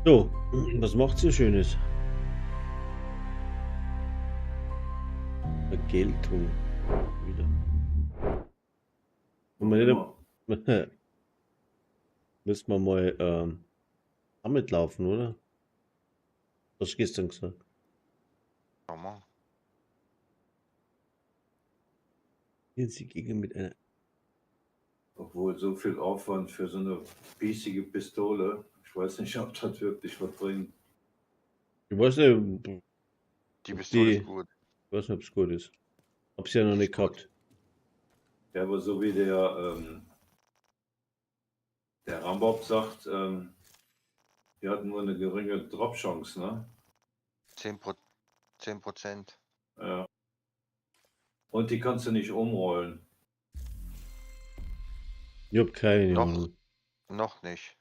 So, was macht ihr Schönes? Vergeltung. Wieder. Wollen wir nicht, müssen wir mal damit laufen, oder? Was hast du gestern gesagt? Mal. Sie gegen mit einer. Obwohl so viel Aufwand für so eine biestige Pistole, ich weiß nicht, ob das wirklich was bringt. Ich weiß nicht, Die Pistole ist gut. Ich weiß nicht, ob es gut ist. Hab's ja noch nicht gehabt. Ja, aber so wie der Rambob sagt, die hatten nur eine geringe Drop-Chance, ne? 10%. Ja. Und die kannst du nicht umrollen. Ich hab keine Ahnung. Noch nicht.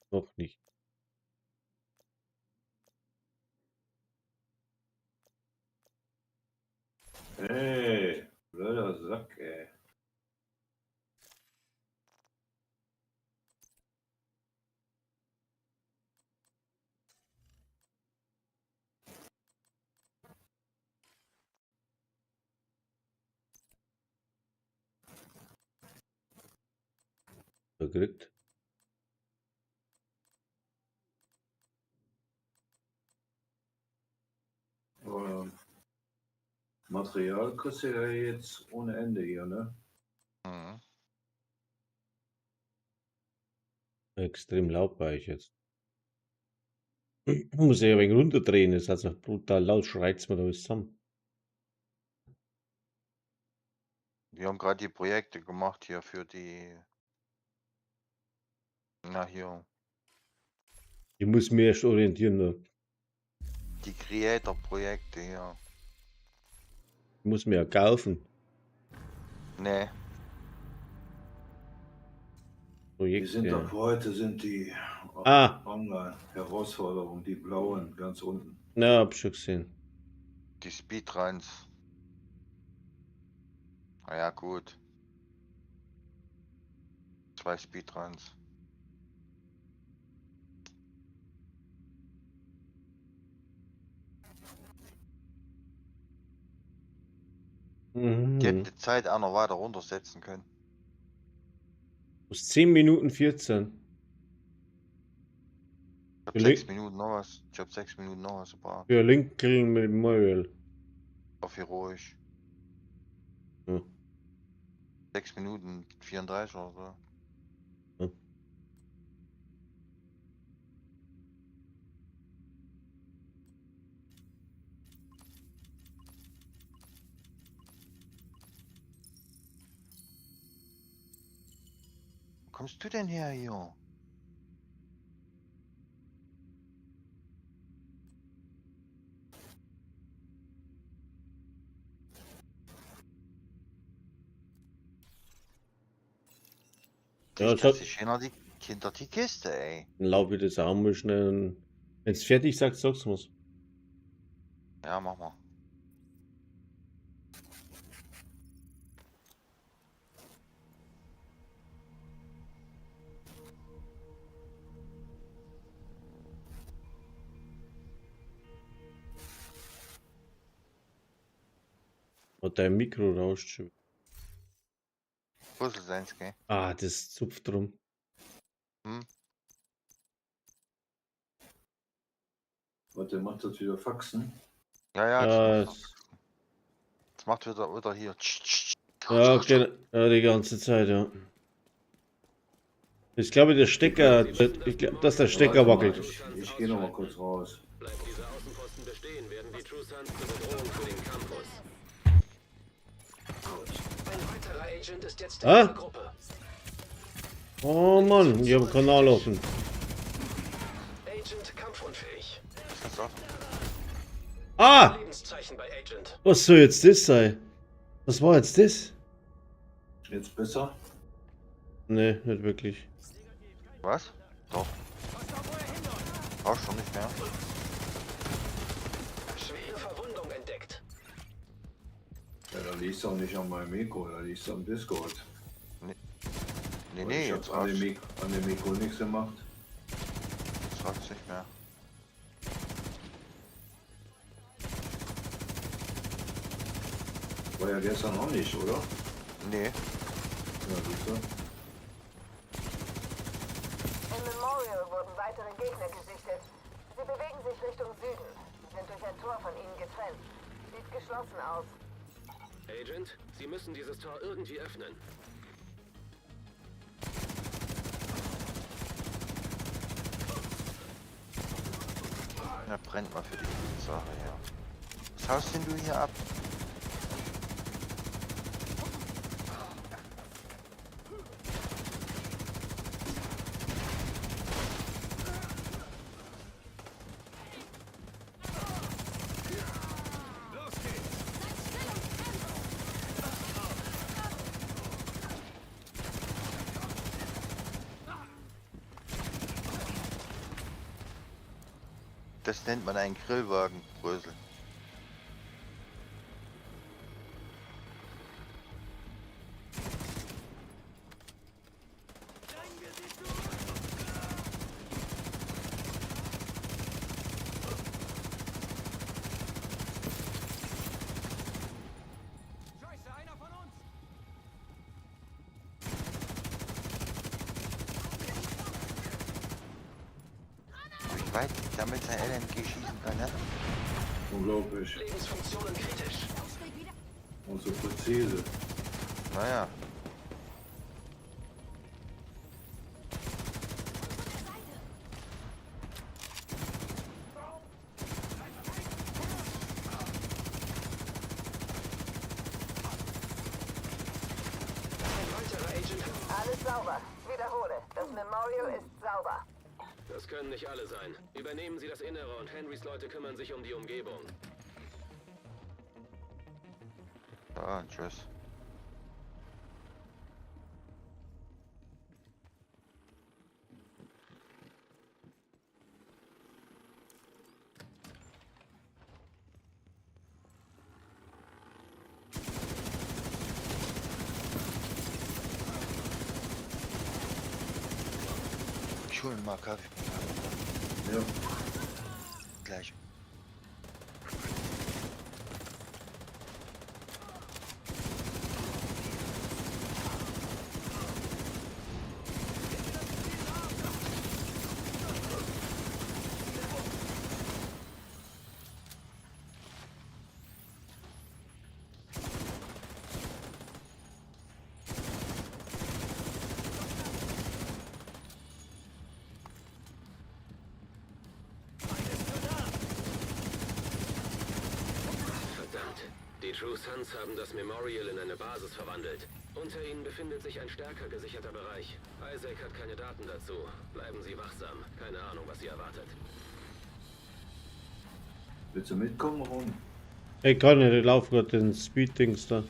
Noch nicht. Hey, blöder Sack, ey. Gekriegt. Material kriegst du ja jetzt ohne Ende hier, ne? Mhm. Extrem laut war ich jetzt. Muss ich ein wenig runterdrehen, das ist also brutal laut, schreit's mir da alles zusammen. Wir haben gerade die Projekte gemacht hier für die. Na hier. Ich muss mich erst orientieren. Ne? Die Creator-Projekte hier. Ich muss mir ja kaufen. Nee. Projekte. Die sind ab heute sind die Online-Herausforderungen, die blauen ganz unten. Na, hab schon gesehen. Die Speedruns. Na ja, gut. 2 Speedruns. Mhm. Die hätten die Zeit auch noch weiter runtersetzen können. Aus 10 Minuten 14. Ich hab 6 Minuten noch was. Ich hab 6 Minuten noch was gebraucht. Für Lincoln Memorial. Auf heroisch. Ja. 6 Minuten 34 oder so. Ja. Wo kommst du denn her, hier? Ja, das ist hinter die Kiste, ey. Dann laufe ich das auch mal schnell. Wenn es fertig sagt, sag's mir's. Ja, mach mal. Und dein Mikro rauscht schon. Puzzle seins, gell? Ah, das zupft drum. Hm? Warte, macht das wieder Faxen? Ja, ja. Das macht wieder hier. Ja, genau, ja, die ganze Zeit, ja. Ich glaube, der Stecker, ich glaube, dass der Stecker wackelt. Ich gehe noch mal kurz raus. Bleibt dieser Außenposten bestehen, werden die True Sons zur Bedrohung für den Campus. Gut. Ein weiterer Agent ist jetzt in der Gruppe. Oh Mann, ich habe einen Kanal offen. Agent kampfunfähig. Ah! Lebenszeichen bei Agent. Was soll jetzt das sein? Was war jetzt das? Jetzt besser? Nee, nicht wirklich. Was? Doch. Brauchst schon nicht mehr. Schwere Verwundung entdeckt. Ja, da liegt's auch nicht an meinem Mikro, da liegt's am Discord. Nee, nee, nee, ich jetzt hab an dem Mikro nichts gemacht. Jetzt Brauchst nicht mehr. War ja gestern auch nicht, oder? Nee. Ja, siehst du? Im Memorial wurden weitere Gegner gesichtet. Sie bewegen sich Richtung Süden, sind durch ein Tor von ihnen getrennt. Sieht geschlossen aus. Agent, Sie müssen dieses Tor irgendwie öffnen. Na, brennt mal für die gute Sache, ja. Was haust denn du hier ab? Das nennt man einen Grillwagen, Brösel. Wie weit damit sein LMG schießen kann, ne? Unglaublich. Lebensfunktionen kritisch. Und so präzise. Naja. Ein weiterer Agent Alles sauber. Wiederhole, das Memorial ist sauber. Das können nicht alle sein. Übernehmen Sie das Innere und Henrys Leute kümmern sich um die Umgebung. So, tschüss. Ich hole mal Kaffee. Ja. Gleich. Verdammt. Die True Sons haben das Memorial in eine Basis verwandelt. Unter ihnen befindet sich ein stärker gesicherter Bereich. Isaac hat keine Daten dazu. Bleiben Sie wachsam. Keine Ahnung, was Sie erwartet. Willst du mitkommen, Ron? Ich kann nicht, ich laufe gerade den Speed-Dings da.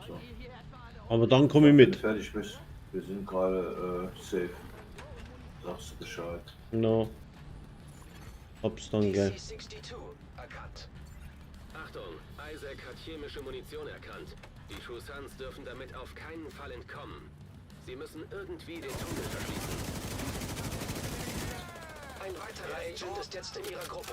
So. Aber dann komme ich Wenn du mit. fertig bist. Wir sind gerade safe. Sagst du Bescheid. No. Hab's dann gleich. DC-62 erkannt. Achtung, Isaac hat chemische Munition erkannt. Die True Sons dürfen damit auf keinen Fall entkommen. Sie müssen irgendwie den Tunnel verschließen. Ein weiterer Agent ist jetzt in ihrer Gruppe.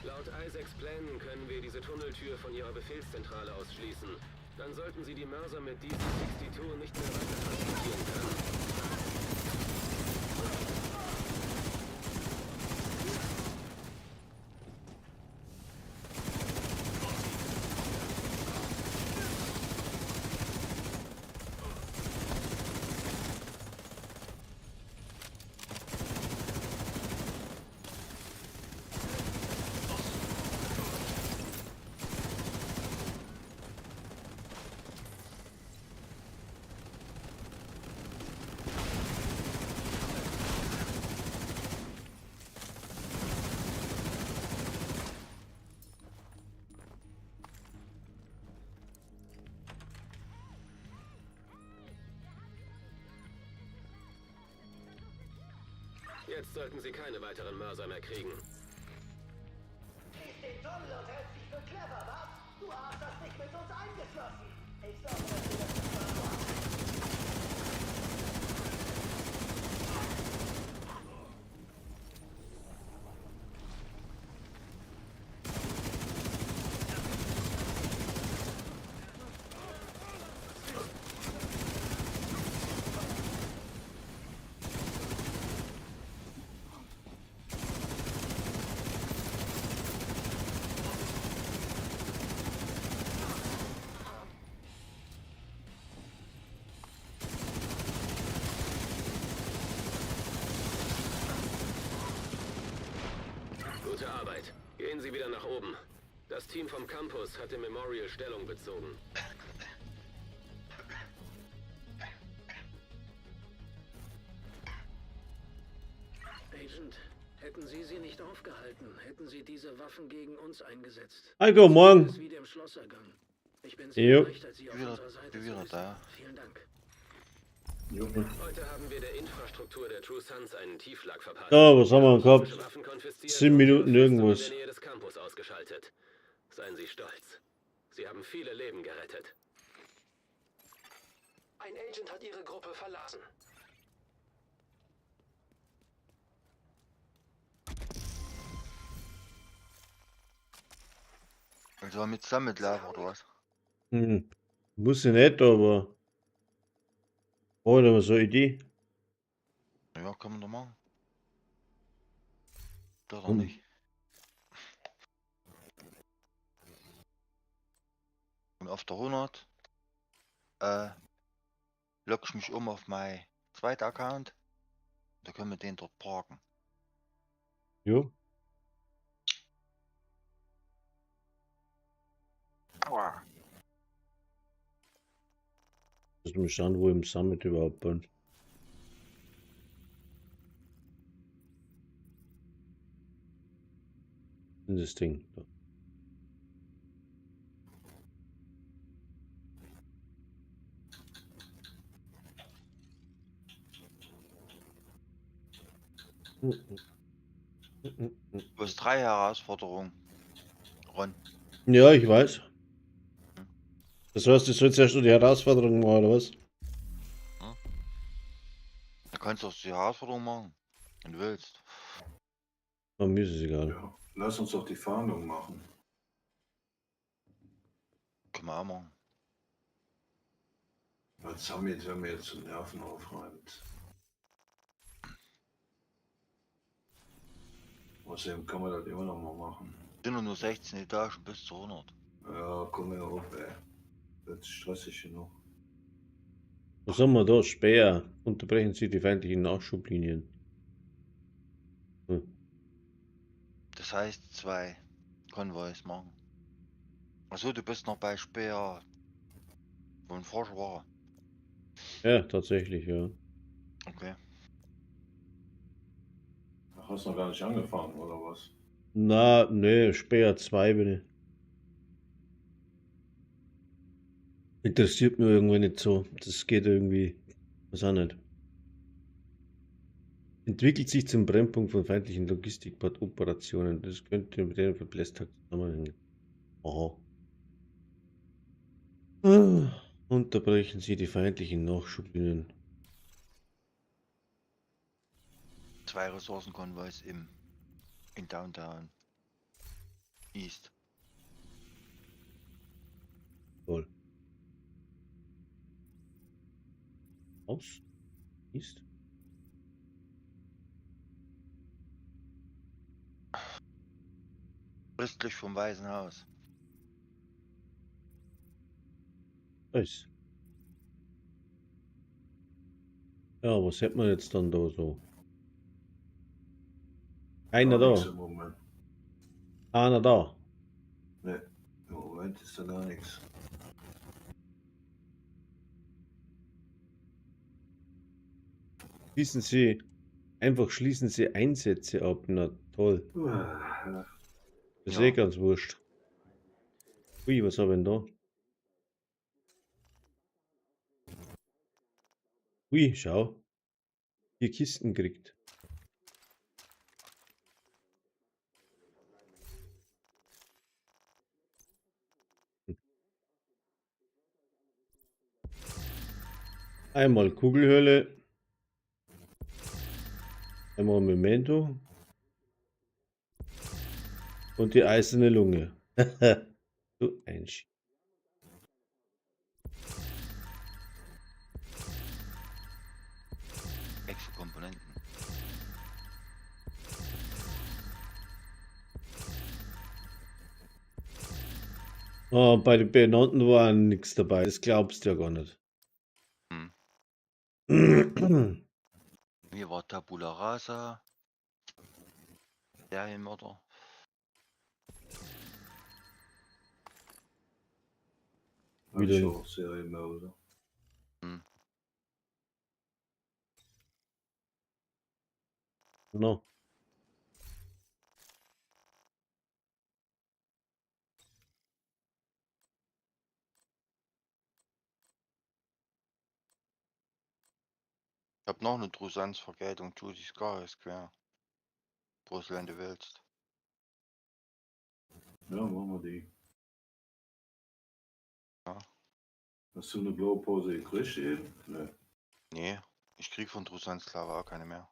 Laut Isaacs Plänen können wir diese Tunneltür von ihrer Befehlszentrale aus schließen. Dann sollten sie die Mörser mit DC-62 nicht mehr weiter transportieren können. Jetzt sollten Sie keine weiteren Mörser mehr kriegen. Schließ den Tunnel und hältst dich für clever, was? Du Arsch hast dich mit uns eingeschlossen. Ich sorge dafür, dass das mal Gute Arbeit. Gehen Sie wieder nach oben. Das Team vom Campus hat im Memorial Stellung bezogen. Agent, hätten Sie sie nicht aufgehalten, hätten Sie diese Waffen gegen uns eingesetzt. Heiko, morgen. Es ist wieder im Schloss ergangen. Ich bin sehr Jo. erleichtert, Sie auf Wieder- unserer Seite bin zu wieder wissen. da. Vielen Dank. Jo. Heute haben wir der Infrastruktur der True Sons einen Tiefschlag verpasst. So, was haben wir denn gehabt? Russische Waffen konfisziert 7 und ihre Minuten Festung in irgendwas. der Nähe des Campus ausgeschaltet. Seien Sie stolz. Sie haben viele Leben gerettet. Ein Agent hat Ihre Gruppe verlassen. Also mit Summit laufen oder was? Hm. Muss ich nicht, aber. Oh, da war so eine Idee. Ja, können wir doch machen. Doch Hm. nicht. Und auf der 100 äh, log ich mich um auf mein zweiter Account. Da können wir den dort parken. Jo. Aua. Lass mich schauen, wo ich im Summit überhaupt bin. In das Ding. Da. Du hast drei Herausforderungen. Ron. Ja, ich weiß. Das heißt, ich soll zuerst nur die Herausforderung machen, oder was? Da kannst du auch die Herausforderung machen, wenn du willst. Oh, mir ist es egal. Ja. Lass uns doch die Fahndung machen. Können wir auch machen. Weil Summit wäre mir jetzt zu nervenaufreibend. Außerdem kann man das immer noch mal machen. Sind nur 16 Etagen bis zu 100. Ja, komm mir auf, ey. Das ist stressig genug. Was haben wir da? Speer. Unterbrechen Sie die feindlichen Nachschublinien. Hm. Das heißt zwei Konvois machen. Achso, du bist noch bei Speer von Forscher war. Ja, tatsächlich, ja. Okay. Ach, hast noch gar nicht angefangen, oder was? Na, nee, Speer 2 bin ich. Interessiert mich irgendwie nicht so. Das geht irgendwie. Weiß auch nicht. Entwickelt sich zum Brennpunkt von feindlichen Logistikoperationen. Das könnte mit dem Verblässtag zusammenhängen. Aha. Ah, Unterbrechen Sie die feindlichen Nachschublinien. Zwei Ressourcenkonvois im in Downtown East. Toll. Aus. Ist. Östlich vom Weißen Haus. Ist. Ja, was hätten wir jetzt dann da so? Einer Gar nichts da. Im Moment. Einer da. Nee, im Moment ist da gar nichts. Schließen Sie. Einfach schließen Sie Einsätze ab. Na toll. Das ist Ja. eh ganz wurscht. Ui, was habe ich denn da? Ui, schau. 4 Kisten kriegt. Einmal Kugelhölle. Einmal Memento. Und die eiserne Lunge. Du ein Sch. Extra Komponenten. Oh, bei den Benannten war nichts dabei. Das glaubst du ja gar nicht. Mir war Tabula Rasa. Serienmörder. Hab Wieder- ich auch Serienmörder. No. Ich hab noch eine Trusanz-Vergeltung. Judy Scar ist quer. Brüssel, wenn du willst. Ja, machen wir die. Ja. Hast du eine Blaupause gekriegt eben? Ne. Nee, ich krieg von Trusanz Sklave auch keine mehr.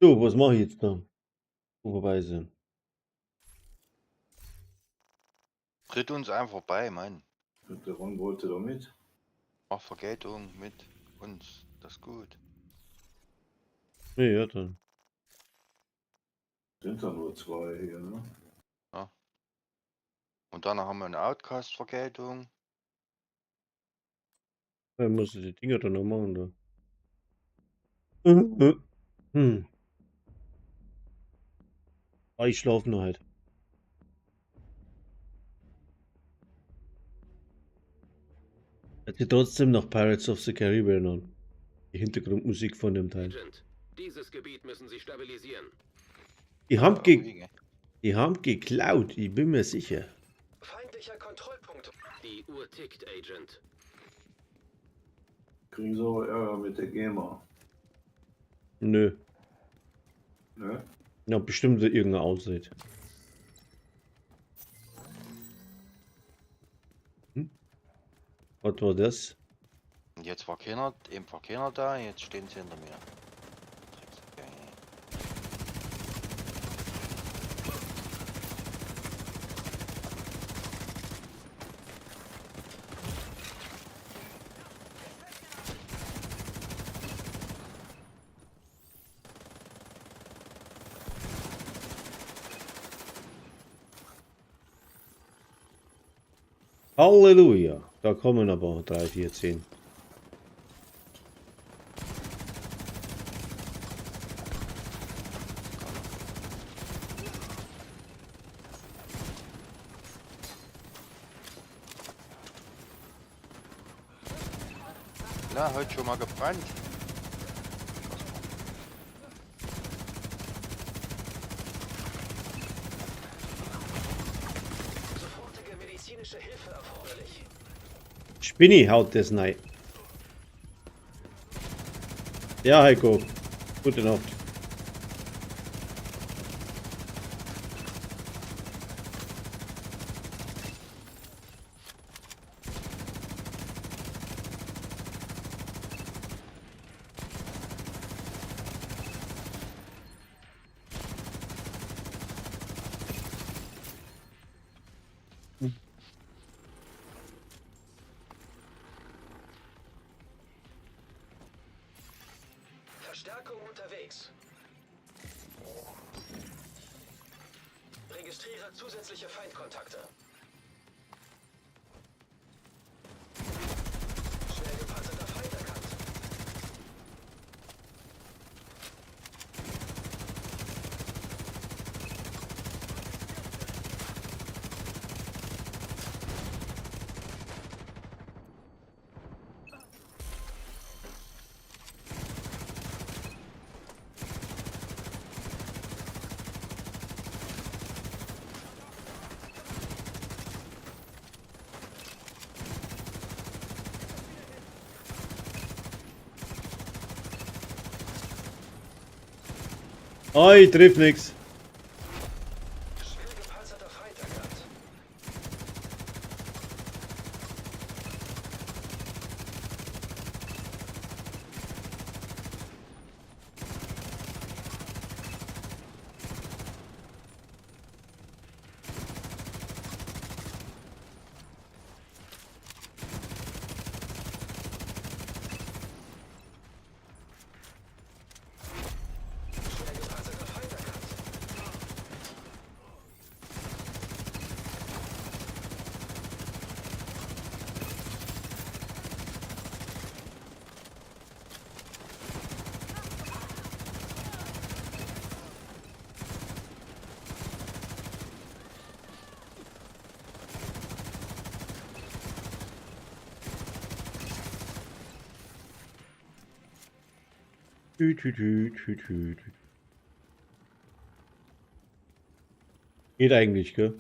So, was mache ich jetzt da? Wo vorbei sind. Tritt uns einfach bei, Mann. Und der Ron wollte da mit. Mach Vergeltung mit uns. Das ist gut. Ja, ja, dann. Sind da nur zwei hier, ne? Und danach haben wir eine Outcast-Vergeltung. Dann muss ich die Dinger dann noch machen da. Ah, ich schlafe noch halt. Hört sich trotzdem noch Pirates of the Caribbean an. Die Hintergrundmusik von dem Teil. Agent, dieses Gebiet müssen Sie stabilisieren. Die haben, Ja, ge wegen. die haben geklaut, ich bin mir sicher. Feindlicher Kontrollpunkt. Die Uhr tickt, Agent. Kriegen sie auch Ärger mit der GEMA. Nö. Ne? Ja, bestimmt irgendeine Ausrede. Hm? Was war das? Und jetzt war keiner, eben war keiner da, jetzt stehen sie hinter mir. Drecksgänge. Halleluja! Da kommen aber 3, 4, 10. Na, heute schon mal gebrannt. Sofortige medizinische Hilfe erforderlich. Spinni haut das rein. Ja, Heiko. Gute Nacht. Verstärkung unterwegs. Registriere zusätzliche Feindkontakte. Schwer gepanzerter Feind erkannt. Oh, ich triff nix. Schwer gepanzerter Feind erkannt. Tü, tü, tü, tü, tü, tü. Geht eigentlich, gell?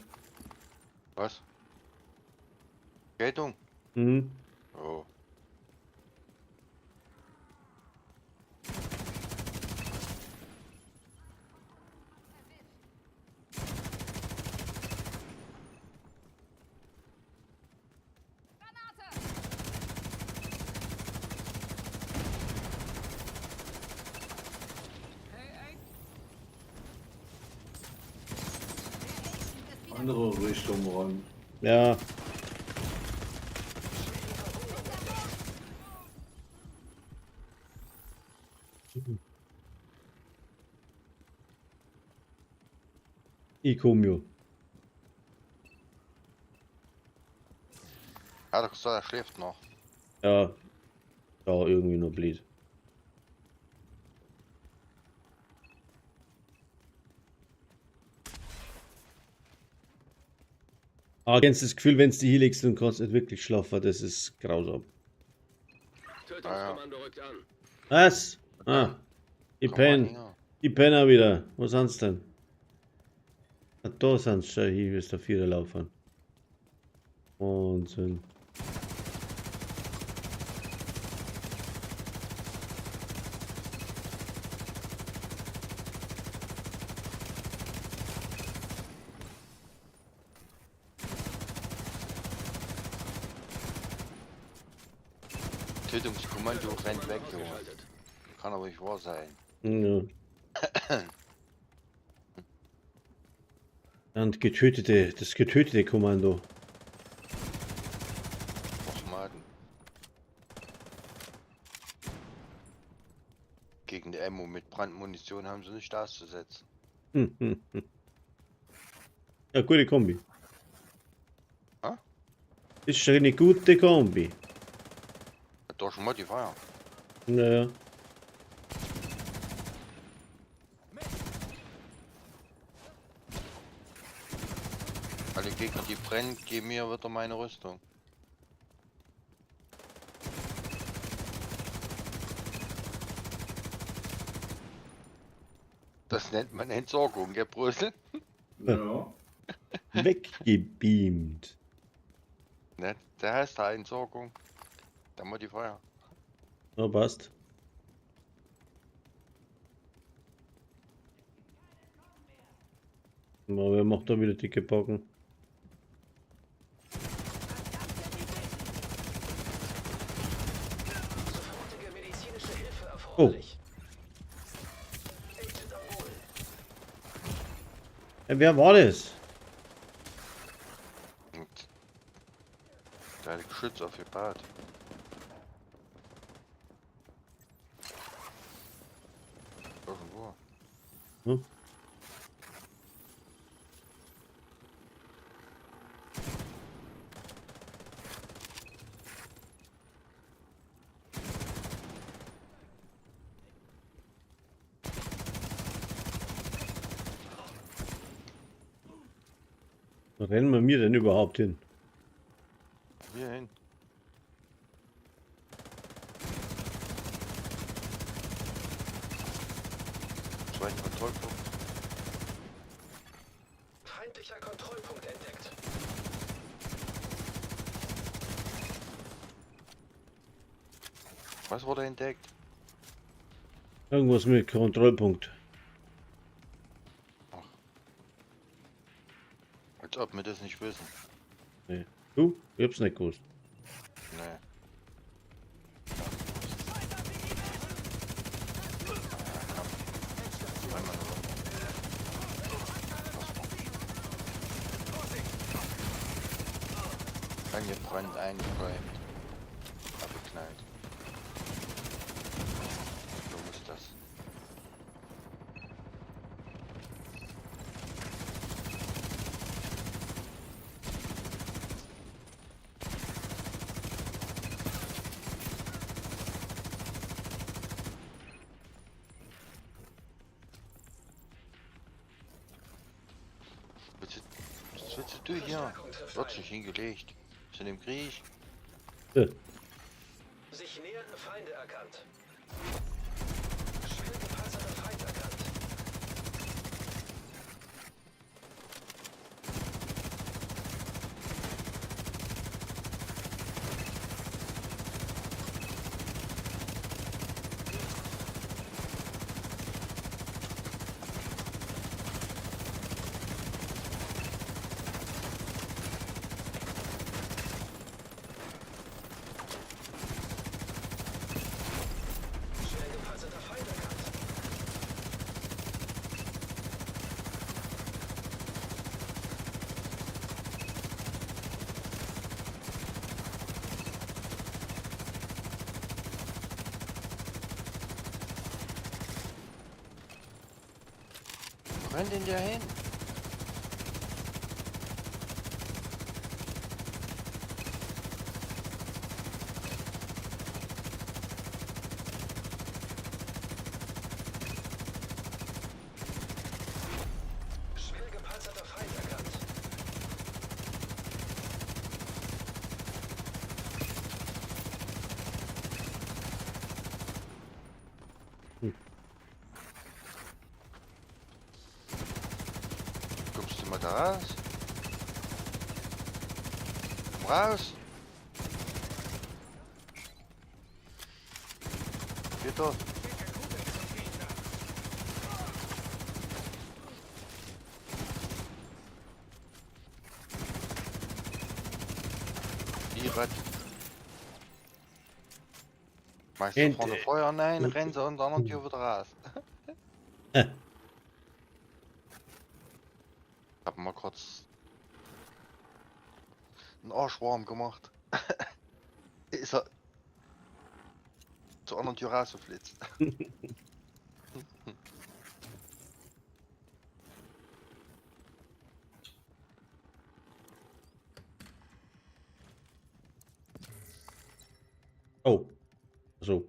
Was? Geltung? Mhm. Oh. Andere Richtung ran. Ja. Ich komm ja. Hat er gesagt, er schläft noch. Ja. Ja, irgendwie nur blöd. Aber kennst du das Gefühl, wenn du dich hinlegst und kannst nicht wirklich schlafen, das ist grausam. Tötungskommando rückt an. Was? Ah, ich Komm mal penn. her. Die Penner wieder. Wo sind's denn? Ah, da sind's schon. Hier ist der Vierer laufen. Wahnsinn. Tötungskommando rennt weg, Junge. Ausgeschaltet. Kann aber nicht wahr sein. Ja. Und getötete, das getötete Kommando. Och, Mann. Gegen die Ammo mit Brandmunition haben sie nicht auszusetzen. Ja, gute Kombi. Ah? Ist schon eine gute Kombi. Hat doch schon Modifier. Naja. Alle Gegner, die brennen, geben mir wieder meine Rüstung. Das nennt man Entsorgung, gell, Brüssel? Ja. Weggebeamt. Ne, der heißt da Entsorgung. Der Modifier. Na, passt. Na, wer macht da wieder dicke Backen? Sofortige medizinische Hilfe erforderlich. Agent am Boden. Ja, wer war das? Und der hat Geschütz aufgebaut. Irgendwo. Hm? Wo rennen wir mir denn überhaupt hin? Hier hin. Zweiten Kontrollpunkt. Feindlicher Kontrollpunkt entdeckt. Was wurde entdeckt? Irgendwas mit Kontrollpunkt. Als ob wir das nicht wissen. Nee. Du? Ich hab's nicht gewusst. Nee. Angebrannt, eingeräumt. Abgeknallt. So muss das. Was was willst du hier? Verstärkung trifft Wird ein. sich hingelegt. Sind im Krieg. Ja. Sich nähernde Feinde erkannt. Wo rennt denn der hin? Schwer gepanzerter Feind erkannt. Kommst du mal da raus? Komm raus! Geht doch. Wie was? Machst du vorne Feuer? Nein, rennen sie unter der anderen Tür wieder raus. Ich hab mal kurz einen Arsch warm gemacht. Ist er zur anderen Tür rausgeflitzt. Oh. So.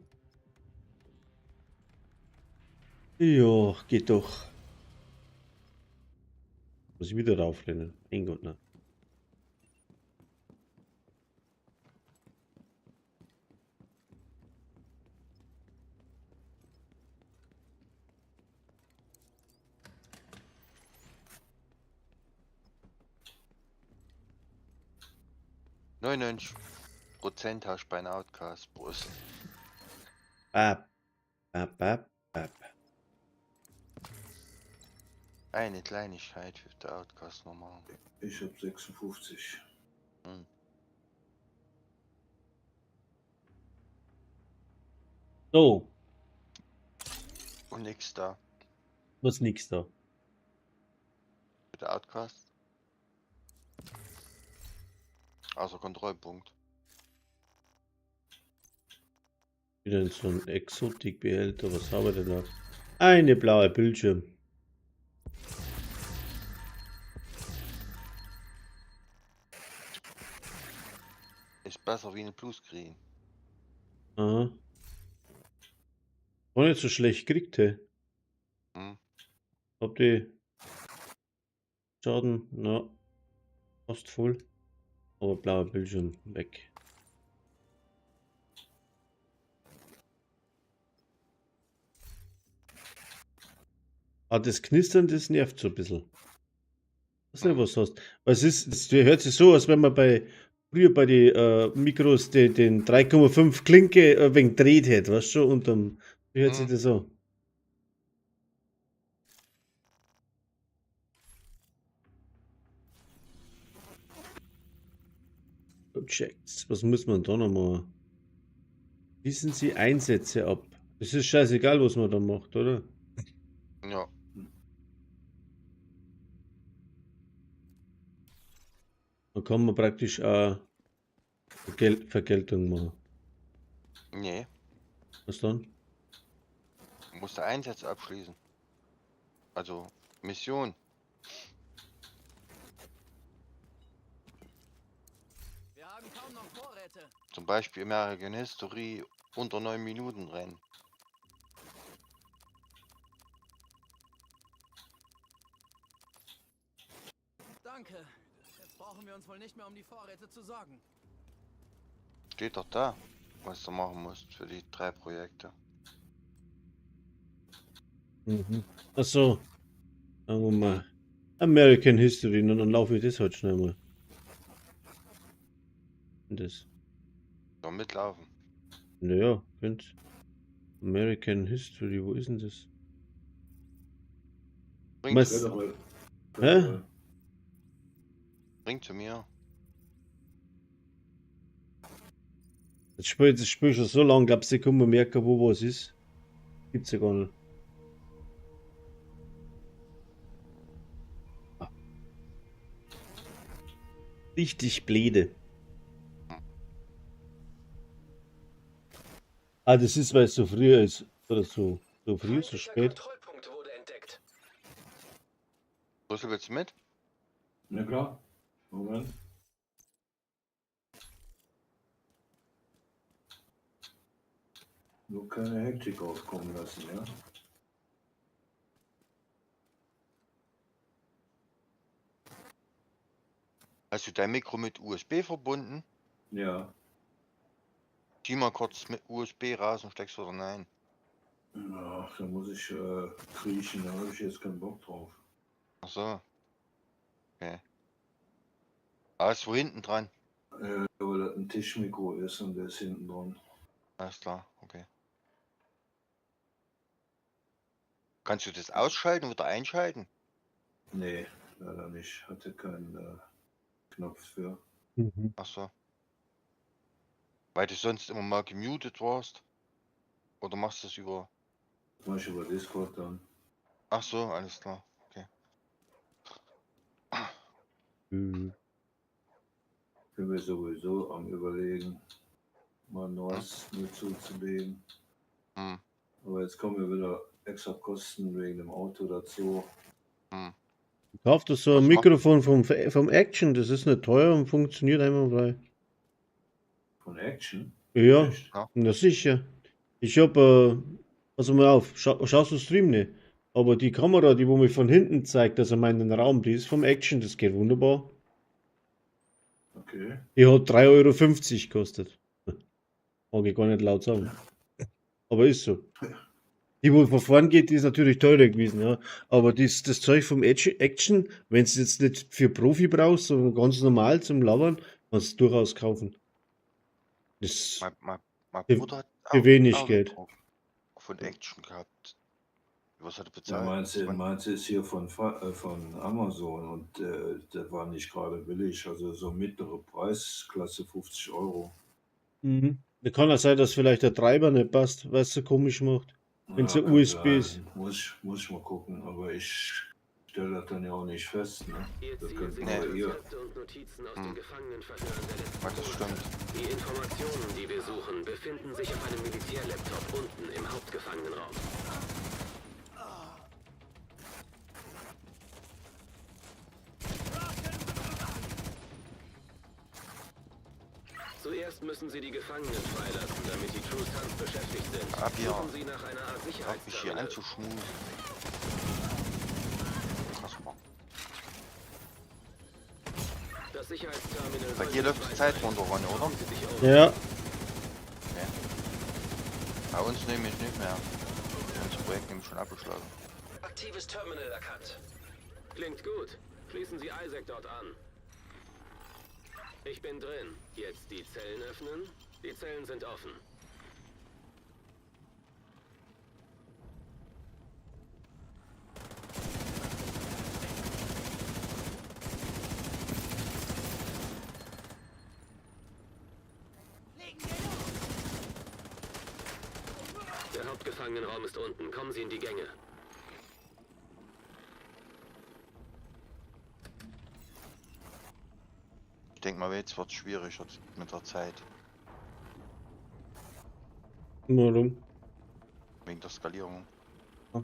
Ja, geht doch. Muss ich wieder raufrennen. Mein Gott, ne. Prozent hast du bei einem Outcast. Brust. Bap. Bap, bap, bap. Eine Kleinigkeit für der Outcast normal. Ich habe 56. Hm. So, Und nix da. was nix da. Für der Outcast. Außer Kontrollpunkt. Wieder in so ein Exotikbehälter. Was haben wir denn da? Eine blaue Bildschirm. Ist besser wie eine Bluescreen. Aha. War nicht so schlecht gekriegt, hä? Hm. Hab die Schaden, na, fast voll. Aber blauer Bildschirm weg. Ah, das Knistern, das nervt so ein bisschen. Weiß nicht, was du hast. Weil es ist, es hört sich so, als wenn man bei früher bei den Mikros den 3,5 Klinke ein wenig dreht hätte, weißt du? Und dann hört sich Mhm. das an. Objects. Was muss man da nochmal? Schließen Sie Einsätze ab. Es ist scheißegal, was man da macht, oder? Ja. Da kann man praktisch auch Vergeltung machen. Nee. Was dann? Du musst Einsätze abschließen. Also Mission. Wir haben kaum noch Vorräte. Zum Beispiel American History unter 9 Minuten rennen. Danke. Jetzt brauchen wir uns wohl nicht mehr um die Vorräte zu sorgen. Steht doch da, was du machen musst für die 3 Projekte. Mhm. Achso. Sagen wir mal. American History, und dann laufe ich das halt schnell mal. Und das. Doch mitlaufen. Naja, könnt. American History, wo ist denn das? Bring, Was? zu, Hä? bring zu mir. Das Spiel schon so lange, glaubst du, ich kann mir merken, wo was ist. Gibt's ja gar nicht. Ah. Richtig blöde. Ah, das ist, weil es so früh ist. Oder so. So früh, so Feindlicher spät. Kontrollpunkt wurde entdeckt. Brüssel, willst du mit? Na klar. Moment. Nur keine Hektik aufkommen lassen, ja? Hast du dein Mikro mit USB verbunden? Ja. Zieh mal kurz mit USB raus und steckst wieder rein. Ach, da muss ich kriechen, da habe ich jetzt keinen Bock drauf. Ach so. Okay. Ah, ist wo hinten dran. Weil das ein Tischmikro ist und der ist hinten dran. Alles klar, okay. Kannst du das ausschalten oder einschalten? Nee, leider nicht. Hatte keinen Knopf für. Mhm. Ach so. Weil du sonst immer mal gemutet warst? Oder machst du das über. Mach ich über Discord dann. Ach so, alles klar. Okay. Mhm. Bin mir sowieso am Überlegen, mal ein neues mir zuzulegen. Hm. Aber jetzt kommen ja wieder extra Kosten wegen dem Auto dazu. Hm. Kauf das so ein Was macht- Mikrofon vom Action, das ist nicht teuer und funktioniert einwandfrei. Von Action? Ja, Echt? na sicher. Ich hab, pass mal auf, schaust du Stream nicht? Aber die Kamera, die wo mich von hinten zeigt, also meinen Raum, die ist vom Action, das geht wunderbar. Okay. Die hat 3,50 € gekostet. Mag ich gar nicht laut sagen. Aber ist so. Die, wo von vorn geht, die ist natürlich teurer gewesen, ja. Aber das Zeug vom Action, wenn du es jetzt nicht für Profi brauchst, sondern ganz normal zum Labern, kannst du es durchaus kaufen. Das, Mein Für- Bruder hat für wenig Geld. Mikro von Action gehabt. Was hat er Ja, bezahlt? meins ist hier von Amazon und der war nicht gerade billig, also so mittlere Preisklasse 50 Euro. mhm. Da kann auch sein, dass vielleicht der Treiber nicht passt, weil es so komisch macht. Wenn's Ja, ein kann USB ist. sein. Muss ich mal gucken, aber ich stelle das dann ja auch nicht fest. Ne? Ihr Das Ziel könnt sind nur ihr. Transkripte und Notizen aus Hm. den Gefangenenverhören der letzten Ja, das Monate. stimmt. Die Informationen, die wir suchen, befinden sich auf einem Militärlaptop unten im Hauptgefangenenraum. Zuerst müssen Sie die Gefangenen freilassen, damit die True Sons beschäftigt sind. Ab hier. Suchen Sie nach einer Art Hab mich hier Sicherheitsterminal. anzuschmusen. Kasper. Das Sicherheitsterminal Bei sollte dir läuft die frei Zeit sein. runter, Ronny, oder? Schauen Sie sich um. Ja, Bei uns nehme ich nicht mehr. Unser Projekt nämlich schon abgeschlossen. Aktives Terminal erkannt. Klingt gut. Schließen Sie Isaac dort an. Ich bin drin. Jetzt die Zellen öffnen. Die Zellen sind offen. Legen wir los! Der Hauptgefangenenraum ist unten. Kommen Sie in die Gänge. Ich denke mal, jetzt wird es schwieriger mit der Zeit. warum? Wegen der Skalierung. Ja.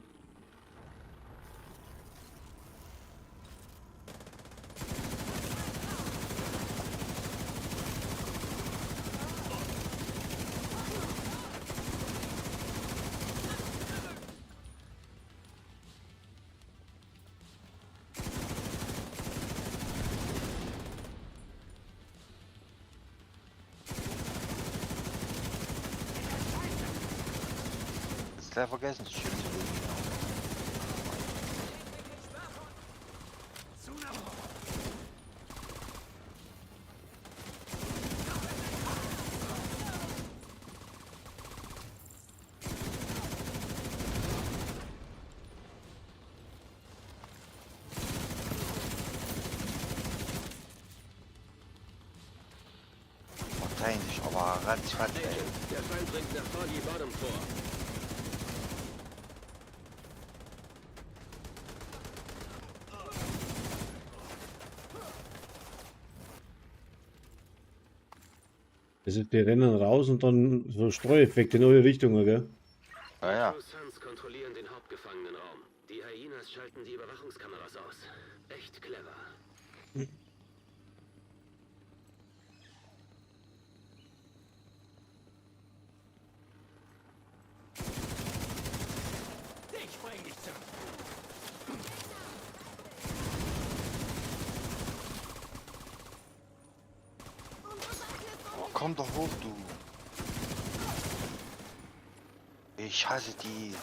Jetzt gleich vergessen, das Schild zu legen. Verteilen sich aber ratzfatz, ey. Agent, der Feind dringt nach Foggy Bottom vor. Also die rennen raus und dann so Streueffekte in alle Richtungen, gell? Naja. True Sons kontrollieren den Hauptgefangenenraum. Die Hyenas schalten die Überwachungskameras aus. Echt clever. Dich bring ich zum. Oh, komm doch hoch, du. Ich hasse die.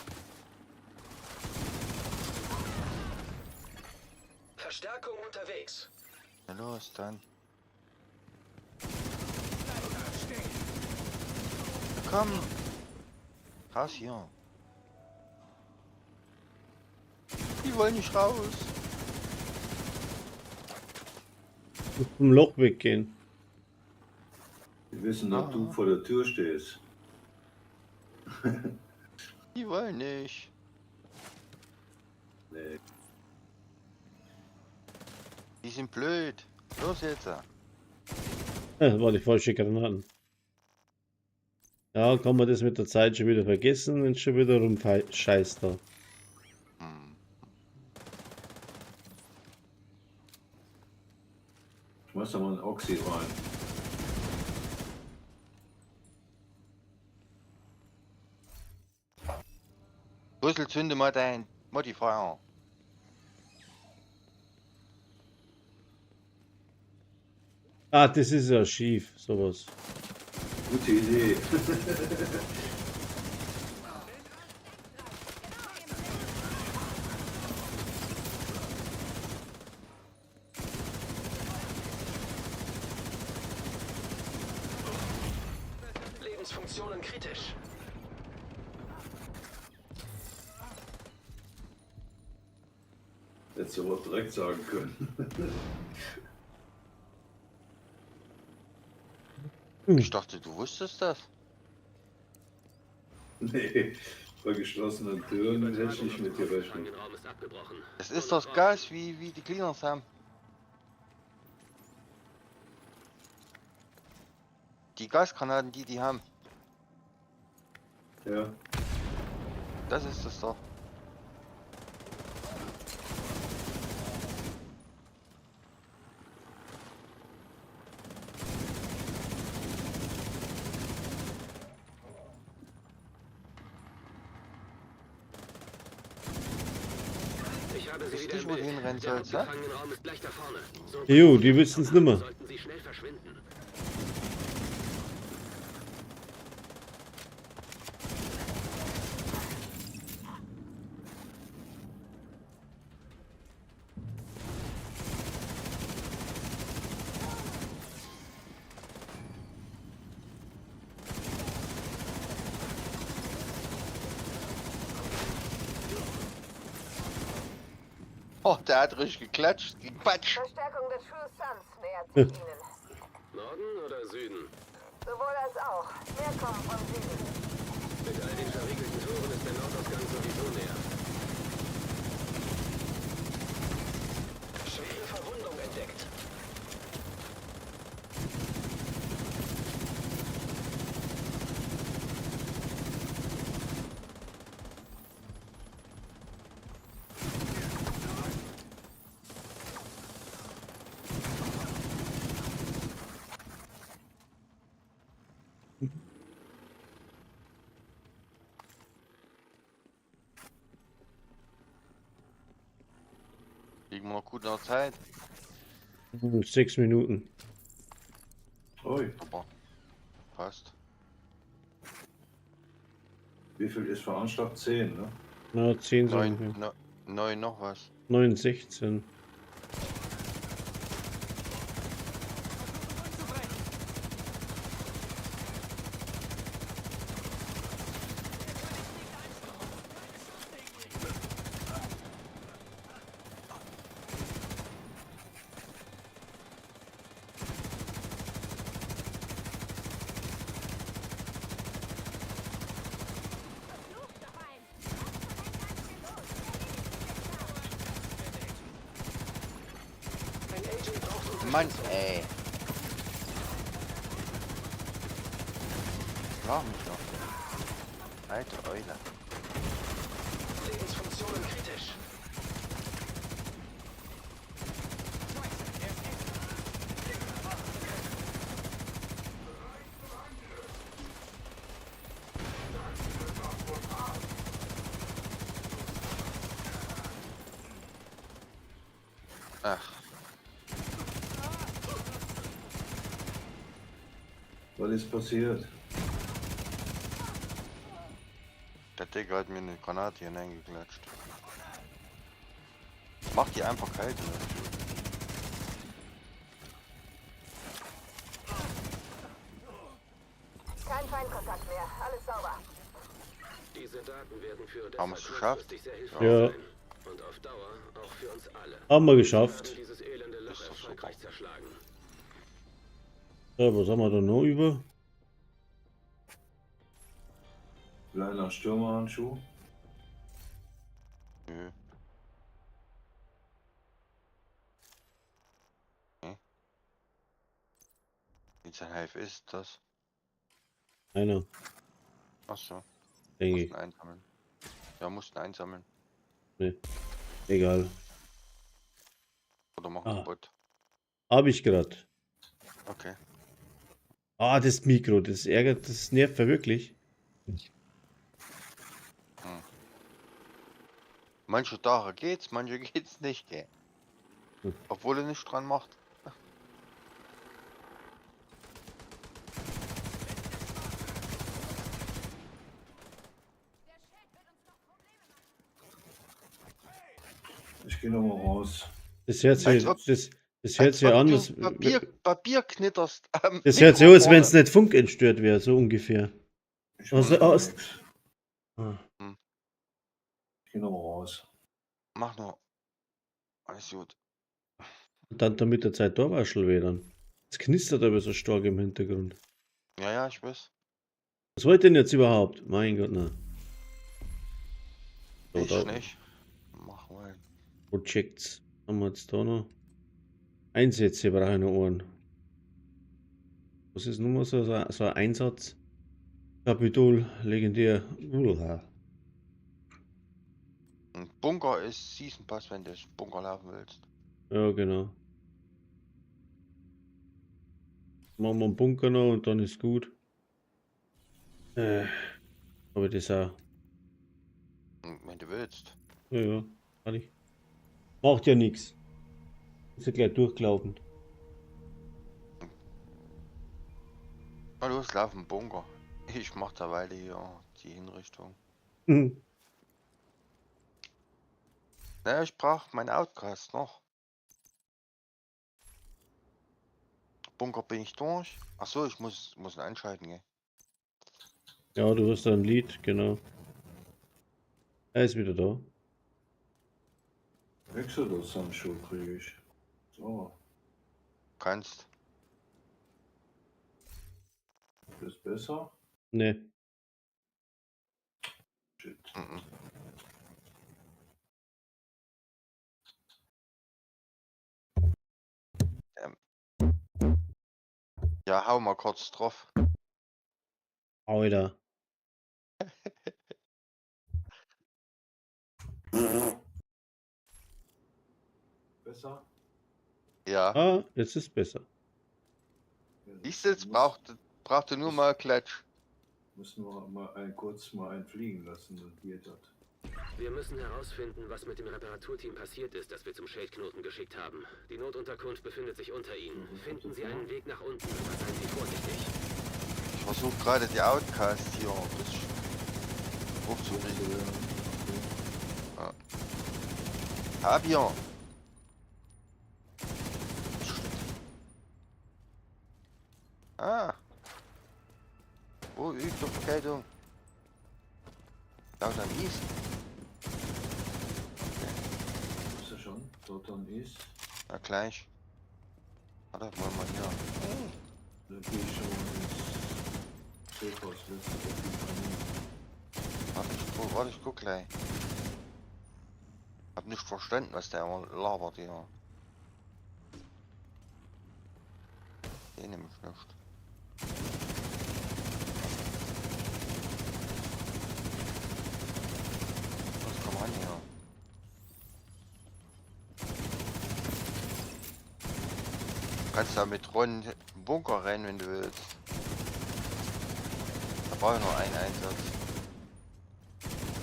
Verstärkung unterwegs. Na los, dann. Na komm. Raus hier. Die wollen nicht raus. Vom Loch weggehen. Die wissen, dass du vor der Tür stehst. Die wollen nicht. Nee. Die sind blöd. Los jetzt. Ja, war die falsche Granaten. Ja, kann man das mit der Zeit schon wieder vergessen und schon wieder rumscheißt da. Hm. Schmeiß da mal einen Oxy rein. Rüssel, zünde mal dein Modifier. Ah, das ist ja schief, sowas. Gute Idee. Lebensfunktionen kritisch. Hättest du aber auch direkt sagen können. Ich dachte, du wusstest das. Nee, bei geschlossenen Türen hätte ich nicht mit gerechnet. Hauptgefangenenraum ist abgebrochen. Das ist das Gas, wie die Cleaners haben. Die Gasgranaten, die die haben. Ja. Das ist das doch. Ich habe sie Wüsste wieder ich, im wo du Bild. hinrennen Der sollst, ne? Hauptgefangenenraum ist gleich da vorne. So Jo, die wissen's nimmer. Sollten sie schnell verschwinden. Oh, der hat richtig geklatscht. Patsch. Verstärkung der True Sons nähert sich Ihnen. Norden oder Süden? Sowohl als auch. Mehr kommen von Süden. Mit all den verriegelten Toren ist der Nordausgang sowieso näher. Schwere Verwundung entdeckt. Liegen wir noch gut in der Zeit. 6 Minuten. Ui, Super. Passt. wie viel ist veranschlagt? 10, ne? Na, 10 so 9, ungefähr. 9 noch was. 9, 16. Ein Agent braucht Mann, ey. Schlag mich doch. Alte Eule. Ach, Was ist passiert? der Digger hat mir eine Granate hineingeklatscht. Mach die einfach kalt, ne? Kein Feindkontakt mehr. Alles sauber. Diese Daten werden für Haben wir's geschafft? kurzfristig sehr hilfreich Ja. sein. Und auf Dauer auch für uns alle. Haben wir Wir geschafft. haben dieses elende Loch Ist doch super. erfolgreich zerschlagen. So, was haben wir da noch über? Kleiner Stürmerhandschuh. Nö. Hm? Wie sein Hilfe ist das? Einer, Achso, denke ich. mussten einsammeln. Ja, mussten einsammeln. Egal. Oder machen Ah. kaputt. Hab ich gerade. Okay. Ah, das Mikro, das ärgert, das nervt ja wirklich. Manche Tage geht's, manche geht's nicht, gell? Hm. Obwohl er nicht dran macht. Ich gehe nochmal raus. Das hört sich, Als ob- das hört Als sich ob an, du als, Papier knitterst am das hört sich an, als Mikro wenn es vorne. nicht funkentstört wäre, so ungefähr. Ich Also mach aus- nix. Ah. Ich gehe nochmal raus. Mach nur. Alles gut. Und dann damit der Zeit da war schon wieder. Es knistert aber so stark im Hintergrund. Ja, ja, ich weiß. Was wollt ihr denn jetzt überhaupt? Mein Gott, na. So, Ich da, nicht. Mach mal. Projects. Haben wir jetzt da noch? Einsätze brauche ich noch einen. Was ist nun mal so ein Einsatz? Kapitol, legendär. Uah. Ein Bunker ist Season Pass, wenn du durch den Bunker laufen willst. Ja, genau. Machen wir einen Bunker noch und dann ist gut. Aber das auch. Wenn du willst. Ja, ja, kann ich. Macht ja nichts. Ist ja gleich durchlaufen. Na los, lauf im Bunker. Ich mach derweil hier die Hinrichtung. Naja, ich brauch meinen Outcast noch. Bunker bin ich durch. Ach so, ich muss ihn einschalten, gell? Ja, du hast da ein Lied, genau. Er ist wieder da. Exodus-Handschuh kriege ich. So, Kannst. ist besser? Ne. Shit. Mhm. Ja, hau mal kurz drauf. Alter. Besser? Ja. Ah, jetzt ist besser. Ja, Siehst du, jetzt muss- brauchte nur mal Klatsch. Muss nur mal kurz mal einen fliegen lassen, dann geht das. Wir müssen herausfinden, was mit dem Reparaturteam passiert ist, das wir zum Shade-Knoten geschickt haben. Die Notunterkunft befindet sich unter Ihnen. Finden Sie einen Weg nach unten, aber seien Sie vorsichtig. Ich versuche gerade die Outcast hier ein bisschen hochzukriegen. Ja. Hab hier. Ah. Wo übt doch Vergeltung? Downtown East. Ist er schon? Downtown East? Na gleich. Warte, wollen wir hier. Dann gehe ich schon ins Safehouse. Letzte Woche. Warte, ich guck gleich. Hab nicht verstanden, was der immer labert hier. Den nehme ich nicht. Was komm ran hier? Kannst da mit Ron in den Bunker rein, wenn du willst. Da brauche ich nur einen Einsatz.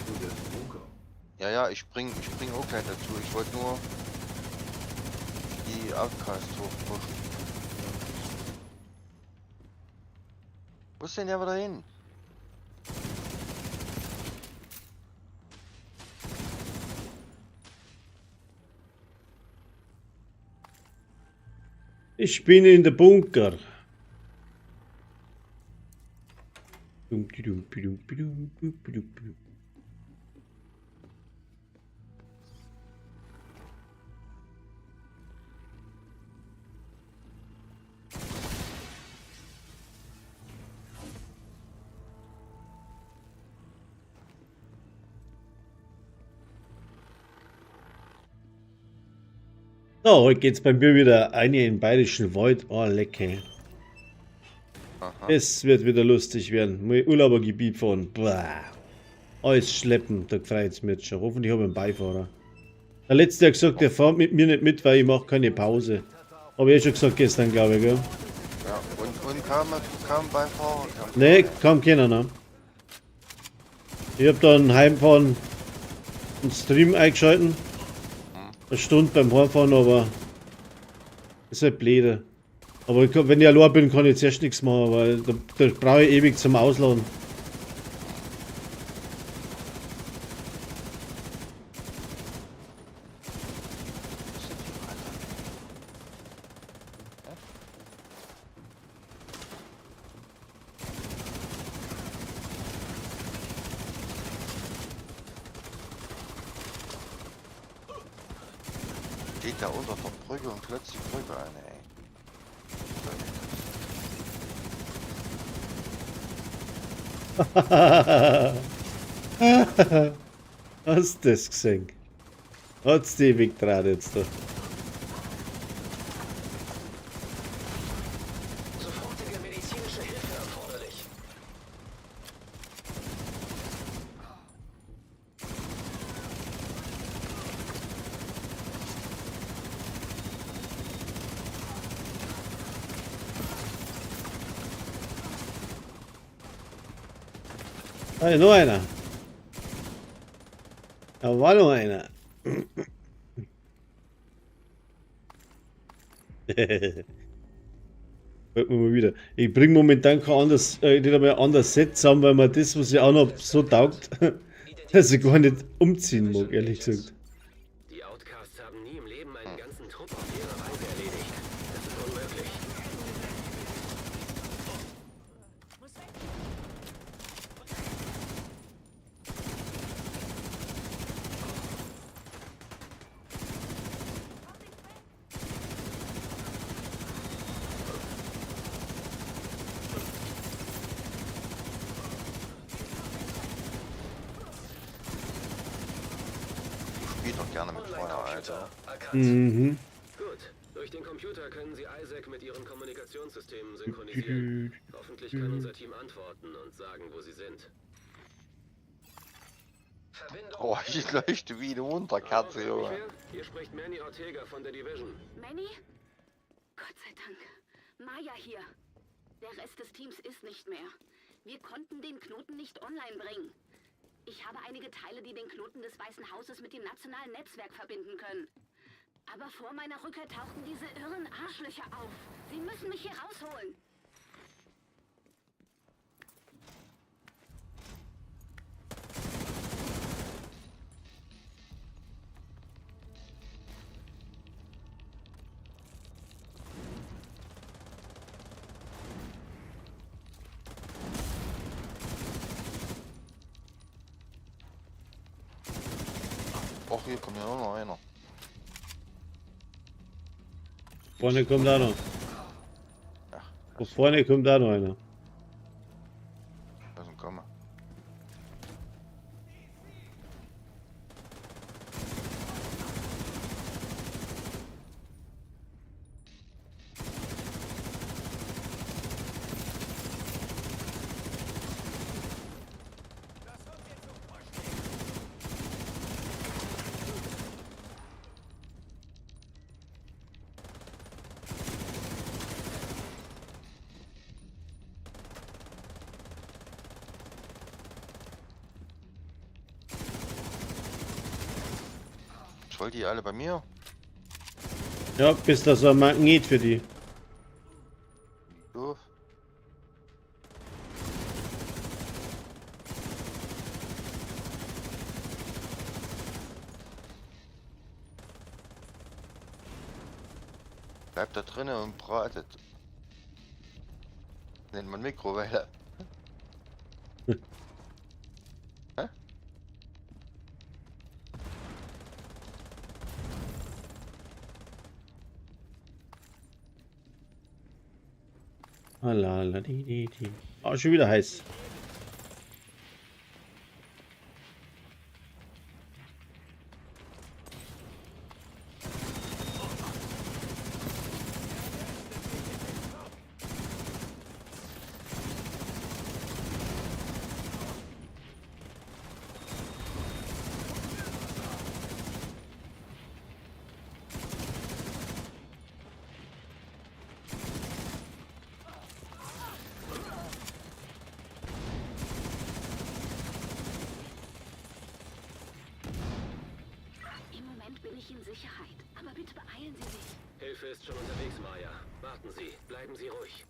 Du, der ist im Bunker. Ja, ja, ich spring auch gleich dazu. Ich wollte nur. die Outcasts hochpushen. Wo ist denn der wieder hin? Ich bin in der Bunker. Dum, dum, dum, dum, dum, dum, dum. So, heute geht's bei mir wieder eine in den Bayerischen Wald. Oh, lecker. Aha. Es wird wieder lustig werden. Mal Urlaubergebiet fahren. Boah. Alles schleppen, da freut's mich jetzt schon. Hoffentlich habe ich einen Beifahrer. Der letzte hat gesagt, der fährt mit mir nicht mit, weil ich mache keine Pause. Habe ich eh schon gesagt gestern, glaube ich, gell? Ja, und kam Beifahrer? Kam Nee, kam keiner, ne? Ich hab dann heimfahren einen Stream eingeschalten. Eine Stunde beim Heimfahren, aber ist halt blöde. Aber ich kann, wenn ich allein bin, kann ich zuerst nichts machen, weil da brauche ich ewig zum Ausladen. Steht da unter der Brücke und klotzt die Brücke an, ey. Hast du das gesehen? Hat's die weggetraut jetzt da? Sofortige medizinische Hilfe erforderlich. Ah, noch einer. Da war noch einer. Wollten wir mal wieder. Ich bring momentan kein anderes, nicht einmal ein anderes Set zusammen, weil mir das, was ich auch noch so taugt, dass ich gar nicht umziehen mag, ehrlich gesagt. Die Outcasts haben nie im Leben einen ganzen Trupp auf ihre Weise erledigt. Das ist unmöglich. Ich spiel doch gerne mit Feuer, Alter. Erkannt. Mhm. Gut. Durch den Computer können Sie Isaac mit Ihren Kommunikationssystemen synchronisieren. Hoffentlich kann unser Team antworten und sagen, wo sie sind. Verbindung. Oh, ich leuchte wie eine Wunderkerze, Hallo, hört mich Junge. wer? Hier spricht Manny Ortega von der Division. Manny? Gott sei Dank. Maya hier. Der Rest des Teams ist nicht mehr. Wir konnten den Knoten nicht online bringen. Ich habe einige Teile, die den Knoten des Weißen Hauses mit dem nationalen Netzwerk verbinden können. Aber vor meiner Rückkehr tauchten diese irren Arschlöcher auf. Sie müssen mich hier rausholen. Och, hier kommt ja auch noch einer. Vorne kommt auch noch. Ach, Vorne kommt auch noch einer. lass ihn kommen. Was wollt ihr alle bei mir? Ja, bist da so ein Magnet für die. Doof. Bleibt da drinnen und bratet. Nennt man Mikrowelle. Hä? Alala, di, di, di. Ah, schon wieder heiß. Im Moment bin ich in Sicherheit, aber bitte beeilen Sie sich. Hilfe ist schon unterwegs, Maya. Warten Sie, bleiben Sie ruhig.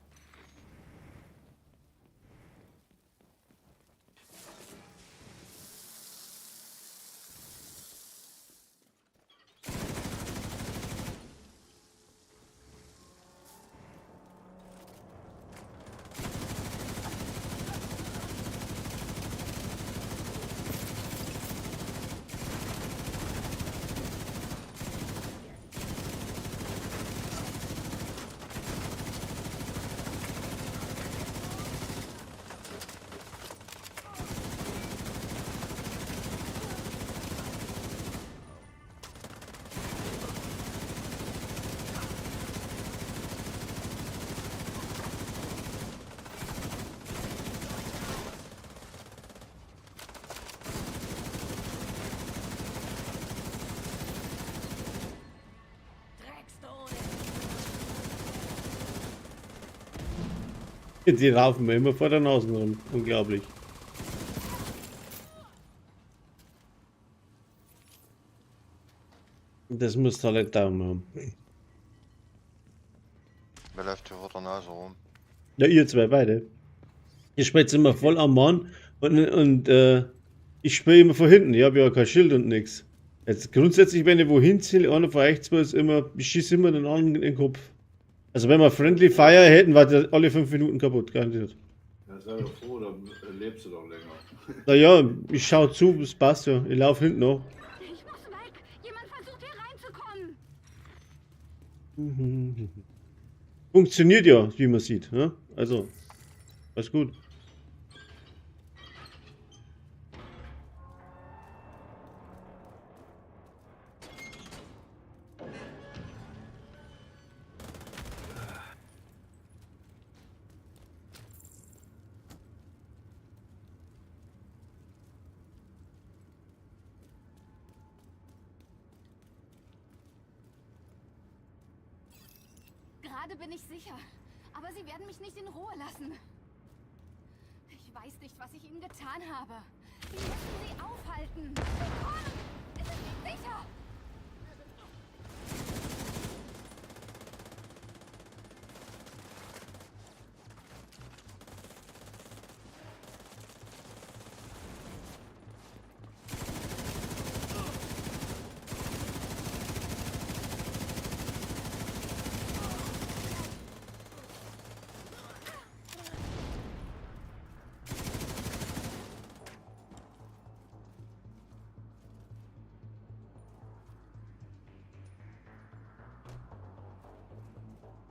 Die raufen mir immer vor der Nase rum. Unglaublich. Das muss Talent Daumen haben. Wer läuft hier vor der Nase rum? Ja, ihr zwei beide. Ihr spielt immer voll am Mann und ich spiele immer von hinten. Ich habe ja kein Schild und nix. Jetzt grundsätzlich, wenn ich wohin ziele, einer von euch zwei ist immer, ich schieße immer den anderen in den Kopf. Also wenn wir Friendly Fire hätten, war der alle 5 Minuten kaputt, garantiert. Ja, sei doch froh, dann lebst du doch länger. Naja, ich schau zu, es passt ja. Ich lauf hinten noch. Ich muss weg. Jemand versucht hier reinzukommen. Funktioniert ja, wie man sieht. Ne? Also, alles gut. Gerade bin ich sicher, aber sie werden mich nicht in Ruhe lassen. Ich weiß nicht, was ich ihnen getan habe. Sie müssen sie aufhalten. Sie kommen! Es ist nicht sicher!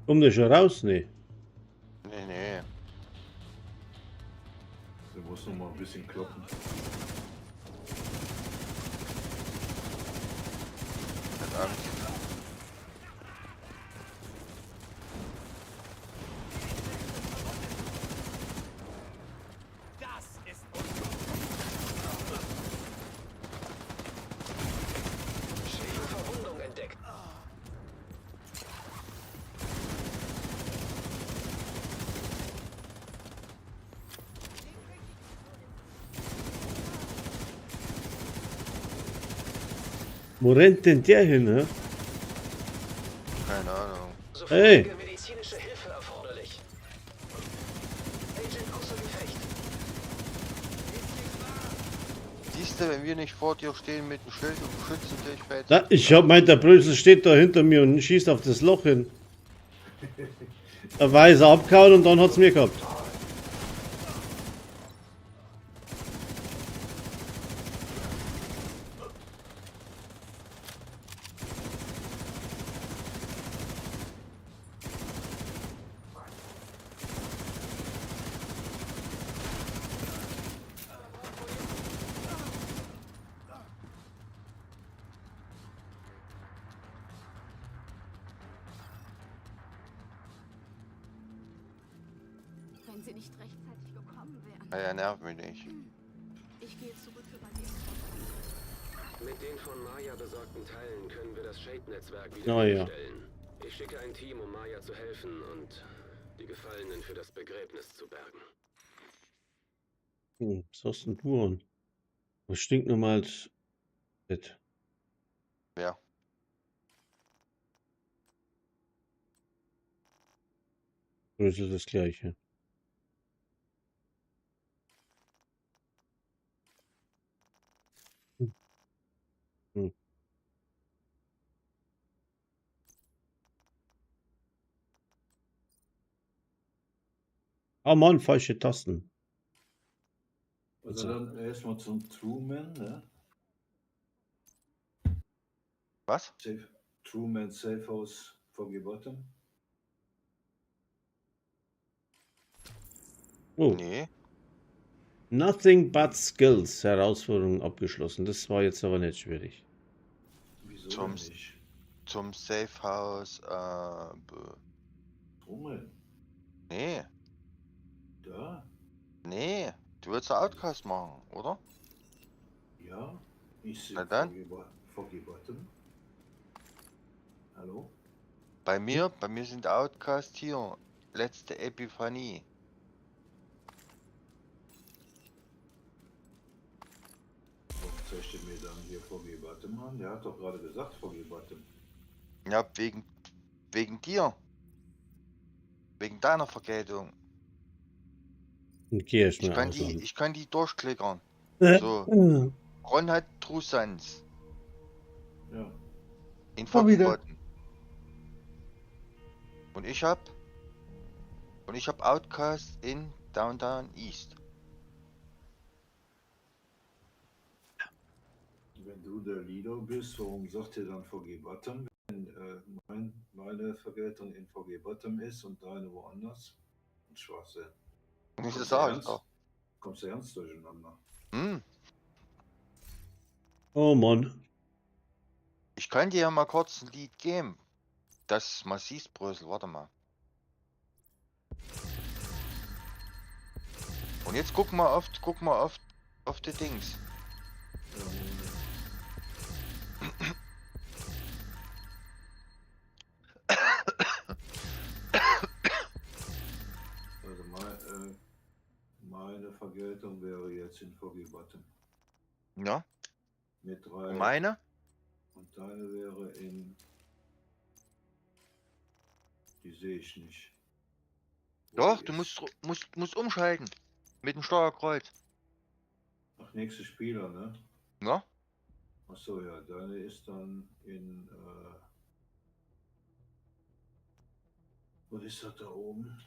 Kommt der schon raus? Nee. Nee, nee. Der muss noch mal ein bisschen kloppen. Hat Angst. Das ist Schwere Verwundung entdeckt. Wo rennt denn der hin, hä? Keine Ahnung. Hey! Sofortige medizinische Hilfe erforderlich. Agent außer Gefecht. Siehst du, wenn wir nicht vor dir stehen mit dem Schild und beschützen dich, fällt Na, ich hab meint, der Brösel steht da hinter mir und schießt auf das Loch hin. Da war er abgehauen und dann hat's mir gehabt. Wenn sie nicht rechtzeitig gekommen wären. Naja, nerv mich nicht. Ich gehe zurück über die Mit den von Maya besorgten Teilen können wir das Shade-Netzwerk Oh ja. wiederherstellen. Ich schicke ein Team, um Maya zu helfen und die Gefallenen für das Begräbnis zu bergen. Hm, was hast denn du an? Was stinkt nochmal als Bett? Wer? Brösel das gleiche. Hm. Hm. Oh Mann, falsche Tasten. Also dann erstmal zum Truman, ne? Was? Safe, Truman Safe House Foggy Bottom. Oh. Nee. Nothing but Skills. Herausforderung abgeschlossen. Das war jetzt aber nicht schwierig. Wieso Zum, denn nicht? zum Safe House, Truman, nee. da? Nee. Du willst ja Outcast machen, oder? Ja, ich sehe Na dann. Foggy Bottom. Hallo? Bei mir sind Outcast hier. Letzte Epiphanie. Warum zeigt ihr mir dann hier Foggy Bottom an? Der hat doch gerade gesagt Foggy Bottom. Ja, wegen dir. Wegen deiner Vergeltung. Und geh erst Ich mal kann die, ausmachen. ich kann die durchklickern. So. Ron hat True Sons. Ja. In Komm wieder. Foggy Bottom. Und ich hab Outcast in Downtown East. Wenn du der Leader bist, warum sagt ihr dann Foggy Bottom, wenn meine Vergeltung in Foggy Bottom ist und deine woanders? Ein Schwachsinn. Das Kommst du sag ich ernst? doch. Kommst du ernst durcheinander? Hm. Oh Mann. Ich kann dir ja mal kurz ein Lied geben. Das mal siehst, Brösel, warte mal. Und jetzt guck mal auf die Dings. Also meine Vergeltung wäre jetzt in Foggy Bottom. Ja. Mit 3. Und meine? Und deine wäre in. Die sehe ich nicht. Wo Doch, die du ist. musst umschalten. Mit dem Steuerkreuz. Ach, nächste Spieler, ne? Ja. Achso, ja, deine ist dann in. Wo ist das da oben?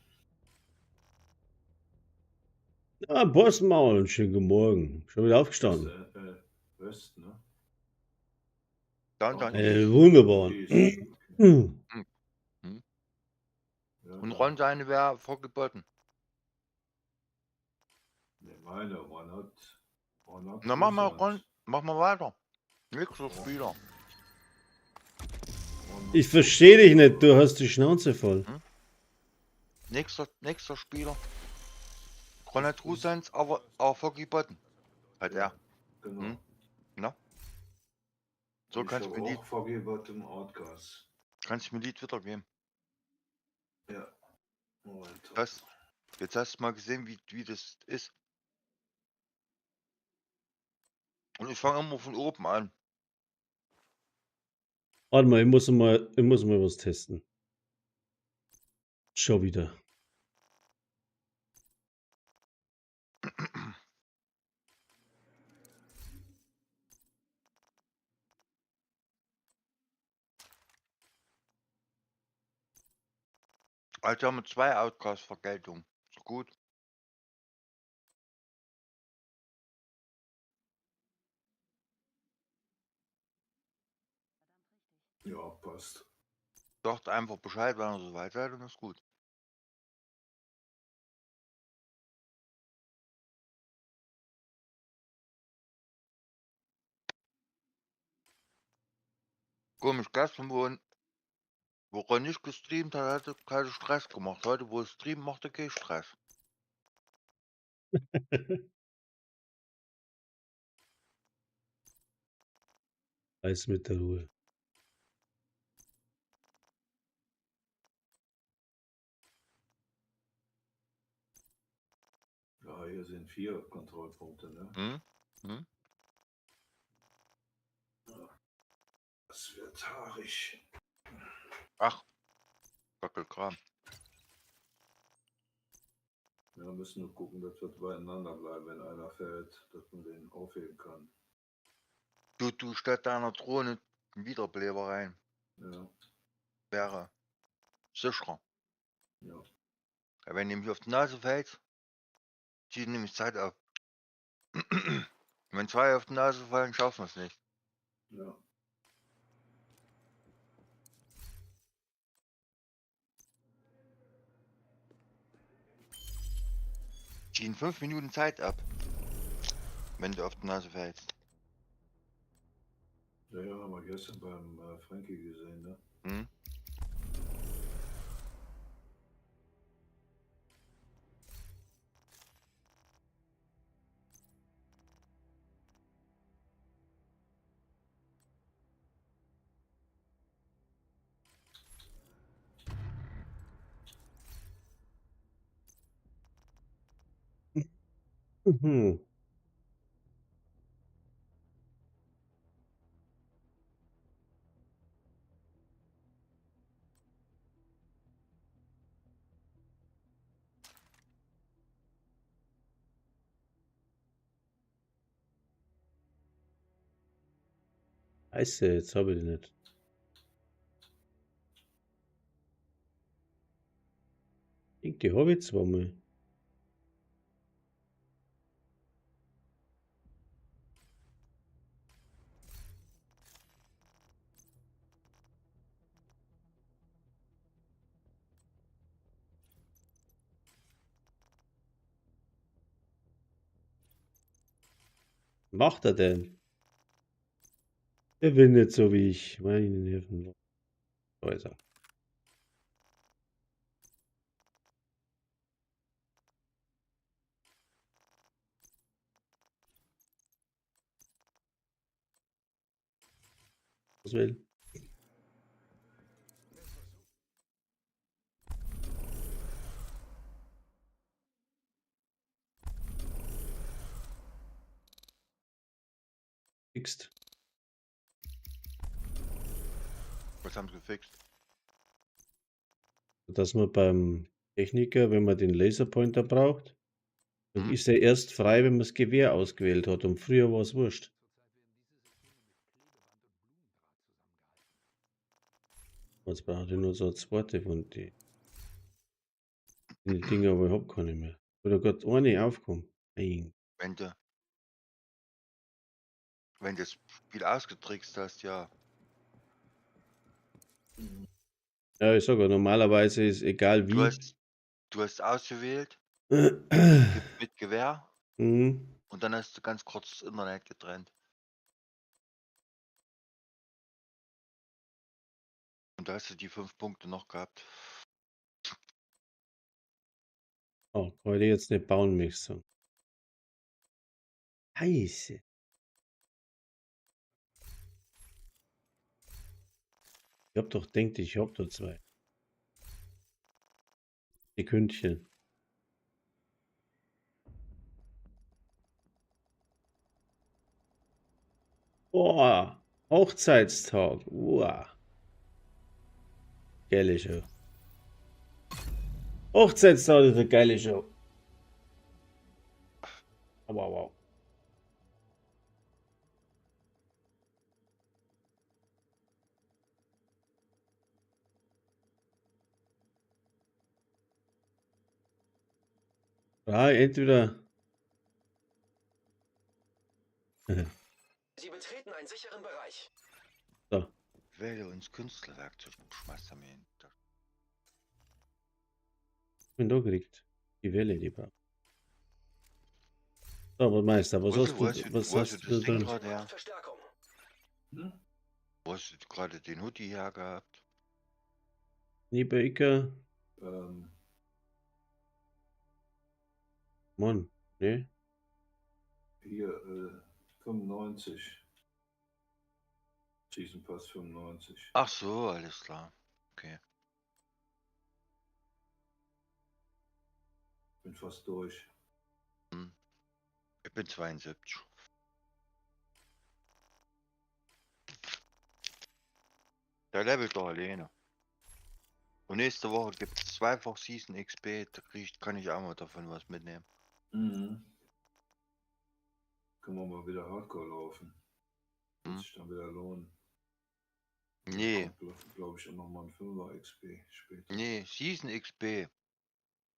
Ah, Bossmaul, schönen guten Morgen. Schon wieder aufgestanden. Das West, ne? Downtown. Wunderbar. East. Hm. Ja, Und da. Ron seine wäre vorgeboten. Ne, meine, Ron hat Na, mach mal, True Ron, Sons. mach mal weiter. Nächster Spieler. Ron hat Ich verstehe dich nicht, du hast die Schnauze voll. Hm? Nächster Spieler. Ron hat True Sons, aber Foggy Bottom. Hat er. Genau. Hm? Na? So Ich kannst du hab mir Lied, auch Foggy Bottom Outcast. kannst du mir Lied wiedergeben. Ja. Moment. Das, jetzt hast du mal gesehen, wie das ist. Und ich fange immer von oben an. Warte mal, ich muss mal was testen. Schon wieder. Also haben wir zwei Outcast-Vergeltung. Ist gut. Ja, passt. Sagt einfach Bescheid, wenn ihr soweit seid und ist gut. Komisch, gestern, wo er nicht gestreamt hat, hat er keinen Stress gemacht. Heute, wo er streamt, macht er keinen Stress. Alles mit der Ruhe. Ja, hier sind 4 Kontrollpunkte, ne? Hm? Hm? Das wird haarig. Ach, Wackelkram. Wir müssen nur gucken, dass wir beieinander bleiben, wenn einer fällt, dass man den aufheben kann. Du statt deiner Drohne einen Wiederbeleber rein. Ja. Wäre sicherer. Ja. Ja, wenn du nämlich auf die Nase fällst, zieht nämlich Zeit ab. Wenn 2 auf die Nase fallen, schaffen wir es nicht. Ja. Ziehen 5 Minuten Zeit ab, wenn du auf die Nase fällst. Ja, ja, haben wir gestern beim Frankie gesehen, ne? Hm? Scheiße, jetzt hab ich die nicht. Ich die hab ich zwar mal. Macht er denn? Er will nicht so wie ich. Meine Nerven. Da ist er. Was will? Fixt. Was haben sie gefixt? Dass man beim Techniker, wenn man den Laserpointer braucht, dann ist er erst frei, wenn man das Gewehr ausgewählt hat. Und früher war es wurscht. Jetzt brauche ich nur so eine zweite von die. Die Dinger, aber ich hab keine mehr. Oder grad eine aufkommen. Nein. Wenn du das Spiel ausgetrickst hast, ja. Ja, ich sag ja, normalerweise ist egal wie. Du hast ausgewählt mit Gewehr und dann hast du ganz kurz das Internet getrennt. Und da hast du die 5 Punkte noch gehabt. Oh, kann ich jetzt nicht bauen, möchte ich sagen. Scheiße. Ich hab doch gedacht, ich hab da 2. Sekündchen. Boah, Hochzeitstag. Uah. Geil ist ja. Hochzeitstag ist eine geile Show. Wow, wow. Ja, entweder. Sie betreten einen sicheren Bereich. So. Wähle uns Künstlerwerkzeug. Schmeißt er mir hin. Bin da gekriegt. Die Welle, die braucht. So, aber Meister, was Wo hast wo du, was wo hast hast du du das Ding drin? gerade her? Verstärkung. Hm? Wo hast du gerade den Hoodie her gehabt? Niebaker? Ähm, Mann, ne? hier, 95. Season Pass 95. Ach so, alles klar. Okay. Bin fast durch. Hm. Ich bin 72. Der levelt doch alleine. Und nächste Woche gibt es zweifach Season XP, da kann ich auch mal davon was mitnehmen. Mhm. Können wir mal wieder Hardcore laufen. Wird Hm. sich dann wieder lohnen. Nee, Glaube ich, auch nochmal ein 5er XP später. nee, Season XP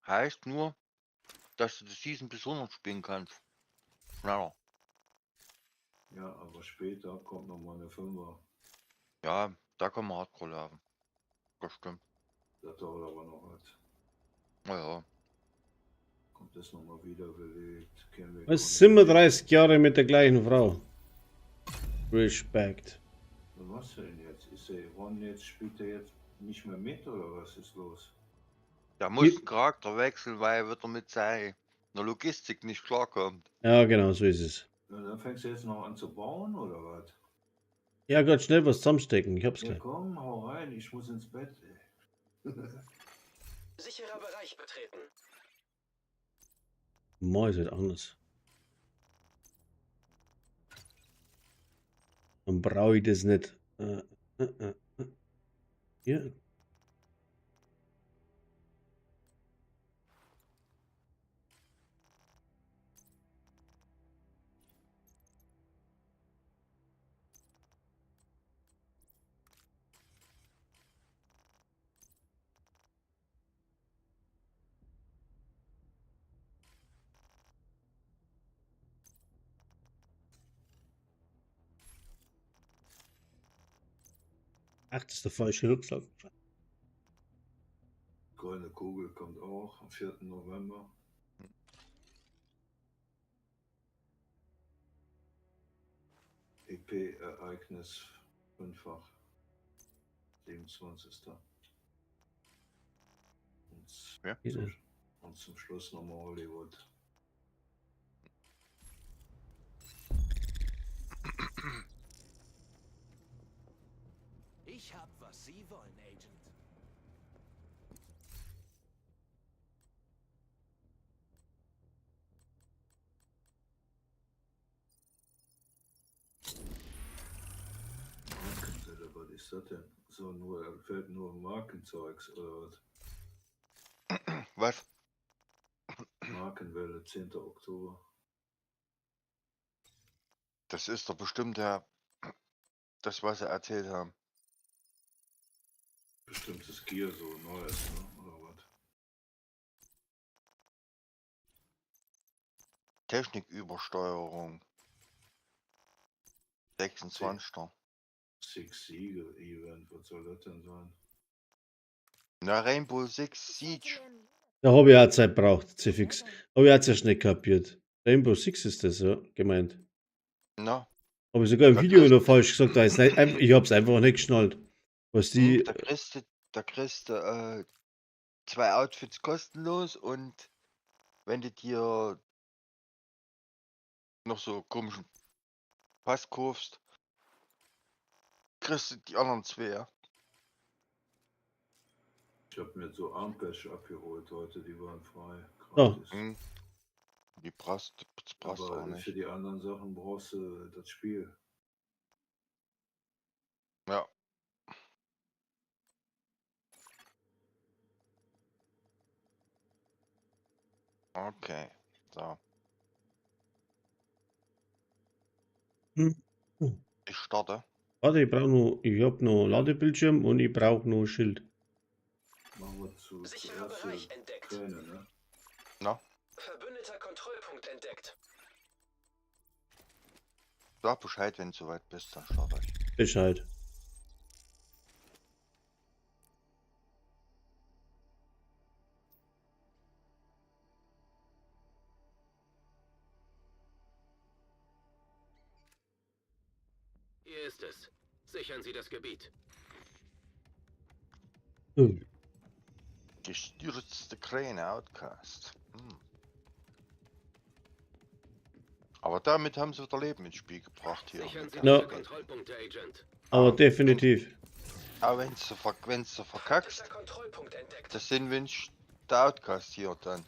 heißt nur, dass du die Season bis 100 spielen kannst. Schneller. Ja, aber später kommt nochmal eine 5er. Ja, da kann man Hardcore laufen. Das stimmt. Das dauert aber noch was. Naja. Kommt das nochmal wiederbelebt. Kennen wir Was 37 Jahre mit der gleichen Frau. Respekt. Was machst du denn jetzt? Ist der Ron jetzt, spielt er jetzt nicht mehr mit oder was ist los? Der muss einen Charakter wechseln, weil er wieder mit seiner Logistik nicht klarkommt. Ja, genau, so ist es. Ja, dann fängst du jetzt noch an zu bauen oder was? Ja, Gott, schnell was zusammenstecken. Ich hab's Ja, gleich. komm, hau rein, ich muss ins Bett. Ey. Sicherer Bereich betreten. Mal ist halt anders. Dann brauche ich das nicht. Hier. Ach, das ist der falsche Rucksack. Goldene Kugel kommt auch am 4. November. EP-Ereignis fünffach. 27. Und, Ja. und zum Schluss nochmal Hollywood. Ich hab, was Sie wollen, Agent. Markenwelle, was ist das denn? So, nur, fällt nur Markenzeugs oder was? Was? Markenwelle, 10. Oktober. Das ist doch bestimmt der, das, was sie erzählt haben. Bestimmtes Gear, so neues, ne? Oder was? Technikübersteuerung. 26. Six Siege Event, was soll das denn sein? Na, Rainbow Six Siege. Da habe ich auch Zeit braucht, C-Fix. Habe ich auch zuerst nicht kapiert. Rainbow Six ist das, ja, gemeint. Na, Habe ich sogar im Da Video kriegst- noch falsch gesagt. Da ist nicht, ich hab's einfach nicht geschnallt. Was die. da kriegst du 2 Outfits kostenlos und wenn du dir noch so komischen Pass kaufst, kriegst du die anderen 2, ja. Ich habe mir so Armpatch abgeholt heute, die waren frei. Oh. Gratis. Hm. Die brauchst, das brauchst du Aber auch nicht. für die anderen Sachen brauchst du das Spiel. Ja. Okay. So. Hm. Ich starte. Warte, ich brauche noch, ich hab noch Ladebildschirm und ich brauche noch Schild. Machen wir zu, Sicherer zuerst Bereich die entdeckt. Kräne, ne? Na? Verbündeter Kontrollpunkt entdeckt. Sag Bescheid, wenn du soweit bist, dann starte ich. Bescheid. Hier ist es. Sichern Sie das Gebiet. Hm. Gestürzte Kräne, Outcast. Hm. Aber damit haben sie wieder Leben ins Spiel gebracht hier. Sichern Sie Mit Ja. diese Kontrollpunkte, Agent. Aber definitiv. Aber wenn du ver wenn's du verkackst, Verbündeter Kontrollpunkt entdeckt. das sind wenigstens der Outcast hier dann.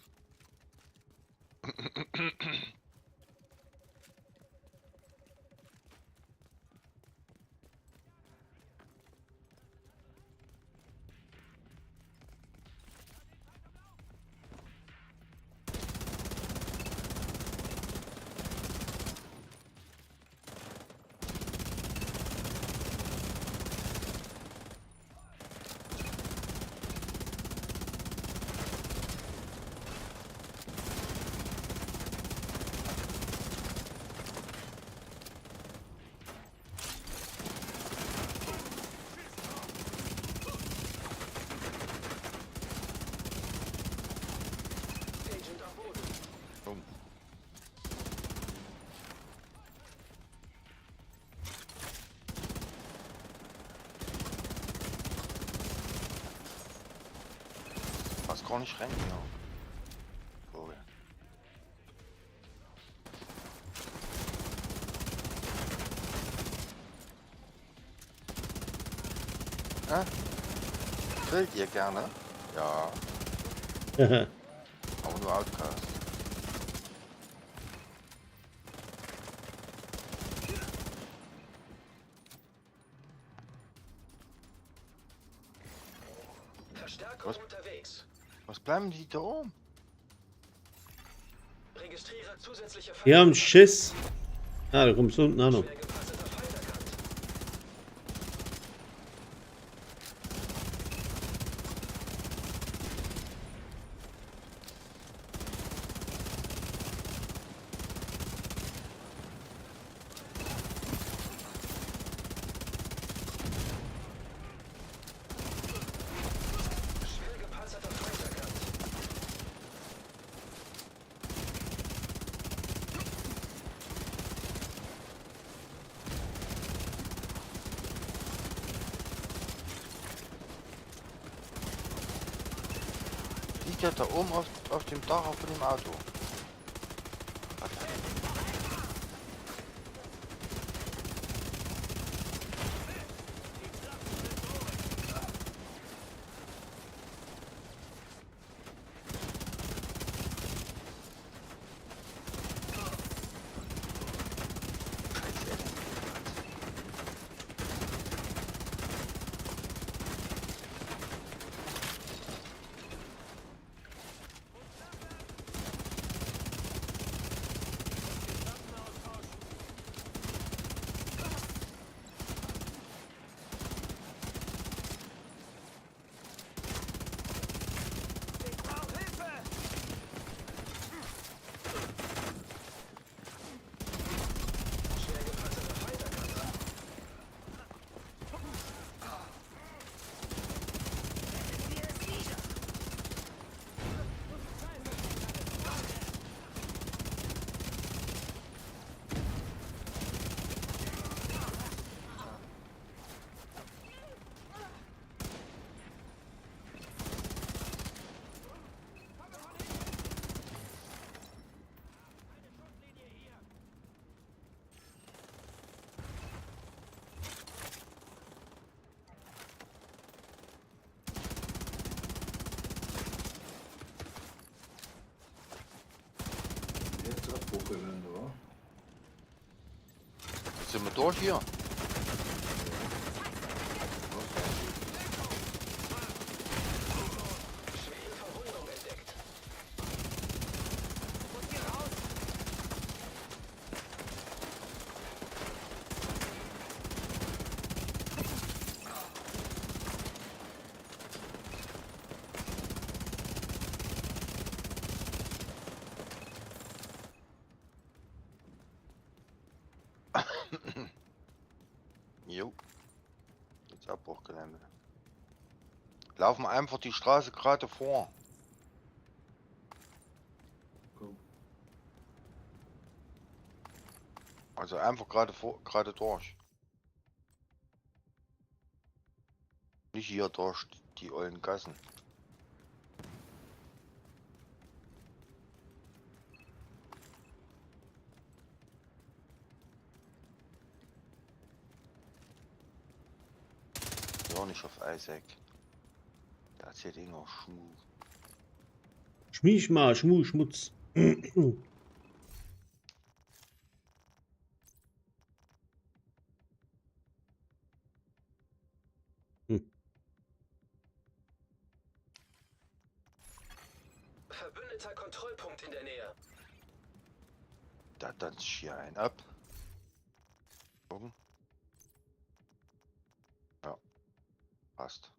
Agent am Boden. Oh. Passt gar nicht rein hier. Vogel. Ah? Grillt ihr gerne? Ja, aber nur Outcast. Verstärkung Was? unterwegs. Was bleiben die da oben? Registriere zusätzliche Die haben Schiss. Ah, da kommst du unten auch noch. Schwer gepanzerter Feind erkannt. Schwer gepanzerter Feind erkannt. Liegt ja da oben auf dem Dach von dem Auto. Warte. Scheiße, ey. Schwer gepanzerter Feind erkannt. Jetzt Abbruchgelände, wa? Jetzt sind wir durch hier. Schwere Verwundung entdeckt. Jo. Jetzt Abbruchgelände. Laufen einfach die Straße gerade vor. Komm. Also einfach gerade vor, gerade durch. Nicht hier durch die ollen Gassen. Ja, nicht auf Isaac. Der erzählt immer Schmu. Schmischma, Schmu, Schmutz. Verbündeter Kontrollpunkt in der Nähe. Da tanzt ich hier einen ab. Gucken. Ja. Passt.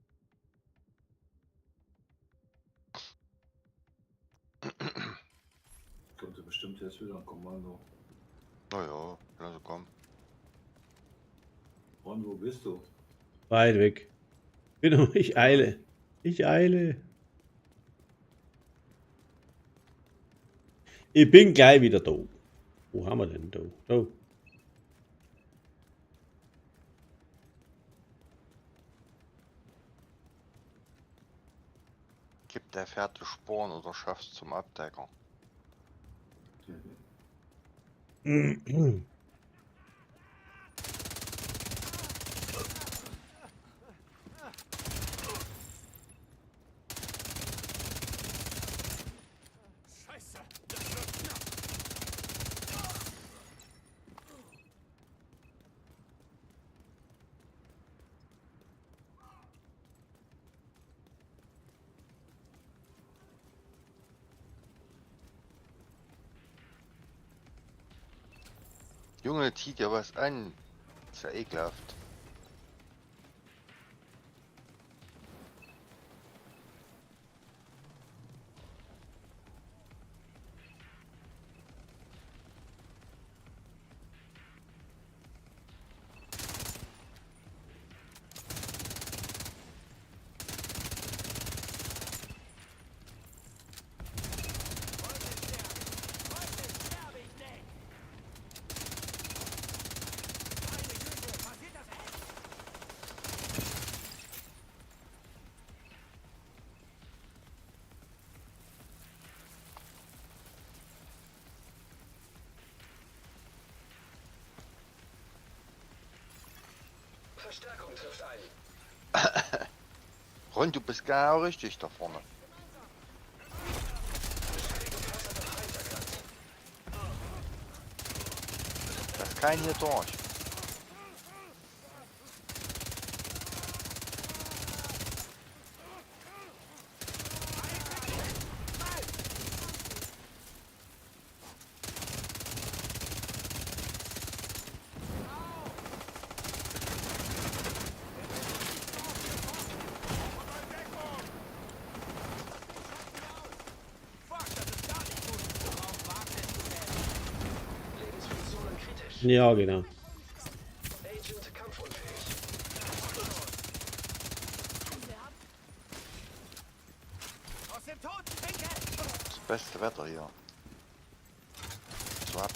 Kommt ja bestimmt jetzt wieder ein Kommando. Naja, lass sie kommen. Ron, wo bist du? Weit weg. Ich eile. Ich eile. Ich bin gleich wieder da. Wo haben wir denn da? Da. Gibt der fertige Sporen oder schaffst zum Abdecker? Scheiße, das wird knapp. Junge, zieh dir was an. Ist ja ekelhaft. Heute sterbe ich nicht. Meine Güte, passiert das echt? Verstärkung trifft ein. Ron, du bist genau richtig da vorne. Schwer gepanzerter Feind erkannt. Lass keinen hier durch. Fuck, das ist gar nicht gut. Darauf wartet zu werden. Lebensfunktionen kritisch. Ja, genau. Agent kampfunfähig. Aus dem toten Winkel! Das beste Wetter hier. So ab.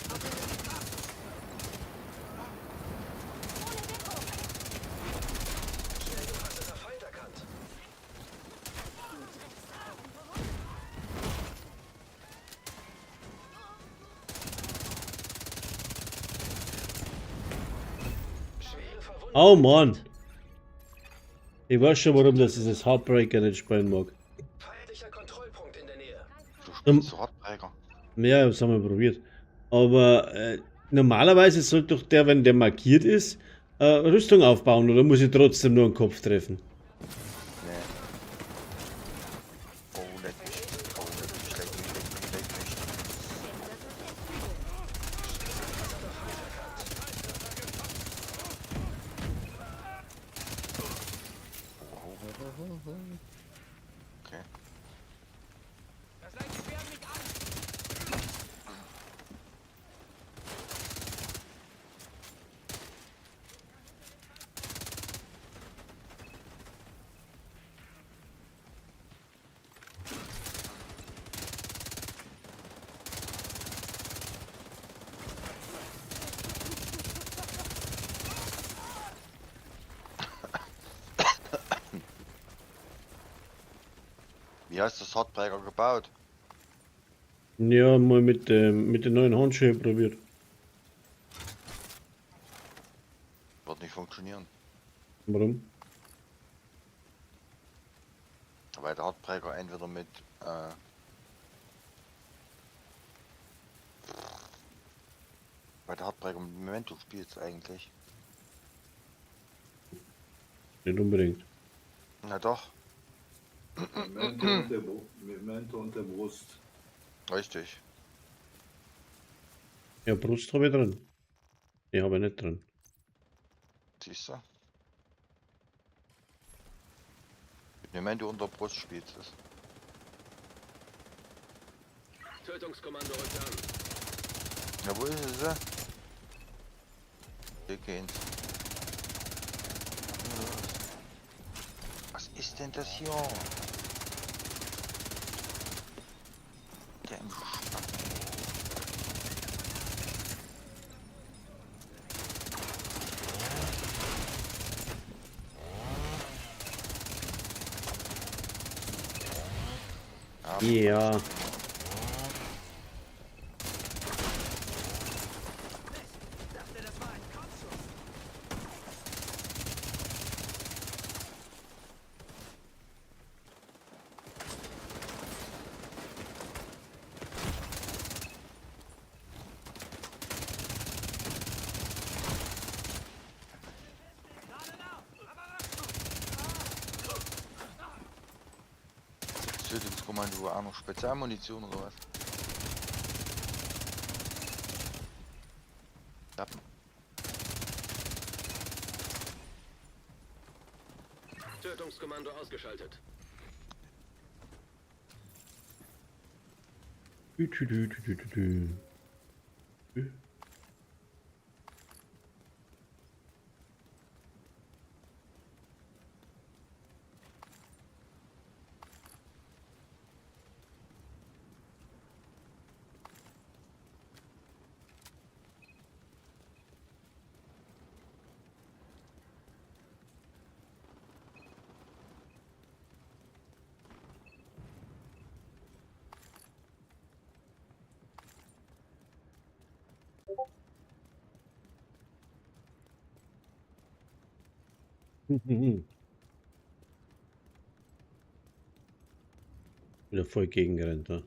Schwer gepanzerter Feind erkannt. Schwere Verwundung. Oh Mann. Ich weiß schon, warum das dieses Heartbreaker nicht spielen mag. Feindlicher Kontrollpunkt in der Nähe. Du spielst so Heartbreaker. Ja, das haben wir probiert. Aber normalerweise sollte doch der, wenn der markiert ist, Rüstung aufbauen, oder muss ich trotzdem nur einen Kopf treffen? Nee. Oh, leck mich. Oh, leck mich, leck mich, leck mich, leck mich. Okay. Das lenkt die Bären nicht an! Wie hast du das Heartbreaker gebaut? Ja, mal mit den neuen Handschuhen probiert. Wird nicht funktionieren. Warum? Weil der Heartbreaker entweder mit weil der Heartbreaker mit Memento spielt eigentlich. Nicht unbedingt. Na doch. Memento und der Brust. Richtig. Ja, Brust habe ich drin. Die habe ich nicht drin. Siehst du? Mit Memento unter Brust spielt es. Tötungskommando rückt an. Ja, wo ist es? Hier geht's. Was ist denn das hier? Der im Spack. Ja. Tötungskommando auch noch Spezialmunition oder was? Ja. Tötungskommando ausgeschaltet. Dü, dü, dü, dü, dü, dü. Wieder voll gegengerannt, da.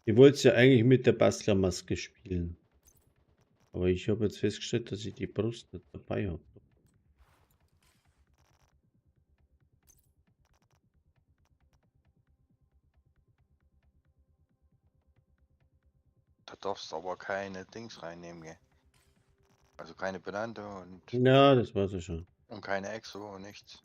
Ich wollte es ja eigentlich mit der Bastlermaske spielen. Aber ich habe jetzt festgestellt, dass ich die Brust nicht dabei habe. Da darfst du aber keine Dings reinnehmen, gell? Also keine Benannte und... Ja, das war's ja schon. Und keine Exo und nichts.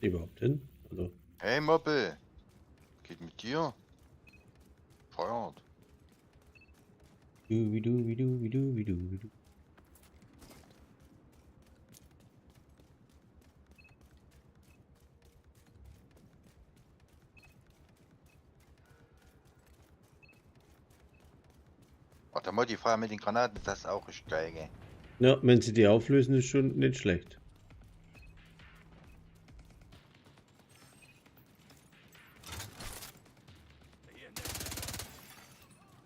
Überhaupt hin? Also. Hey Moppel! Geht mit dir? Feuert. Du, wie du, wie du, wie du, wie du, wie du. Ach, der Modifier mit den Granaten, das ist auch richtig geil, gell? Ja, wenn sie die auflösen, ist schon nicht schlecht.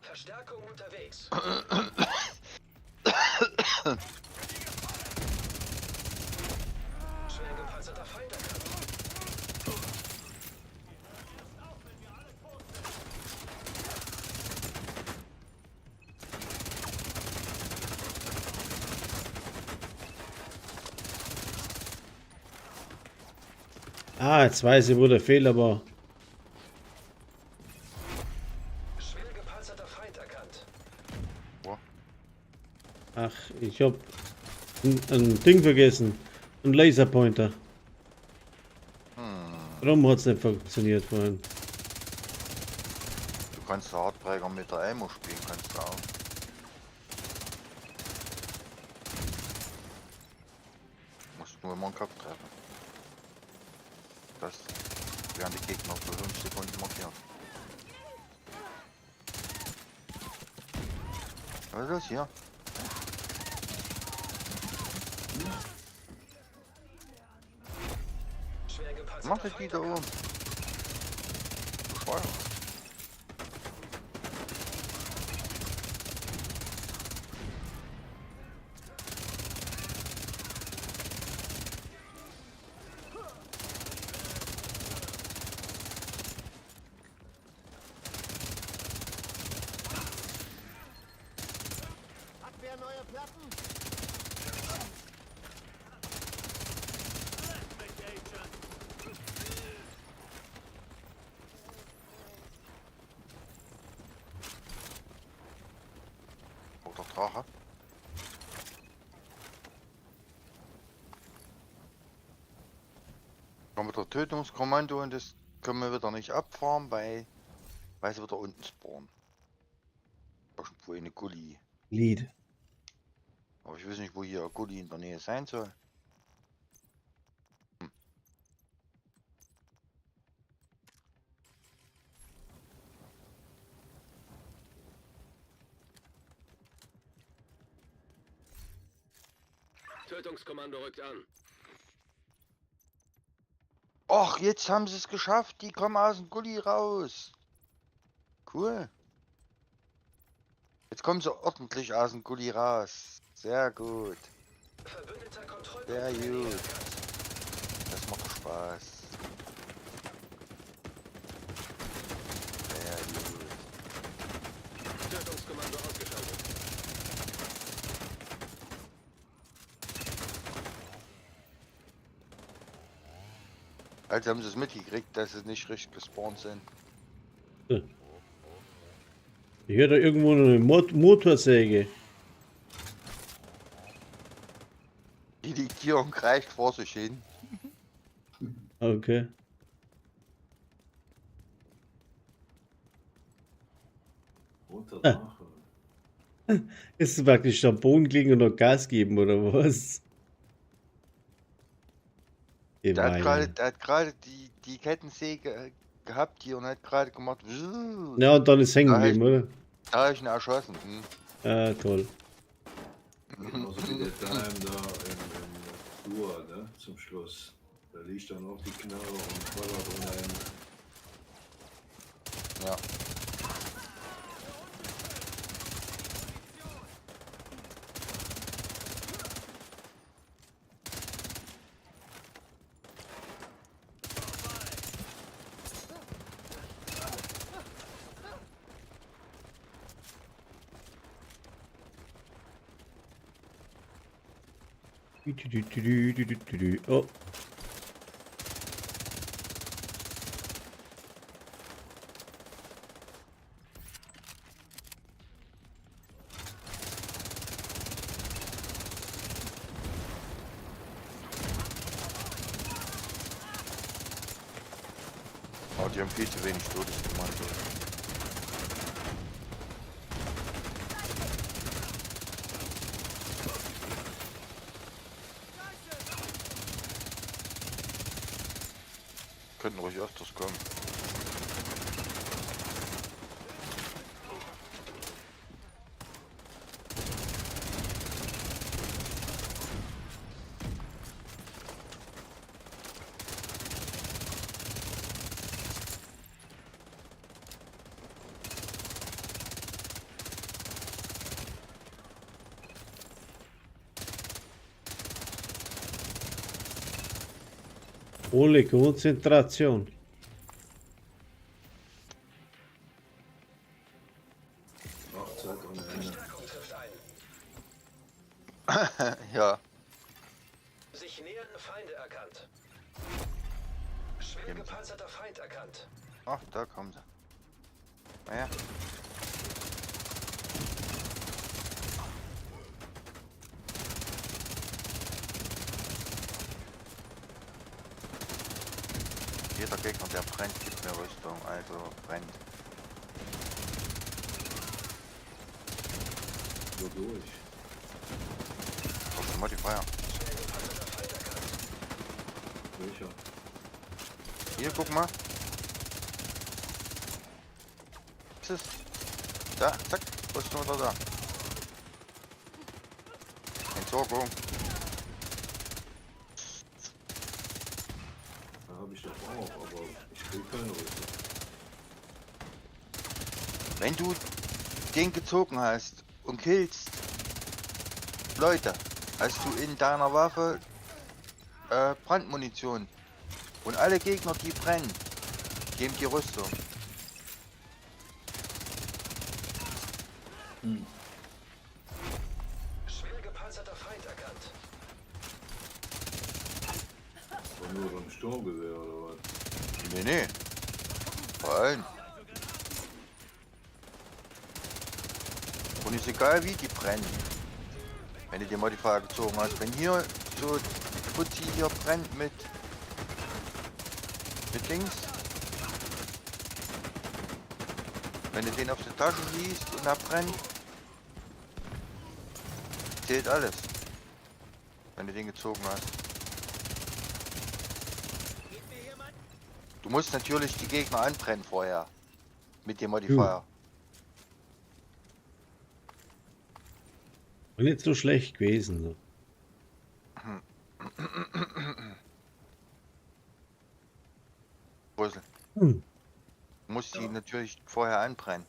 Verstärkung unterwegs. Schwer gepanzerter Feind erkannt. Ah, jetzt weiß ich, wo der Fehler war. Schwer gepanzerter Feind erkannt. Wo? Ach, ich hab ein Ding vergessen. Ein Laserpointer. Warum hat es nicht funktioniert vorhin? Du kannst der Heartbreaker mit der Elmo spielen, kannst du auch. Musst nur immer einen Kopf treffen. Das werden die Gegner für 5 Sekunden markiert. Was ist das hier? Schwer gepanzerter Macht die Feind da erkannt. oben? Bescheuert. Hat wer neue Platten? Oder Drache. Kommen wir der Tötungskommando und das können wir wieder nicht abfahren, weil sie wieder unten spawnen. Irgendwo eine Gully. Lied. Aber ich weiß nicht, wo hier ein Gully in der Nähe sein soll. Tötungskommando rückt an. Och, jetzt haben sie es geschafft. Die kommen aus dem Gully raus. Cool. Jetzt kommen sie ordentlich aus dem Gully raus. Sehr gut. Verbündeter Kontrollpunkt Sehr in der Nähe gut. erkannt. Das macht doch Spaß. Sehr gut. Tötungskommando ausgeschaltet. Also haben sie es mitgekriegt, dass sie nicht richtig gespawnt sind. Ich höre da irgendwo noch eine Motorsäge. Die liegt hier und kreischt vor sich hin. Okay. Roter Drache. Ist praktisch am Boden gelegen und noch Gas geben, oder was? Der hat gerade, Gemein. der hat gerade die Kettensäge gehabt hier und hat gerade gemacht. Ja, und dann ist hängen Da geblieben, oder? Da habe ich ihn erschossen. Hm. Ah, toll. Genauso wie der Dime da im Flur, ne? Zum Schluss. Da liegt dann auch die Knarre und ballert ohne Ende. Ja. Oh. Aber die haben viel zu wenig Todeskommando. Könnten ruhig öfters kommen. Ole Konzentration. Hochzeit ohne Ende. Verstärkung trifft ein. Ja. Sich nähernde Feinde erkannt. Schwer gepanzerter Feind erkannt. Ach, da kommen sie. Naja. Jeder Gegner, der brennt, gibt mir Rüstung, also brennt. Wodurch? Auf den Modifier. Welcher? Hier, guck mal. Was ist? Da, zack, Rüstung oder da. Entsorgung. Da habe ich doch auch, aber ich krieg keine Rüstung. Wenn du den gezogen hast und killst Leute, hast du in deiner Waffe Brandmunition. Und alle Gegner, die brennen, geben die Rüstung. Hm. Schwer gepanzerter Feind erkannt. War nur beim Sturmgewehr oder was? Nee, nee. Bei allen. Und ist egal wie die brennen. Wenn du die Modifier gezogen hast. Wenn hier so Fuzzi hier brennt mit Dings. Wenn du den auf die Tasche schießt und er brennt, zählt alles. Wenn du den gezogen hast. Du musst natürlich die Gegner anbrennen vorher. Mit dem Modifier. War nicht so schlecht gewesen. So. Brüssel. Hm. Du musst die Ja. natürlich vorher anbrennen.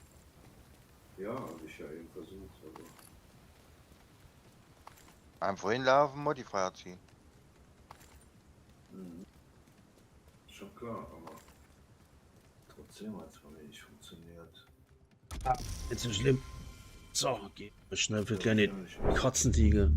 Ja, habe ich ja eben versucht, aber. Einfach hinlaufen, Modifier ziehen. Mhm. Schon klar, aber trotzdem hat es bei mir nicht funktioniert. Nicht so schlimm. So, geht mal schnell für kleine Ja, ich- Katzentiger.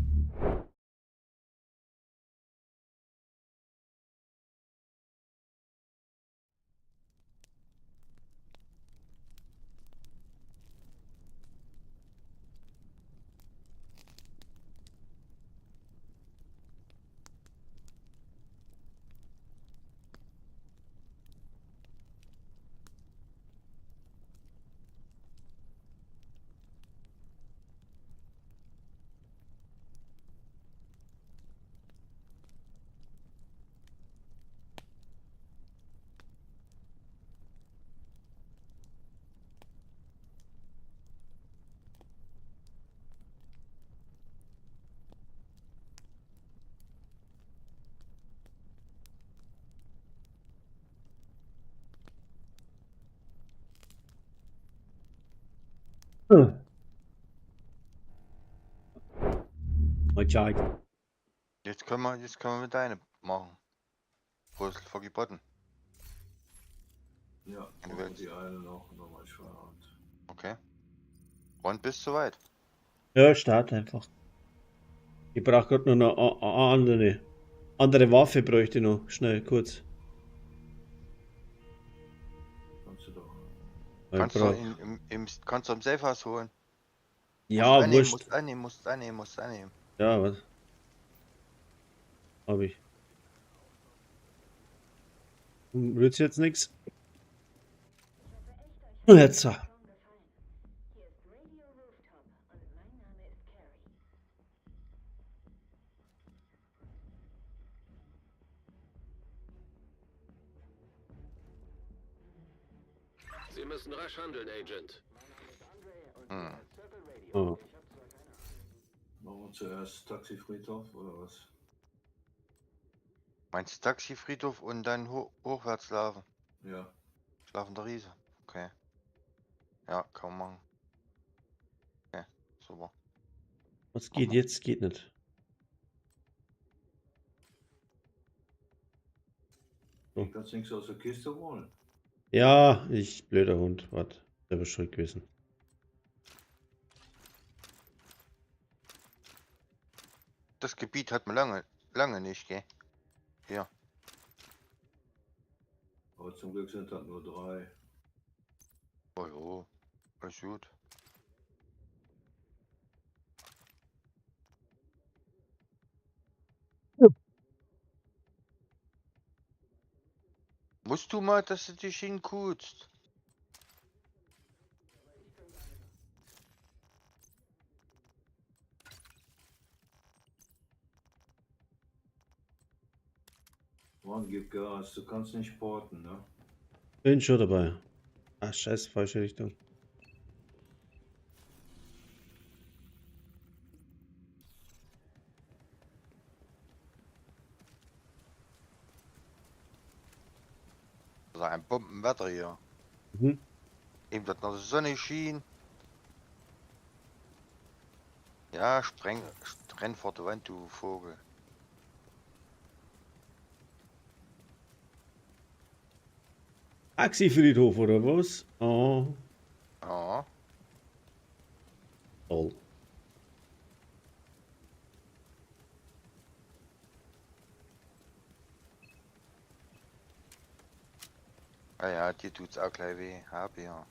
Hm. Mal Zeit. Jetzt können wir mit deine machen. Brüssel, vergeboten. Ja, Wenn du und willst. die eine noch und dann mach ich Feierabend. Okay. Und bist soweit. Ja, start einfach. Ich brauche gerade noch eine andere Waffe bräuchte ich noch. Schnell, kurz. Kannst du doch. Weil ich Kannst du, brauch- kannst du im Safehouse holen. Ja, musst annehmen, wurscht. musst annehmen, musst annehmen, musst annehmen. Ja, was? Hab ich. Wird's jetzt nix? Jetzt. so. Sie müssen rasch handeln, Agent. Hm. Oh. Machen wir zuerst Taxifriedhof oder was? Meinst du Taxifriedhof und dann hochwärts laufen? Ja. Schlafender Riese. Okay. Ja, kann man machen. Okay, super. Was geht jetzt? Geht nicht. Du kannst nichts aus der Kiste holen. Ja, ich blöder Hund. Warte, selber schuld gewesen. Das Gebiet hat man lange, lange nicht, gell? Hier. Aber zum Glück sind das nur 3. Oh jo, alles gut. Musst du mal, dass du dich hinkutzt. Mann, gib Gas, du kannst nicht porten, ne? Bin schon dabei. Ach, scheiße, falsche Richtung. Das ist ein Bombenwetter hier. Mhm. Eben, dass noch die Sonne schien. Ja, spreng, renn vor der Wand, du Vogel. Taxifriedhof oder was? Oh, Ja. toll. Ah ja, dir tut's auch gleich weh. Hab ja.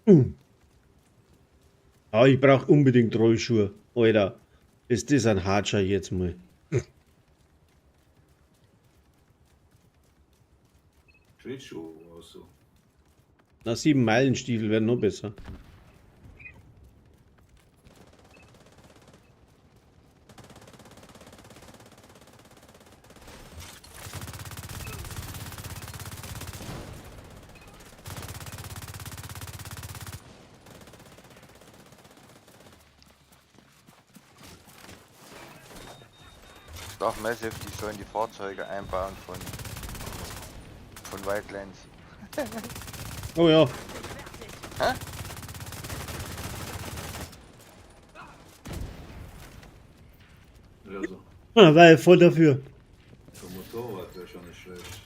Hm. Ah, ich brauche unbedingt Rollschuhe. Alter, ist das ein Hatscher jetzt mal. Schlittschuhe brauchst du. Na, 7-Meilen-Stiefel wären noch besser. Doch, Massive, die sollen die Fahrzeuge einbauen von Wildlands. Oh ja. Hä? Ja, so. Ah, war ich voll dafür. So ein Motorrad wäre schon nicht schlecht.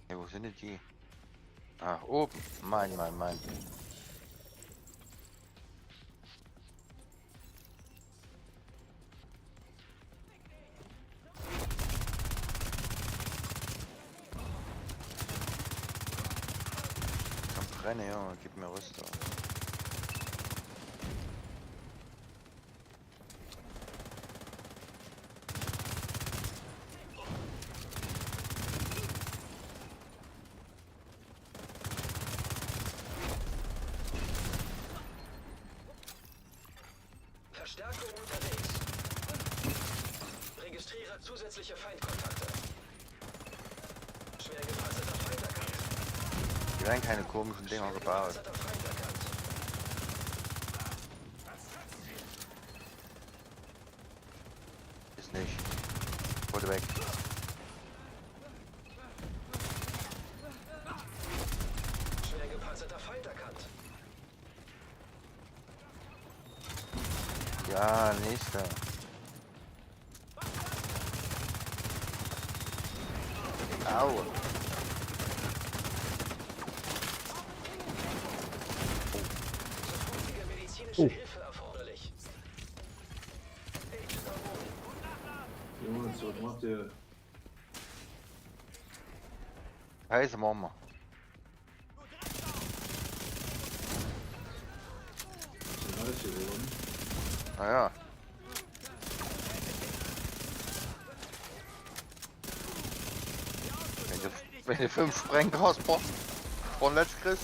Ja, wo sind denn die? Ach, oben. Mein, mein, mein. Komm, brenne, Junge, gib mir Rüstung. Verstärkung unterwegs. Registriere zusätzliche Feindkontakte. Schwer gepanzerter Feind erkannt. Hier werden keine komischen Dinger Schwer gebaut. gepanzerter Feind erkannt. Ist nicht. Wurde weg. Schwer gepanzerter Feind erkannt. Ja, nächster. Au. Sofortige medizinische Oh. Hilfe erforderlich. Agent am Boden. Jungs, was macht ihr? Heiße Mama. Ist heiß geworden? Naja. Wenn du 5 Sprenggas pro Netz kriegst.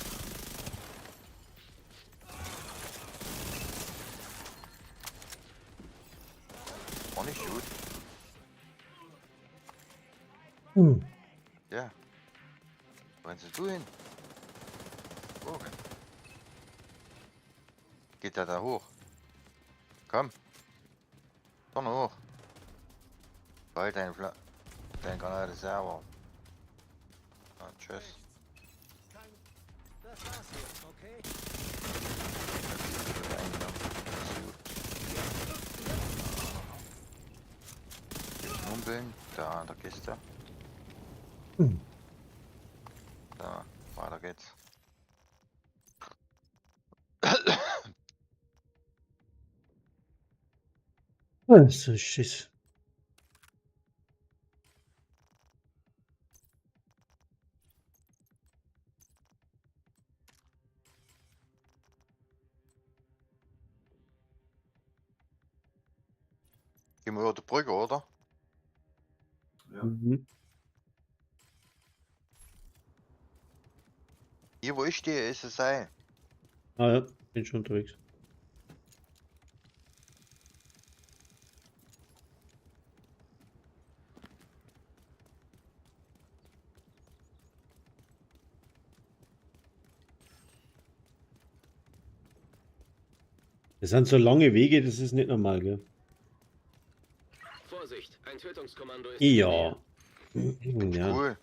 Auch nicht gut. Hm. Ja. Wo rennst du hin? Okay. Geht der da hoch? Komm. Komm hoch. Bald dein Granate sauer. Ah, tschüss. Das war's jetzt, okay? Wird eingenommen. Das ist gut. Mumpeln. Da an der Kiste. Hm. Da, weiter geht's. Ah, so Schiss. Gehen wir über die Brücke, oder? Ja. Mhm. Hier, wo ich stehe, ist es Seil. Ah ja, bin schon unterwegs. Das sind so lange Wege, das ist nicht normal, gell? Vorsicht, ein Tötungskommando ist in der Ja. Nähe. Ja. Cool.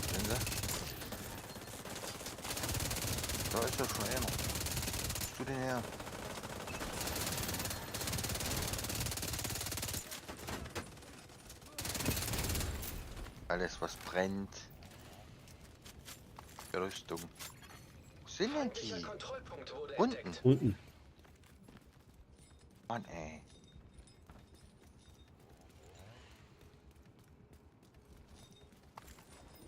Sehen Sie? Da ist ja schon einer. Was du denn her? Alles was brennt. Rüstung. Wo sind denn Feindlicher die? Kontrollpunkt wurde Unten. entdeckt. Unten. Mann, ey.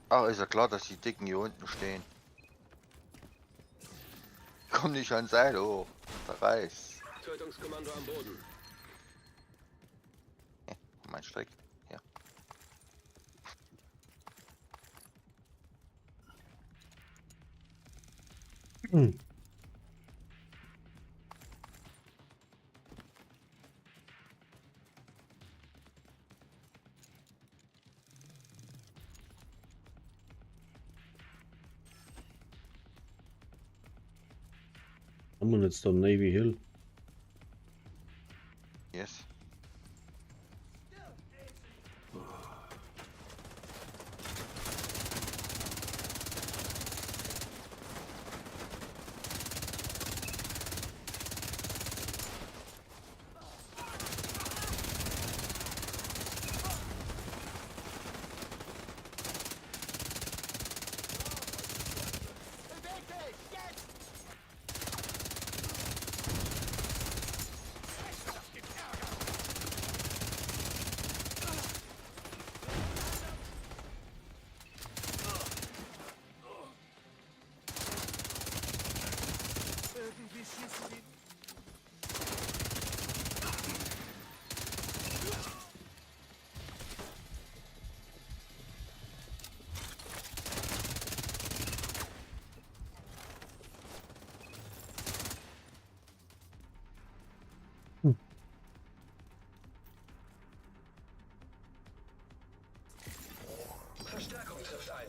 Ach, ist ja klar, dass die Dicken hier unten stehen. Komm nicht ans Seil hoch. Der Reis. Tötungskommando am Boden. Mein Strick. Ja. Hm. Haben wir jetzt da am Navy Hill? Yes. Beweg dich! Jetzt! Irgendwie schießen die. Verstärkung trifft ein.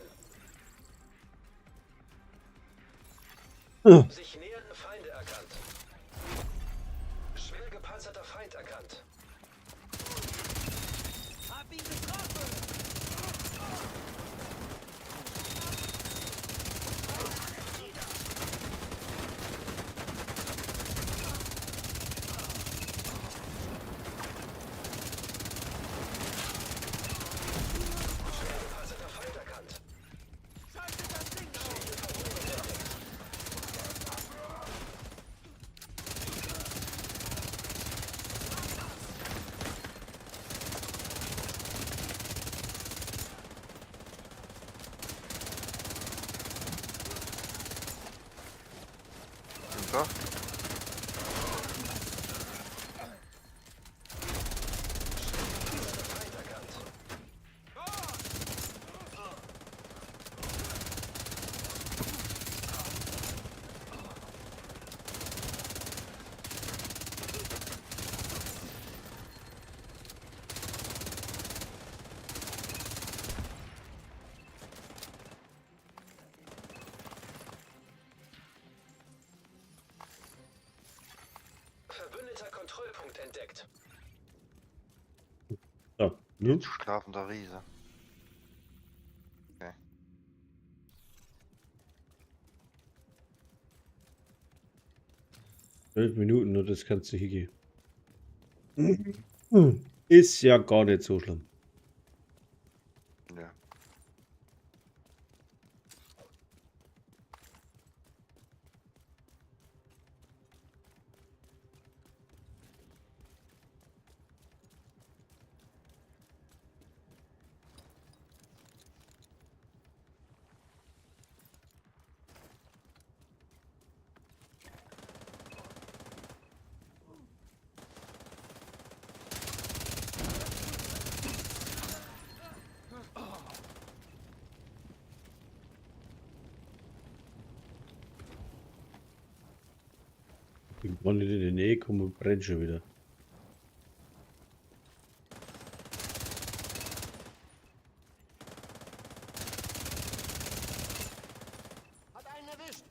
Ah. Sich nähernde Feinde erkannt. Schwer gepanzerter Feind erkannt. Hab ihn getroffen! Schwer gepanzerter Feind erkannt. Schalte das Ding aus! Schwere Verwundung entdeckt. Sind da? Feind erkannt. Verbündeter Kontrollpunkt entdeckt. So, nun? Schlafender Riese. Okay. 12 Minuten und das kannst du hingehen. Ist ja gar nicht so schlimm. Bin gar nicht in die Nähe gekommen und brennt schon wieder. Hat einen erwischt.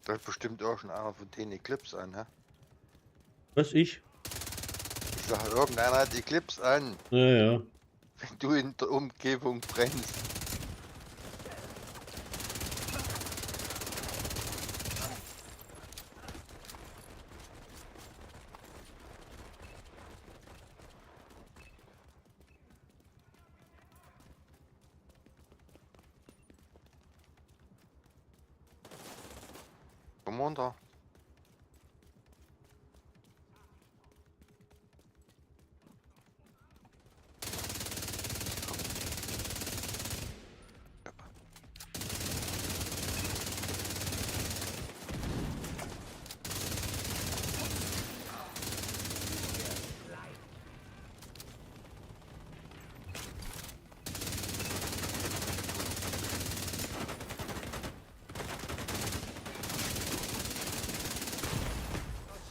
Da hat bestimmt auch schon einer von denen Eclipse an, hä? Was, ich? Ich sag, irgendeiner hat Eclipse an, Ja, ja. wenn du in der Umgebung brennst. Komm runter.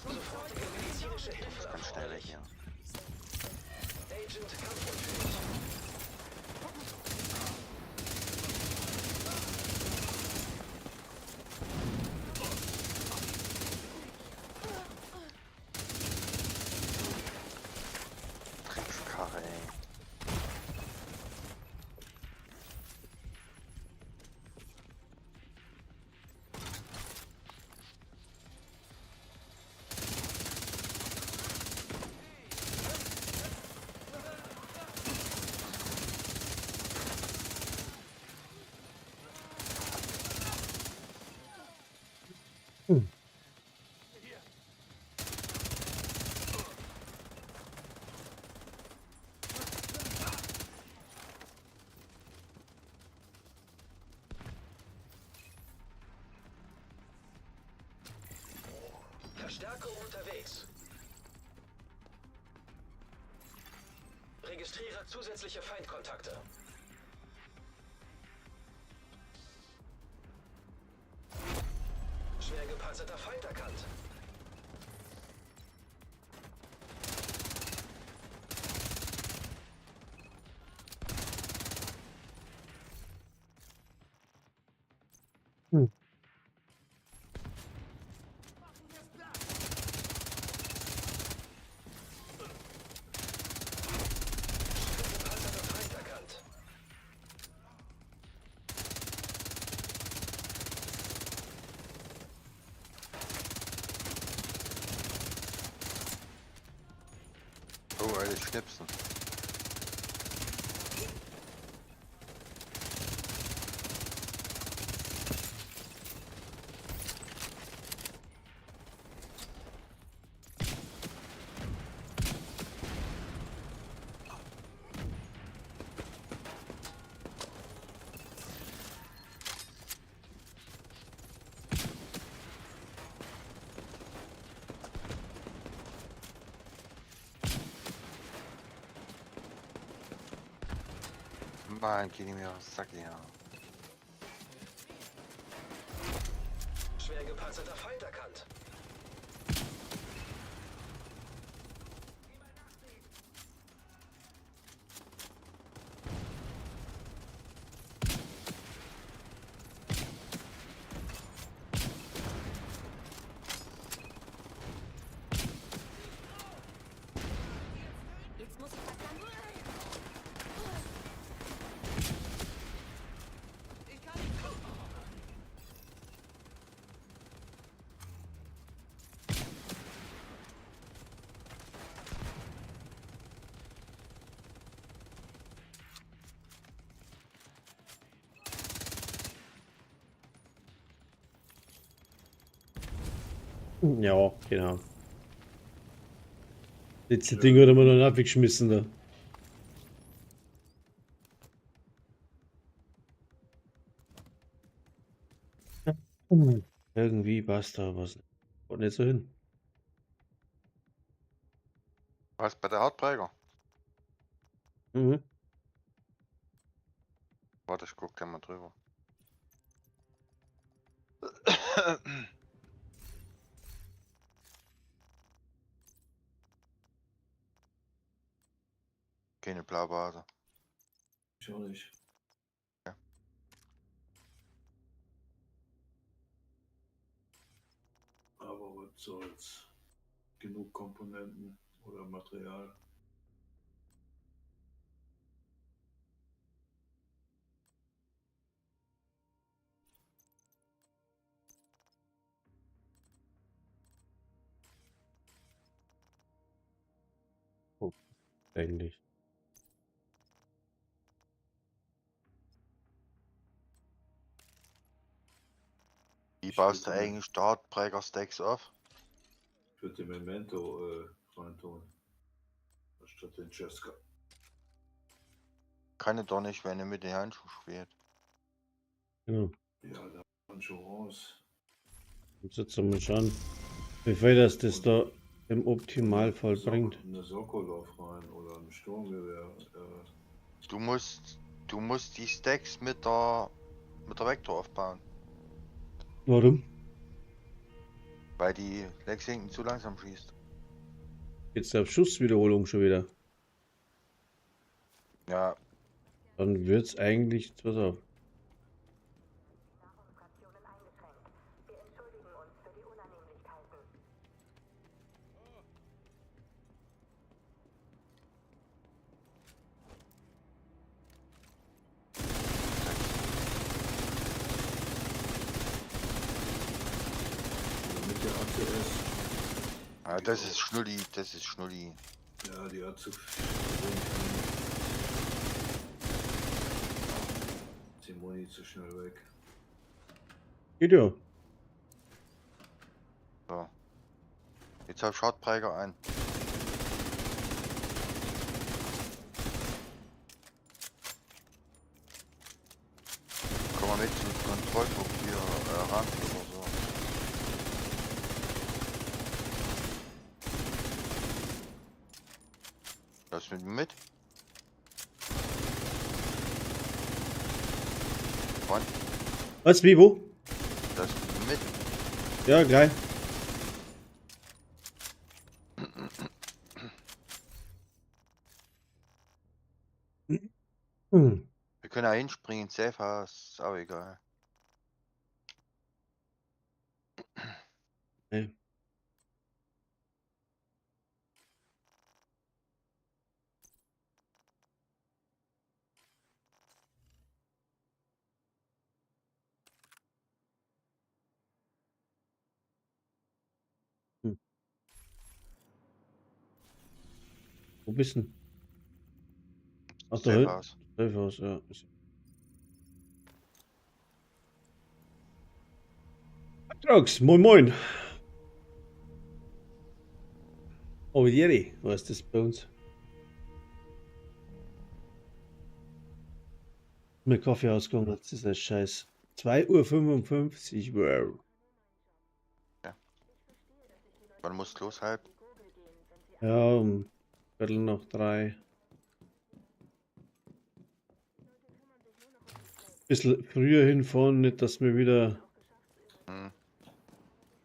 Sofortige medizinische Hilfe Ganz schnell weg erforderlich. hier. Agent kampfunfähig. Dreckskarre, ey. Verstärkung unterwegs. Registriere zusätzliche Feindkontakte. Schwer gepanzerter Feind erkannt. Schwer gepanzerter Feind erkannt. Oh, alles schnipsen. Mann, geh nicht mehr auf den Sack hier. Schwer gepanzerter Feind erkannt. Jetzt muss ich was sagen. Ja, genau. Letzte Ding hat er mir noch abgeschmissen da. Irgendwie passt da was nicht. Kommt nicht so hin. Was bei der Hautpräger? Mhm. Warte, ich guck da mal drüber. Keine Blaubase. Ich auch nicht. Ja. Aber was soll's. Genug Komponenten oder Material. Eigentlich. Wie Ich baust du würde- eigentlich Startbreaker Stacks auf? Ich würde den Memento reintun. Anstatt den Cheska. Kann ich doch nicht, wenn er mit den Handschuhen spielt. Genau. Ja, da Handschuh raus. Muss jetzt mal schauen, wie viel das da im Optimalfall bringt. Eine Sokolov rein oder ein Sturmgewehr. Du musst die Stacks mit der Vector aufbauen. Warum? Weil die Lexington zu langsam schießt. Jetzt auf Schusswiederholung schon wieder. Ja. Dann wird's eigentlich. Pass auf. Oder mit der ACS. Ja, das ist Schnulli, das ist Schnulli. Ja, die hat zu viel. Die Muni zu schnell weg. Geht ja. So. Jetzt hab ich Heartbreaker ein. Komm mal mit zum Kontrollpunkt hier, ran oder so. Lass mit mir mit. Freund, Was, wie, wo? lass mit mir mit. Ja, gleich. Hm. Wir können ja hinspringen, Safe House, ist auch egal. Nee. Hm. Wo bist du denn? Ach, da Safe hinten. House. Safe House, ja. Drugs, moin moin. Oh, Jerry, was ist das bei uns? Mir Kaffee ausgegangen, das ist ein Scheiß. 2:55 Uhr, wow. Ja. Wann musst du los, halb? Ja, um 3:15. Bisschen früher hinfahren, nicht, dass wir wieder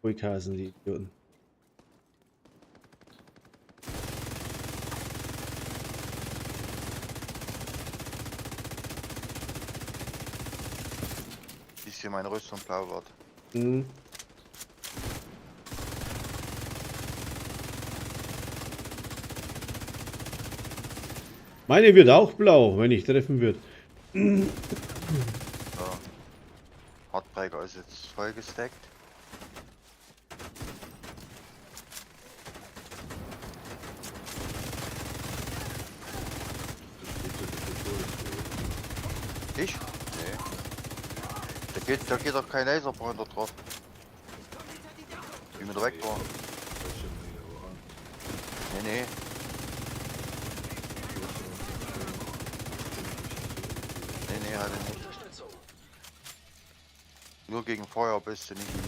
vollkasen, die Idioten. Siehst du, meine Rüstung blau wird. Mhm. Meine wird auch blau, wenn ich treffen würde. So. Heartbreaker ist jetzt voll gestackt. Ich? Nee. Da geht doch kein Laserpointer drauf. Wie mit der Vector. Nee, nee. Nee, nee, hat er nicht. Nur gegen Feuer bist du nicht immun.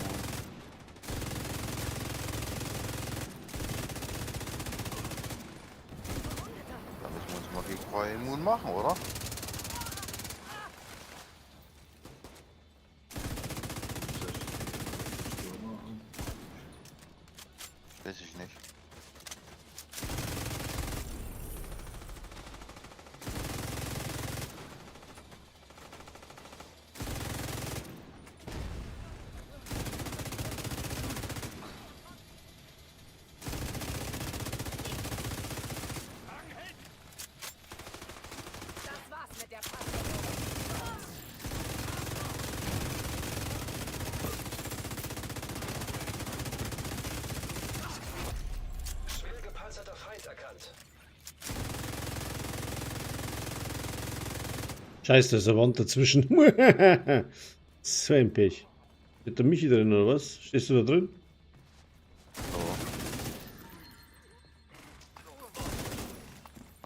Da müssen wir uns mal gegen Feuer immun machen, oder? Weiß ich nicht. Das war's mit der Panzerung. Schwer gepanzerter Feind erkannt. Scheiße, da ist eine Wand dazwischen. So ein Pech. Steht der Michi drin oder was? Stehst du da drin? So.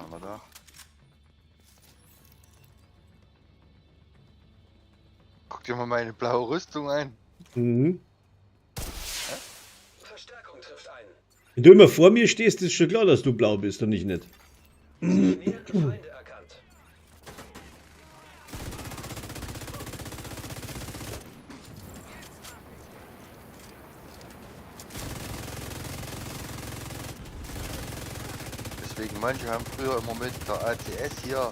Haben wir da. Guck dir mal meine blaue Rüstung an. Mhm. Verstärkung trifft ein. Wenn du immer vor mir stehst, ist schon klar, dass du blau bist und ich nicht. Sich nähernde Feinde erkannt. Deswegen, manche haben früher immer mit der ACS hier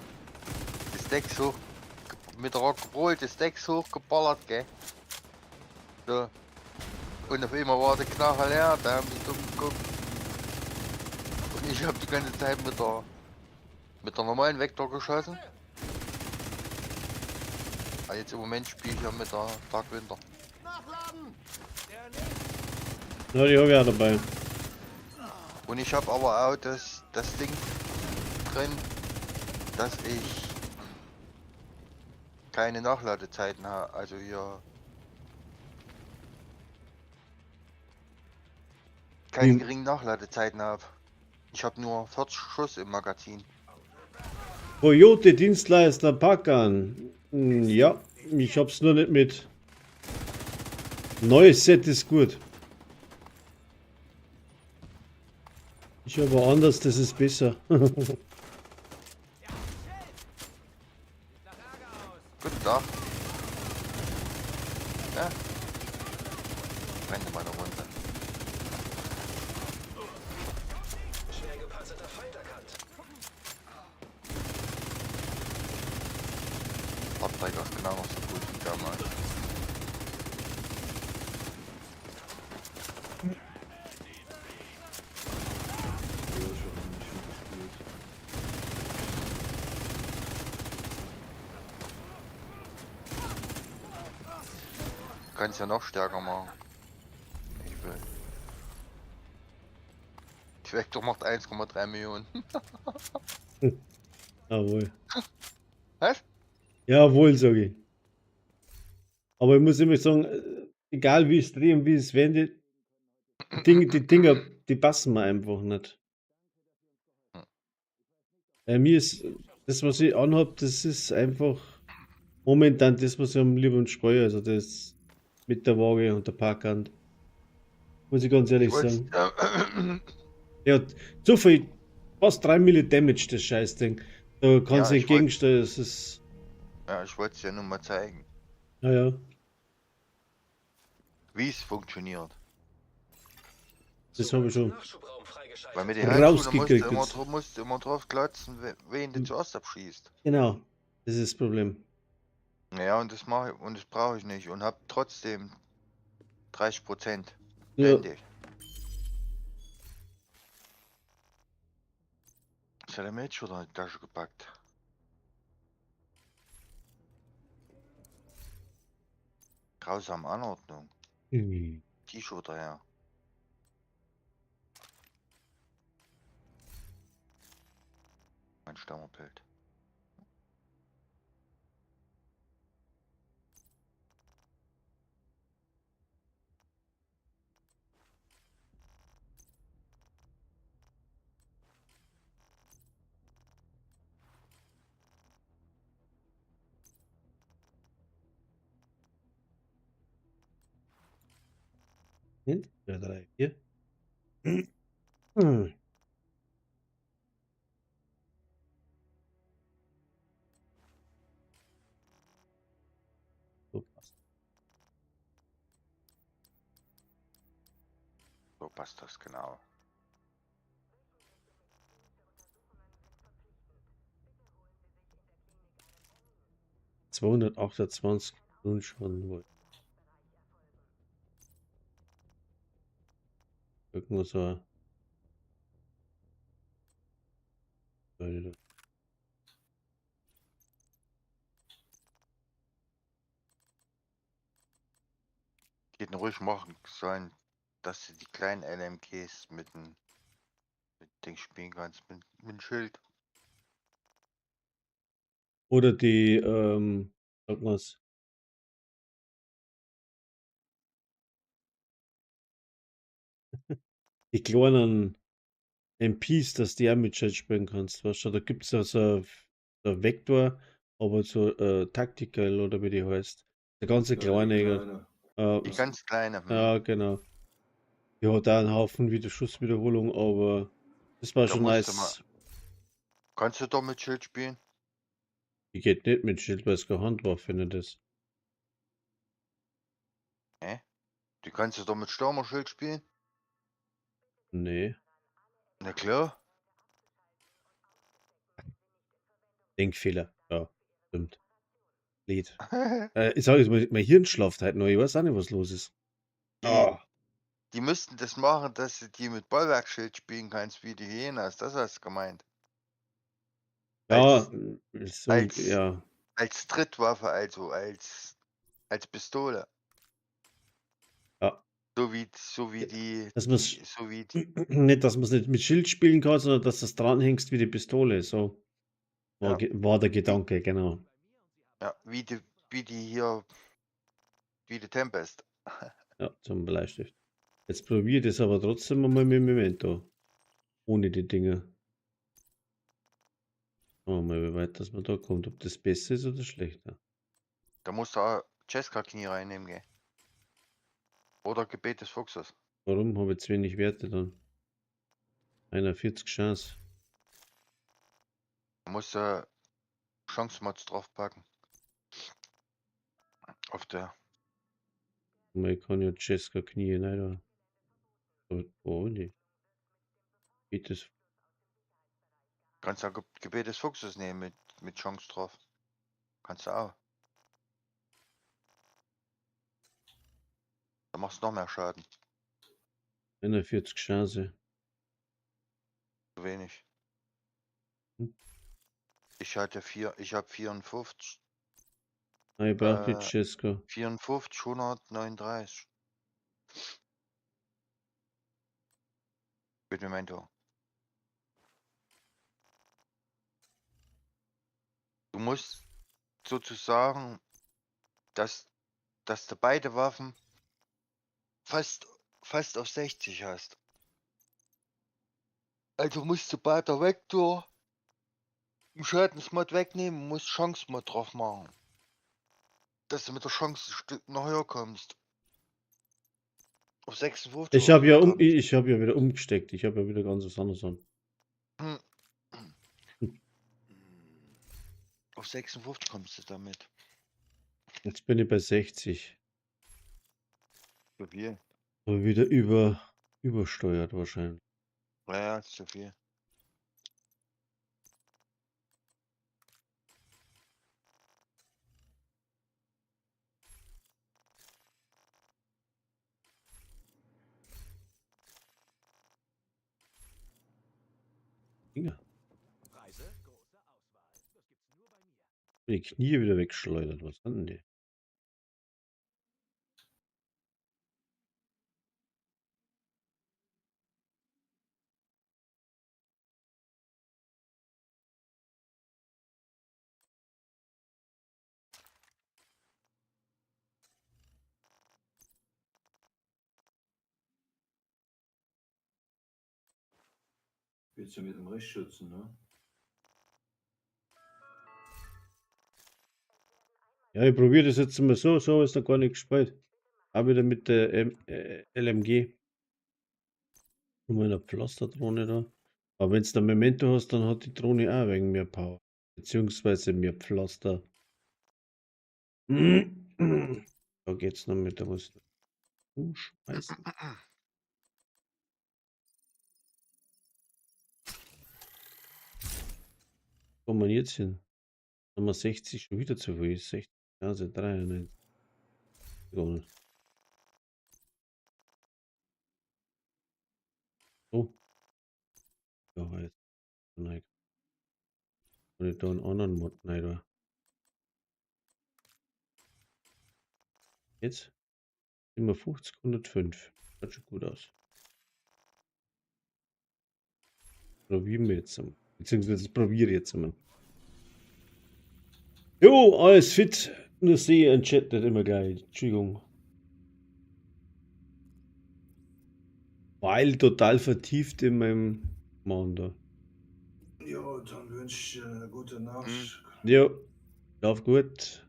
das Decks hoch, mit der Rockroll das Decks hochgeballert, gell? So. Und auf einmal war der Knarre leer, da haben die dumm geguckt. Und ich habe die ganze Zeit mit der normalen Vector geschossen. Aber jetzt im Moment spiele ich ja mit der Dark Winter. Ja, die habe ich auch dabei. Und ich habe aber auch das Ding drin, dass ich keine Nachladezeiten habe. Also hier keine geringen Nachladezeiten habe. Ich habe nur 40 Schuss im Magazin. Coyote Dienstleister Packern. Ja, ich hab's nur nicht mit. Neues Set ist gut. Ich habe anders, das ist besser. Guten Tag. Ja. Renne mal eine Runde. Schwer gepanzerter Feind erkannt. Fahrzeug ist genau noch so gut wie damals. Ja, schon nicht mehr gespielt. Kannst ja noch stärker machen. Ich will. Die Vector macht 1,3 Millionen. Jawohl. Was? Jawohl, sag ich. Aber ich muss immer sagen, egal wie ich es drehe und wie ich es wende, die Dinger, die passen mir einfach nicht. Mir ist das, was ich anhab, das ist einfach momentan das, was ich am liebsten streue. Also das mit der Waage und der Parkhand. Muss ich ganz ehrlich Ich wollt's- sagen. Ja, so viel, fast 3 Mille Damage, das Scheißding. Da kannst du Ja, nicht ich wollt- gegensteuern, das ist. Ja, ich wollte es ja nur mal zeigen, Naja. wie es funktioniert. Das habe ich schon. Nachschubraum freigeschaltet. Weil mit den Handschuhen musst du Rausgekriegt immer, jetzt. musst du immer drauf klotzen, wen du zuerst abschießt. Genau. Das ist das Problem. Naja, und das mache ich und das brauche ich nicht und hab trotzdem 30% Ja. ständig. Was hat er mir jetzt schon in die Tasche gepackt? Grausame Anordnung. Die schon wieder her. Mein Stammerbild. Eins, zwei, drei, vier. So passt. So passt das genau. 228 Grundschaden wohl. Irgendwo so. Hätten ruhig machen sollen, dass du die kleinen LMGs mit dem Ding spielen kannst, mit dem Schild. Oder die, sag mal's. Die kleinen MPs, dass die auch mit Schild spielen kannst, weißt du, da gibt es ja so ein Vektor, aber so Tactical oder wie die heißt. Der ganze Ja, die kleine, kleine. Die ganz kleine. Hm. Ja, genau. Die hat da einen Haufen wieder Schusswiederholung, aber das war Da schon musst du nice. Kannst du doch mit Schild spielen? Die geht nicht mit Schild, weil es keine Handwaffe nicht ist. Hä? Die kannst du doch mit Stürmerschild spielen? Nee. Na klar. Denkfehler. Ja, stimmt. Lied. Ich sag jetzt mal, mein Hirn schlaft halt noch. Ich weiß auch nicht, was los ist. Die, Ah. die müssten das machen, dass du die mit Bollwerkschild spielen kannst, wie die Hyenas. Das hast du gemeint. Ja, Als, so, als, ja. als Drittwaffe, also als Pistole. Ja. So wie die, Dass man's die, so wie die, nicht, dass man es nicht mit Schild spielen kann, sondern dass du es dranhängst wie die Pistole. So war, ja, war der Gedanke, genau. ja, wie die hier, wie die Tempest. Ja, zum Bleistift. Jetzt probiere ich das aber trotzdem einmal mit Memento. Ohne die Dinger. Schauen wir mal, wie weit das man da kommt. Ob das besser ist oder schlechter. Da musst du auch Jeska-Knie reinnehmen, gell? Oder Gebet des Fuchses. Warum habe ich zu wenig Werte dann? 41 Chance. Da musst du Chance-Mods draufpacken. Auf der. Ich kann ja Jeska Knie rein. Oh, nee. Geht das? Kannst du auch Gebet des Fuchses nehmen mit Chance drauf. Kannst du auch. Da machst du noch mehr Schaden. 41 Chance. Zu wenig. Hm. Ich hatte 4, ich habe 54. Ah, ich brauche die Jeska. 54, 139. Mit Memento. Du musst sozusagen, dass du beide Waffen fast auf 60 hast. Also musst du bei der Vektor einen Schadensmod wegnehmen, musst Chance-Mod drauf machen. Dass du mit der Chance ein Stück noch höher kommst. Auf 56 Ich habe ja kommst. ich habe ja wieder umgesteckt. Ich habe ja wieder ganz was anderes an. Hm. Auf 56 kommst du damit. Jetzt bin ich bei 60. Zu viel. Aber wieder übersteuert wahrscheinlich. Ja, ist zu viel. Dinger. Die Knie wieder wegschleudert. Was haben denn die? Spielst du mit dem Richtschützen, ne? Ja, ich probiere das jetzt mal so, so ist noch gar nicht gespielt. Auch wieder mit der LMG. Und meiner Pflasterdrohne da. Aber wenn du da Memento hast, dann hat die Drohne auch wegen mehr Power. Beziehungsweise mehr Pflaster. Da geht's noch mit, da muss ich umschmeißen. Kommen wir jetzt hin? Haben wir 60 schon wieder zu viel. 60, also 93. Egal. So. Ja, jetzt. Nein. Kann ich da einen anderen Mod rein da? Jetzt 57, 105. Schaut schon gut aus. Probieren wir jetzt einmal. Beziehungsweise probiere ich jetzt einmal. Jo, alles fit. Nur sehe ich den Chat nicht immer gleich. Entschuldigung. Weil total vertieft in meinem Mann da. Ja, dann wünsche ich eine gute Nacht. Hm. Jo, lauf gut.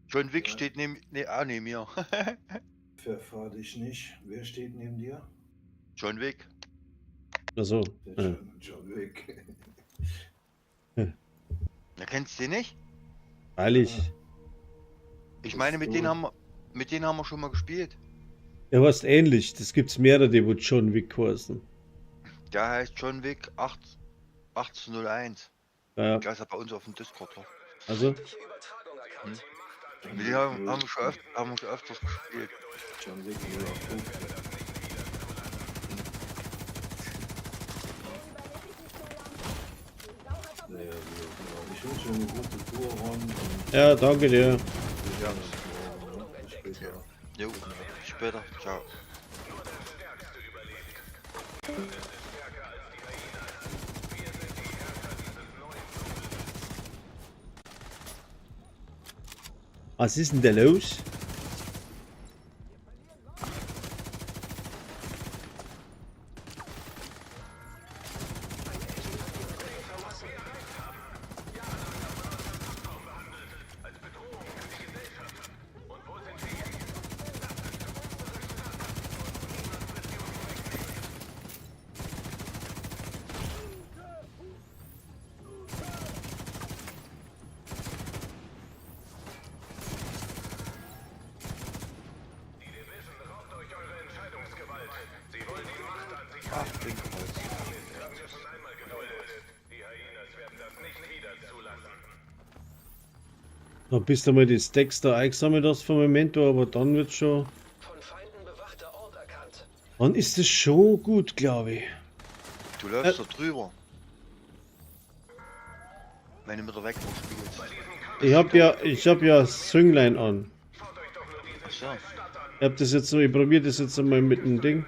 John Wick Ja. steht neben, ne, auch neben mir. Verfahr dich nicht. Wer steht neben dir? John Wick. Achso. Der Ja. John Wick. Na, kennst du den nicht? Freilich. Ich meine, mit du- denen haben wir schon mal gespielt. Der heißt ähnlich. Das gibt's mehrere, die wo John Wick heißen. Der heißt John Wick 8, 1801. Ja, Der ist ja bei uns auf dem Discord drauf. also, Übertragung erkannt. Mit denen haben wir schon öfters gespielt. John Wick 085. Naja, wie auch immer. Ich wünsche eine gute Tour, Ron. Und ja, danke dir. wir sehen uns morgen. Ne? Bis später. Jo, bis später. Ciao. Was ist denn da los? Ach, Blinkerholz. Da bist du mal die Stacks da eingesammelt hast vom Memento, aber dann wird schon. Von Feinden bewachter Ort erkannt. Dann ist es schon gut, glaube ich. Du läufst da drüber. Wenn du mit der Wegwurf spielst. Ich hab ja Zünglein an. Achso. Ich hab das jetzt so, ich probiere das jetzt einmal mit dem Ding.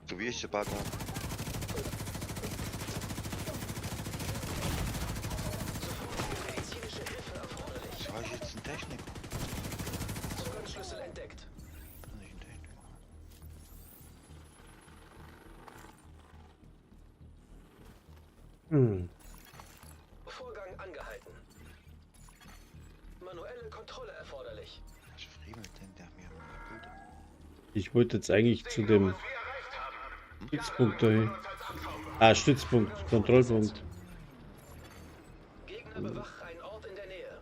So wie ich gebaut habe. Medizinische Hilfe erforderlich. So habe ich jetzt einen Techniker. Zugangsschlüssel entdeckt. Nicht einen Techniker. Hm. Vorgang angehalten. Manuelle Kontrolle erforderlich. Was friemelt denn der mir am Computer? Ich wollte jetzt eigentlich zu dem Stützpunkt dahin. Ah, Stützpunkt, Kontrollpunkt. Gegner bewachen einen Ort in der Nähe.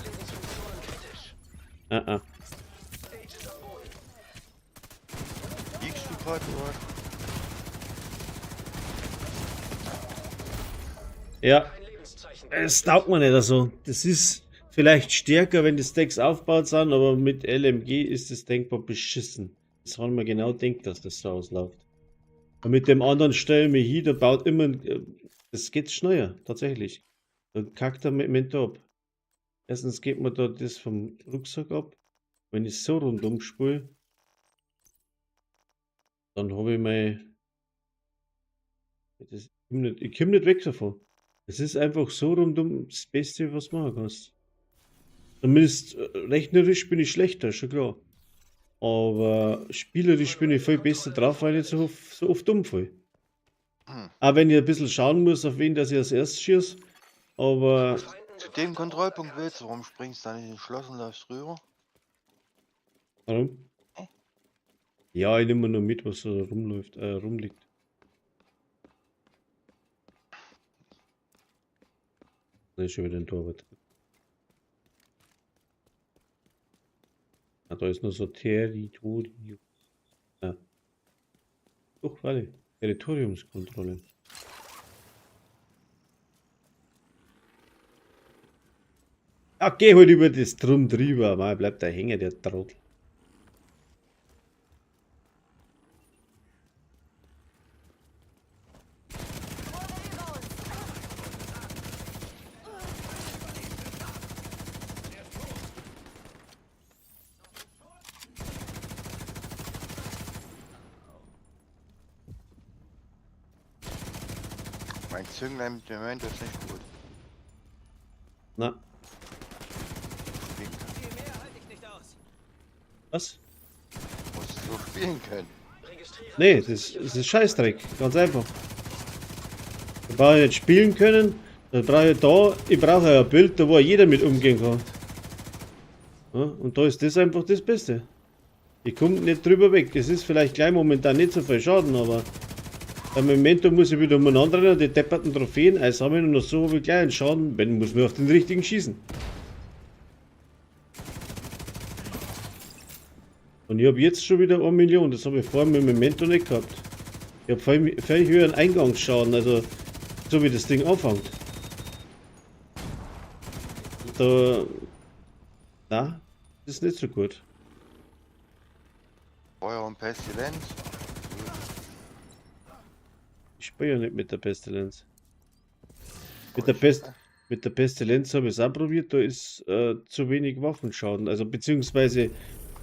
Lebensfunktionen kritisch. Ah, ah. Agent am Boden. Liegst du gerade oder was? Ja, Kein Lebenszeichen. es taugt mir nicht so. Das ist vielleicht stärker, wenn die Stacks aufgebaut sind, aber mit LMG ist es denkbar beschissen. Das haben wir genau denkt, dass das so ausläuft. Und mit dem anderen stelle ich mich hin, der baut immer. Das geht schneller, tatsächlich. Dann kackt er mit Memento ab. Erstens geht mir da das vom Rucksack ab. Wenn ich so rundum spiele, dann habe ich mein. Das, ich komm nicht weg davon. Es ist einfach so rundum das Beste, was du machen kannst. Zumindest rechnerisch bin ich schlechter, schon klar. Aber spielerisch bin ich viel besser drauf, weil ich nicht so oft umfall. Hm. Auch wenn ich ein bisschen schauen muss, auf wen dass ich als erstes schieße. Aber Zu dem Kontrollpunkt willst du, warum springst du da nicht in Schloss und läufst rüber? warum? Ja, ich nehme nur mit, was da rumläuft, rumliegt. Da ist schon wieder ein Torwart. Ah, da ist nur so Territorium. Ja. Doch, warte. Territoriumskontrolle. Ja, geh halt über das Drum drüber. Mal bleibt da hängen, der Trottel. Mein Zünglein mit dem Moment ist nicht gut. Na, Spielen kann. Viel mehr halte ich nicht aus. was? Muss so spielen können. Registriere Nee, das ist Scheißdreck. Ganz einfach. Da brauche ich nicht spielen können. Da brauche ich da, ich brauche ja ein Bild, da wo jeder mit umgehen kann. Ja, und da ist das einfach das Beste. Ich komme nicht drüber weg. Es ist vielleicht gleich momentan nicht so viel Schaden, aber beim Memento muss ich wieder umeinander rennen, die depperten Trophäen einsammeln und noch so habe ich gleich einen Schaden, wenn muss nur auf den richtigen schießen. Und ich habe jetzt schon wieder 1 Million, das habe ich vorher mit dem Memento nicht gehabt. Ich habe viel, viel höheren Eingangsschaden, also so wie das Ding anfängt. Da. Na, das ist nicht so gut. Feuer und Pestilenz. Ich spiele ja nicht mit der Pestilenz. Mit der Pestilenz habe ich es auch probiert, da ist zu wenig Waffenschaden. Also beziehungsweise,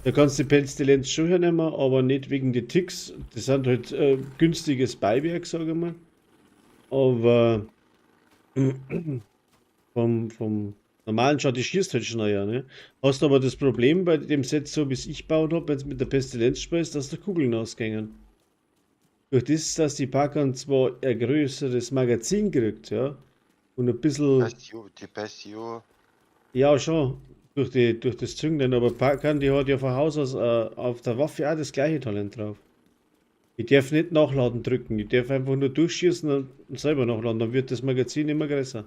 da kannst du die Pestilenz schon hernehmen, aber nicht wegen den Ticks. Das sind halt günstiges Beiwerk, sage ich mal. Aber vom normalen Schaden, die schießt halt schneller, ne? Hast aber das Problem bei dem Set, so wie es ich gebaut habe, wenn du mit der Pestilenz spielst, dass da Kugeln ausgängen. Durch das, dass die Packern zwar ein größeres Magazin kriegt, ja, und ein bisschen, Die Pestio. ja schon, durch das Zünglein, aber Packern, die hat ja von Haus aus auf der Waffe auch das gleiche Talent drauf. Ich darf nicht nachladen drücken, ich darf einfach nur durchschießen und selber nachladen, dann wird das Magazin immer größer.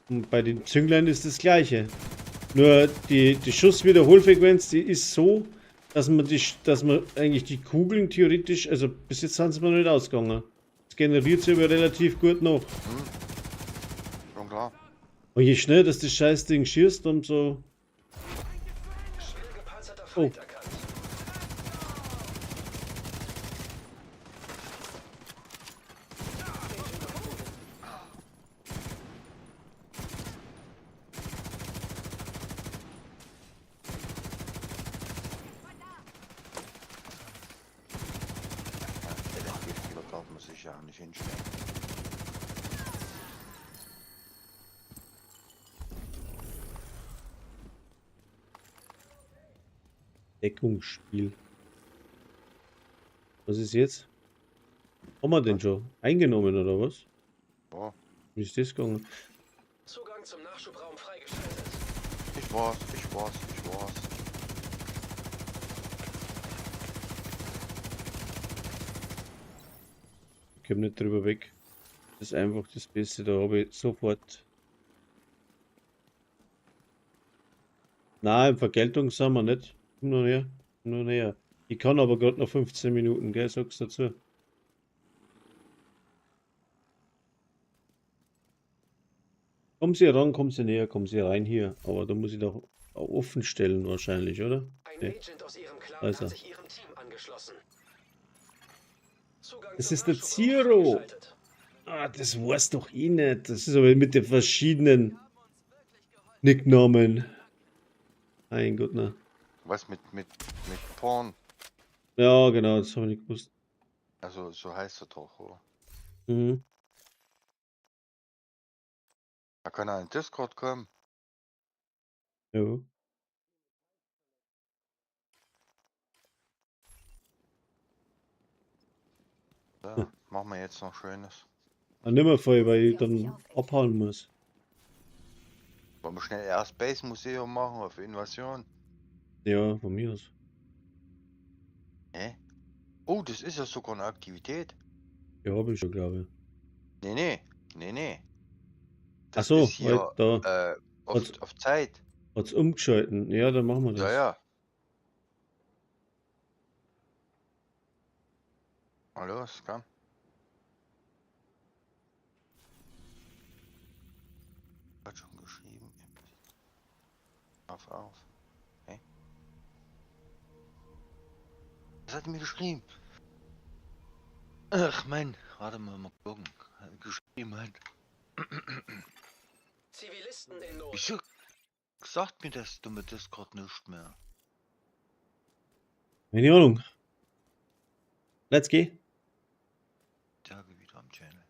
Und bei den Zünglein ist das gleiche. Nur die Schusswiederholfrequenz, die ist so, dass man eigentlich die Kugeln theoretisch, also bis jetzt sind sie mir nicht ausgegangen. Das generiert sich aber relativ gut noch. Schon klar. Und je schneller dass das Scheißding schießt, umso. Schwer gepanzerter Oh. Feind erkannt. LMG-Spieler darf man sich ja auch nicht hinstellen. Deckungsspiel. Was ist jetzt? Haben wir den schon eingenommen oder was? Ja. Wie ist das gegangen? Zugang zum Nachschubraum freigeschaltet. Ich war's. Ich komme nicht drüber weg. Das ist einfach das Beste, da habe ich sofort. Nein, in Vergeltung sind wir nicht. Komm noch näher. Komm noch näher. Ich kann aber gerade noch 15 Minuten, gell? Sag's dazu. Kommen Sie ran, kommen Sie näher, kommen Sie rein hier. Aber da muss ich doch offen stellen wahrscheinlich, oder? Ein Nee. Agent aus Ihrem Clan Also. hat sich Ihrem Team angeschlossen. Zugang Das zum ist der Nachschubraum Zero. freigeschaltet. Ah, das weiß doch eh nicht. Das ist aber mit den verschiedenen Nicknamen. Mein Gott, ne. Was mit Porn? Ja, genau, das habe ich nicht gewusst. Also so heißt er doch, oder? Mhm. Da kann er in Discord kommen. Ja. Ja, machen wir jetzt noch Schönes. Ah, nimmer voll, weil ich dann abhauen muss. Wollen wir schnell Airspace Museum machen auf Invasion? Ja, von mir aus. Hä? Oh, das ist ja sogar eine Aktivität. Ja, habe ich schon, glaube ich. Nee, nee. Nee, nee. Ach Das so, ist hier da auf, auf Zeit. hat's umgeschalten. Ja, dann machen wir das. Ja, ja. Na los, komm. Hat schon geschrieben. Auf, auf. Hä? Was hat er mir geschrieben? Ach Mann, warte mal, mal gucken. Hat geschrieben hat. Zivilisten in Not. Wieso sagt mir das dumme Discord nicht mehr? Keine Ahnung. Let's go. Tage wieder am Channel.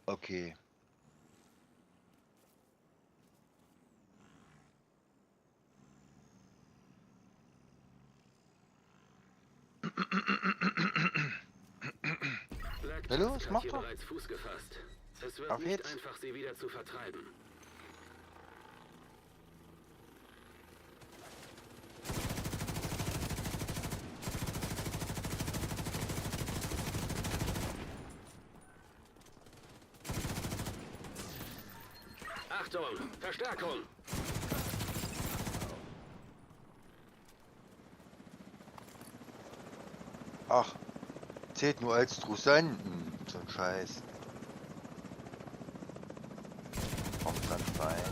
Okay. Black Na los, Tusk hat mach hier doch. bereits Fuß gefasst. Es wird Auf nicht jetzt. einfach, sie wieder zu vertreiben. Achtung! Verstärkung! Ach, zählt nur als Trusanten. So ein Scheiß. Kommt dann rein.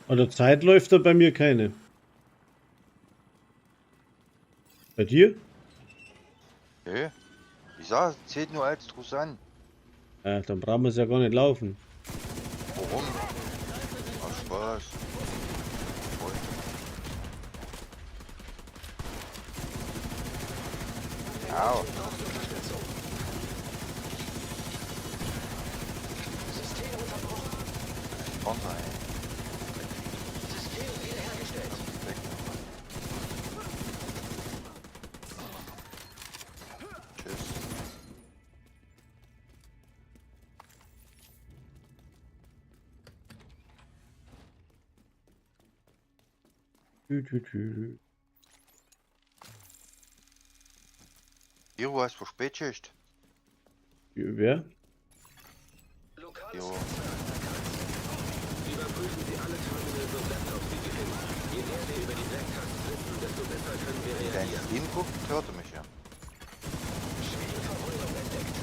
Oder Zeit läuft da bei mir keine. Bei dir? Nö. Ich sag, zählt nur als Trusan. Ja, dann brauchen wir es ja gar nicht laufen. Warum? Ach, Spaß. Voll. Au. Braucht Unterstützung. System unterbrochen. Komm rein. System wiederhergestellt. Tschüss. Tü, tü, tü. Hiro, hast du Spätschicht? Wer? Lokales Jo. Netzwerk erkannt. Überprüfen Sie alle Terminals und Laptops, die Sie finden. Je mehr wir über die Black Tusks wissen, desto besser können wir Wenn dein reagieren. Stream guckt, hört er mich ja. Schwere Verwundung entdeckt.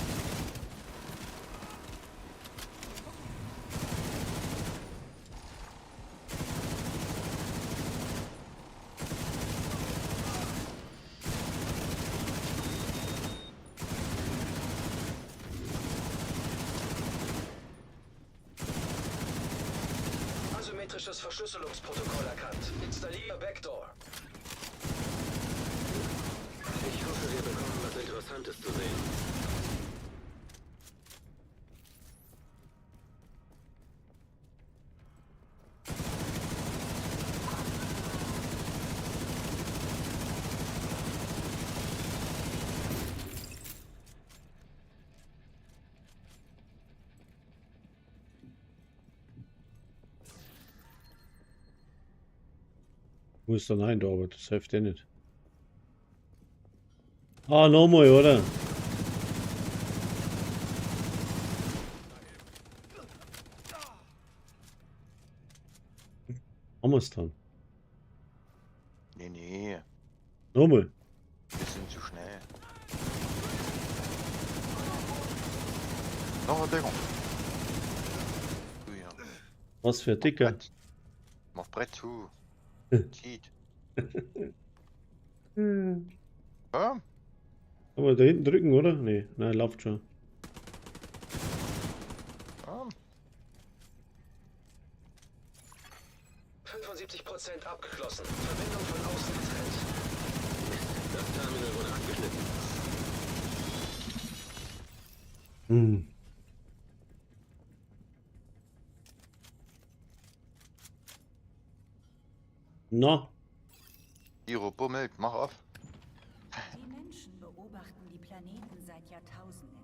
Asymmetrisches Verschlüsselungsprotokoll erkannt. Installiere Backdoor. Ich hoffe, wir bekommen was Interessantes zu sehen. Wo ist der Nein da, aber das hilft ja nicht. Ah, nochmal, oder? Haben wir's dann. Nee, nee. Nochmal. Wir sind zu schnell. Noch eine Deckung. Du ja. Was für ein Dicker. Brett. Mach Brett zu. Zieht. Ja, Aber da hinten drücken, oder? Nee, nein, läuft schon. ja. 75% abgeschlossen. Verbindung von außen getrennt. Mist, das Terminal wurde abgeschnitten. Hm. Na, Hiro bummelt, mach auf. Die Menschen beobachten die Planeten seit Jahrtausenden.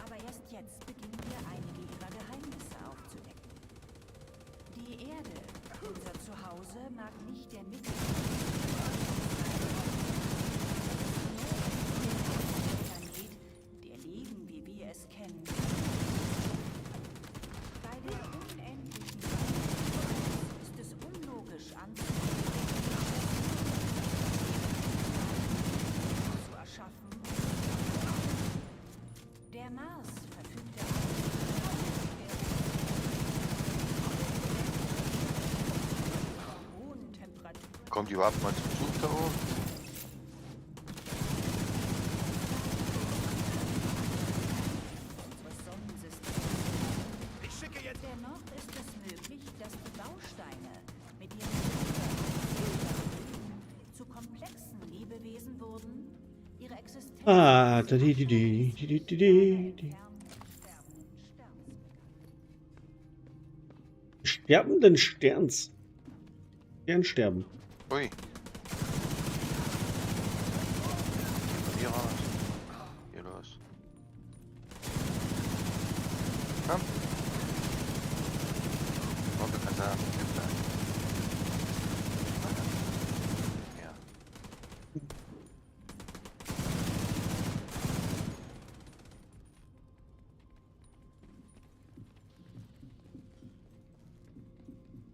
Aber erst jetzt beginnen wir einige ihrer Geheimnisse aufzudecken. Die Erde, unser Zuhause, mag nicht der Mittelpunkt sein. Kommt die überhaupt mal zum Zug da oben? Unseres Sonnensystems. Ich schicke jetzt... Dennoch ist es möglich, dass die Bausteine mit ihren Leben zu komplexen Lebewesen wurden, ihre Existenz Ah, da di di di di di di di. di. sterbenden Sterns begann. Sterbenden Sterns. Sternsterben. Ui. Hier raus. Hier los. Komm. Oh, du kannst ja hier bleiben. Ja.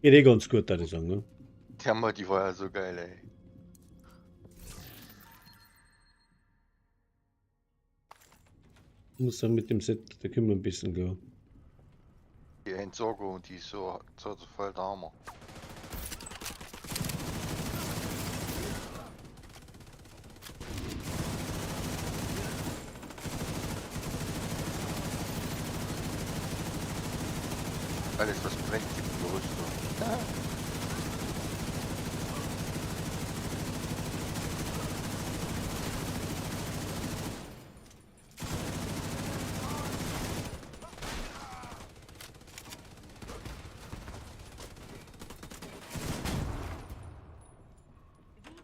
Geht eh ganz gut, würde ich sagen, ne? Der Mod, die war ja so geil, ey. Ich muss sagen, mit dem Set, da können wir ein bisschen klar. Die Entsorgung, die ist so, so voll der Hammer. Alles was brennt, gibt die Rüstung.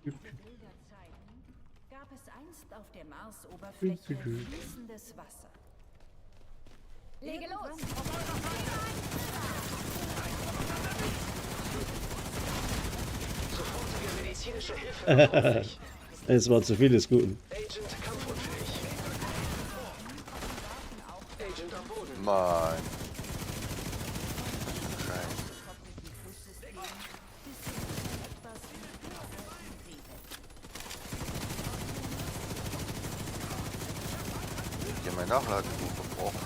Wie diese Bilder zeigen, gab es einst auf der Marsoberfläche fließendes Wasser. Lege los! Sofortige medizinische Hilfe erforderlich. Es war zu viel des Guten. Agent kampfunfähig. Agent am Boden. Mann. Scheiße. Koppelten Flusssystem bis hin zu etwas wie getrockneten Seebett. Die haben mein Nachladebuch verbrochen.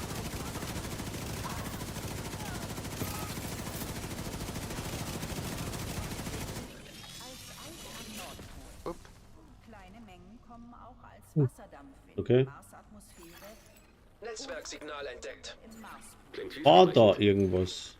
Als Eis am Nordpol. Upp. Kleine Mengen kommen auch als Wasserdampf in Okay. die Marsatmosphäre Netzwerksignal entdeckt. im Mars. Klingt War da vielversprechend. irgendwas?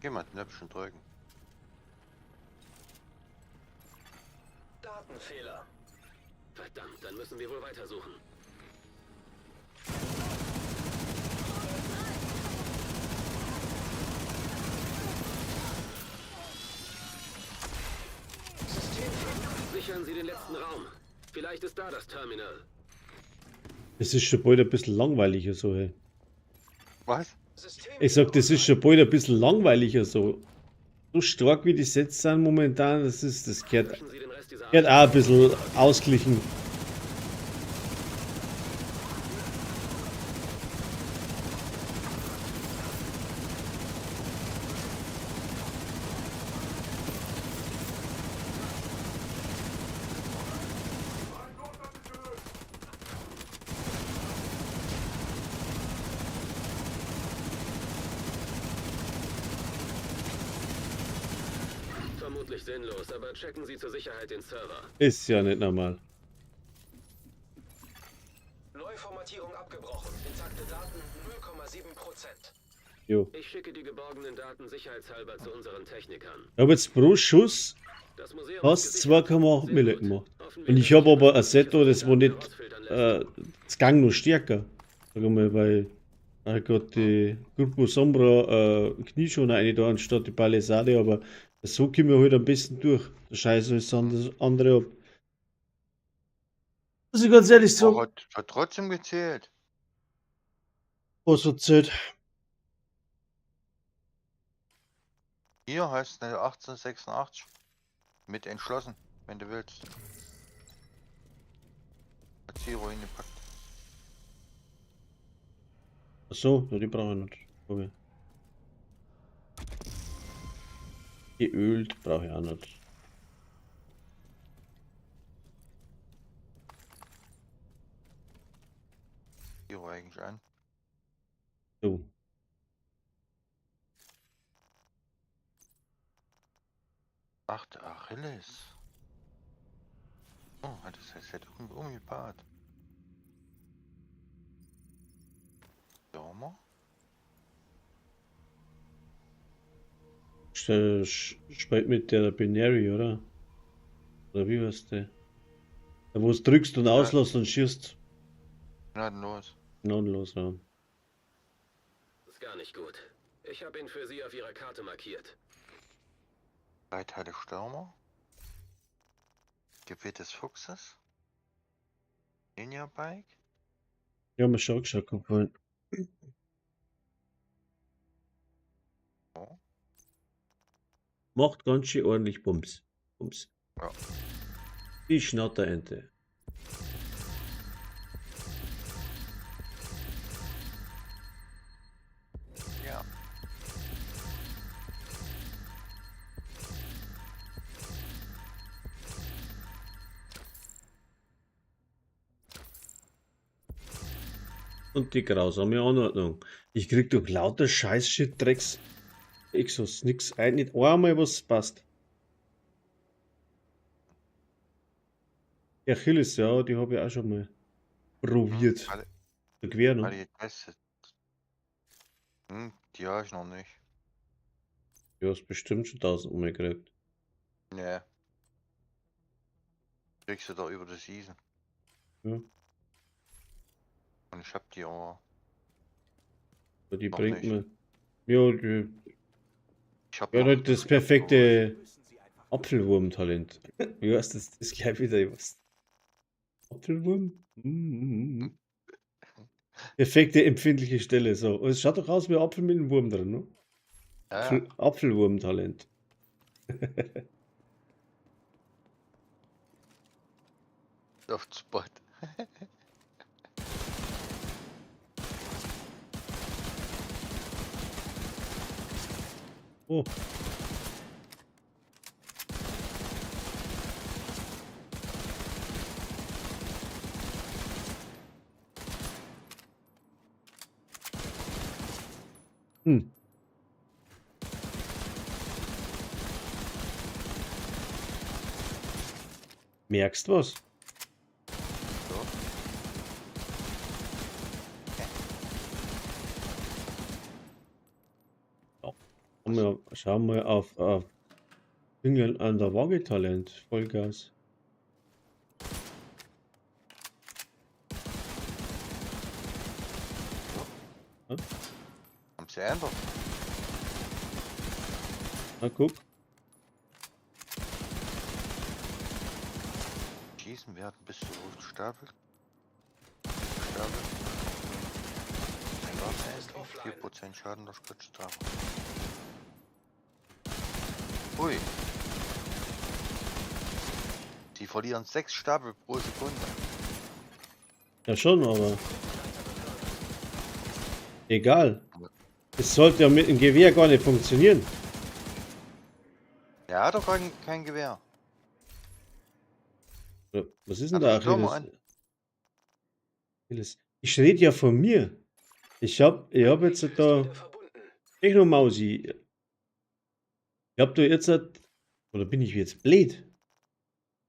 Geh mal Knöpfchen drücken. Datenfehler. Verdammt, dann müssen wir wohl weitersuchen. Systemfehler. Sichern Sie den letzten Raum. Vielleicht ist da das Terminal. Es ist schon bald ein bisschen langweiliger so, hey. Was? System Ich sag, das ist schon bald ein bisschen langweiliger so. So stark wie die Sets sind momentan, das ist, das gehört, Löschen Sie den Rest dieser gehört auch ein bisschen ausglichen. Vermutlich sinnlos, aber checken Sie zur Sicherheit den Server. Ist ja nicht normal. Neuformatierung abgebrochen. Intakte Daten 0,7%. Jo. Ich schicke die geborgenen Daten sicherheitshalber zu unseren Technikern. Ich habe jetzt pro Schuss Das Museum fast ist gesichert. 2,8 Sehr Mille gut. gemacht. Hoffen wir, Und ich dass habe sich aber ein Set, jemand das wo die Daten nicht, herausfiltern lässt. das gang noch stärker. Sag mal, weil ich grad die Grupo Sombra Knieschoner eine da anstatt die Palisade, aber so kommen wir halt am besten durch. Da scheiße alles andere ab. Muss ich ganz ehrlich Aber sagen. hat trotzdem gezählt. Was erzählt? Hier heißt eine 1886. Mit entschlossen, wenn du willst. Hat Zero hingepackt. Ach so, ja, die brauche ich nicht. Okay. Geölt brauche ich auch nicht. Zero eigentlich an. So. Ach, der Achilles. Oh, hat das heißt, hat umgepaart. Sommer? Spielt mit der Binary, oder? Oder wie heißt der? Da wo es drückst und auslässt und schießt. Gnadenlos. Gnadenlos, ja. Ist gar nicht gut. Ich habe ihn für Sie auf Ihrer Karte markiert. Drei Teile Stürmer. Gebet des Fuchses. Ninja Bike. Ja, mal schon geschaut, gehabt vorhin. Oh. Macht ganz schön ordentlich Bums. Bums. Ja. Die Schnatterente. Ja. Und die grausame Anordnung. Ich krieg doch lauter Scheiß-Shit, Drecks. Exos, nix, ein, nicht einmal was passt. Die Achilles, ja, die habe ich auch schon mal probiert. Alle, So quer, ne? alle getestet. Hm, die habe ich noch nicht. Du hast bestimmt schon 1000 Mal gekriegt. Nee. Kriegst du da über die Season. Ja. Und ich hab die aber. Aber die Noch bringt nicht. mir. Ja, die, Ich hab ja, noch das perfekte Apfelwurm-Talent. Wie heißt das? Das gleich wieder was. Apfelwurm? Mm. Perfekte empfindliche Stelle. So. Und es schaut doch aus wie ein Apfel mit einem Wurm drin, ne? Ja, ja. Apfelwurm-Talent. Auf den Spot. Oh. Hm. Merkst was? So. Schau mal auf Fingern an der Waage Talent. Vollgas. Haben sie geändert? Na guck. Schießen werden bis zu hoch gestapelt. Stapel. Ein 4% Schaden durch Blitztreffer. Ui. Sie verlieren 6 Stapel pro Sekunde. Ja schon, aber. Egal. Es sollte ja mit dem Gewehr gar nicht funktionieren. Er hat doch kein Gewehr. Was ist denn Hat da er Stürmer Achilles? Achilles. Ich rede ja von mir. Ich hab jetzt da Techno-Mausi. Ich hab da jetzt, oder bin ich jetzt blöd?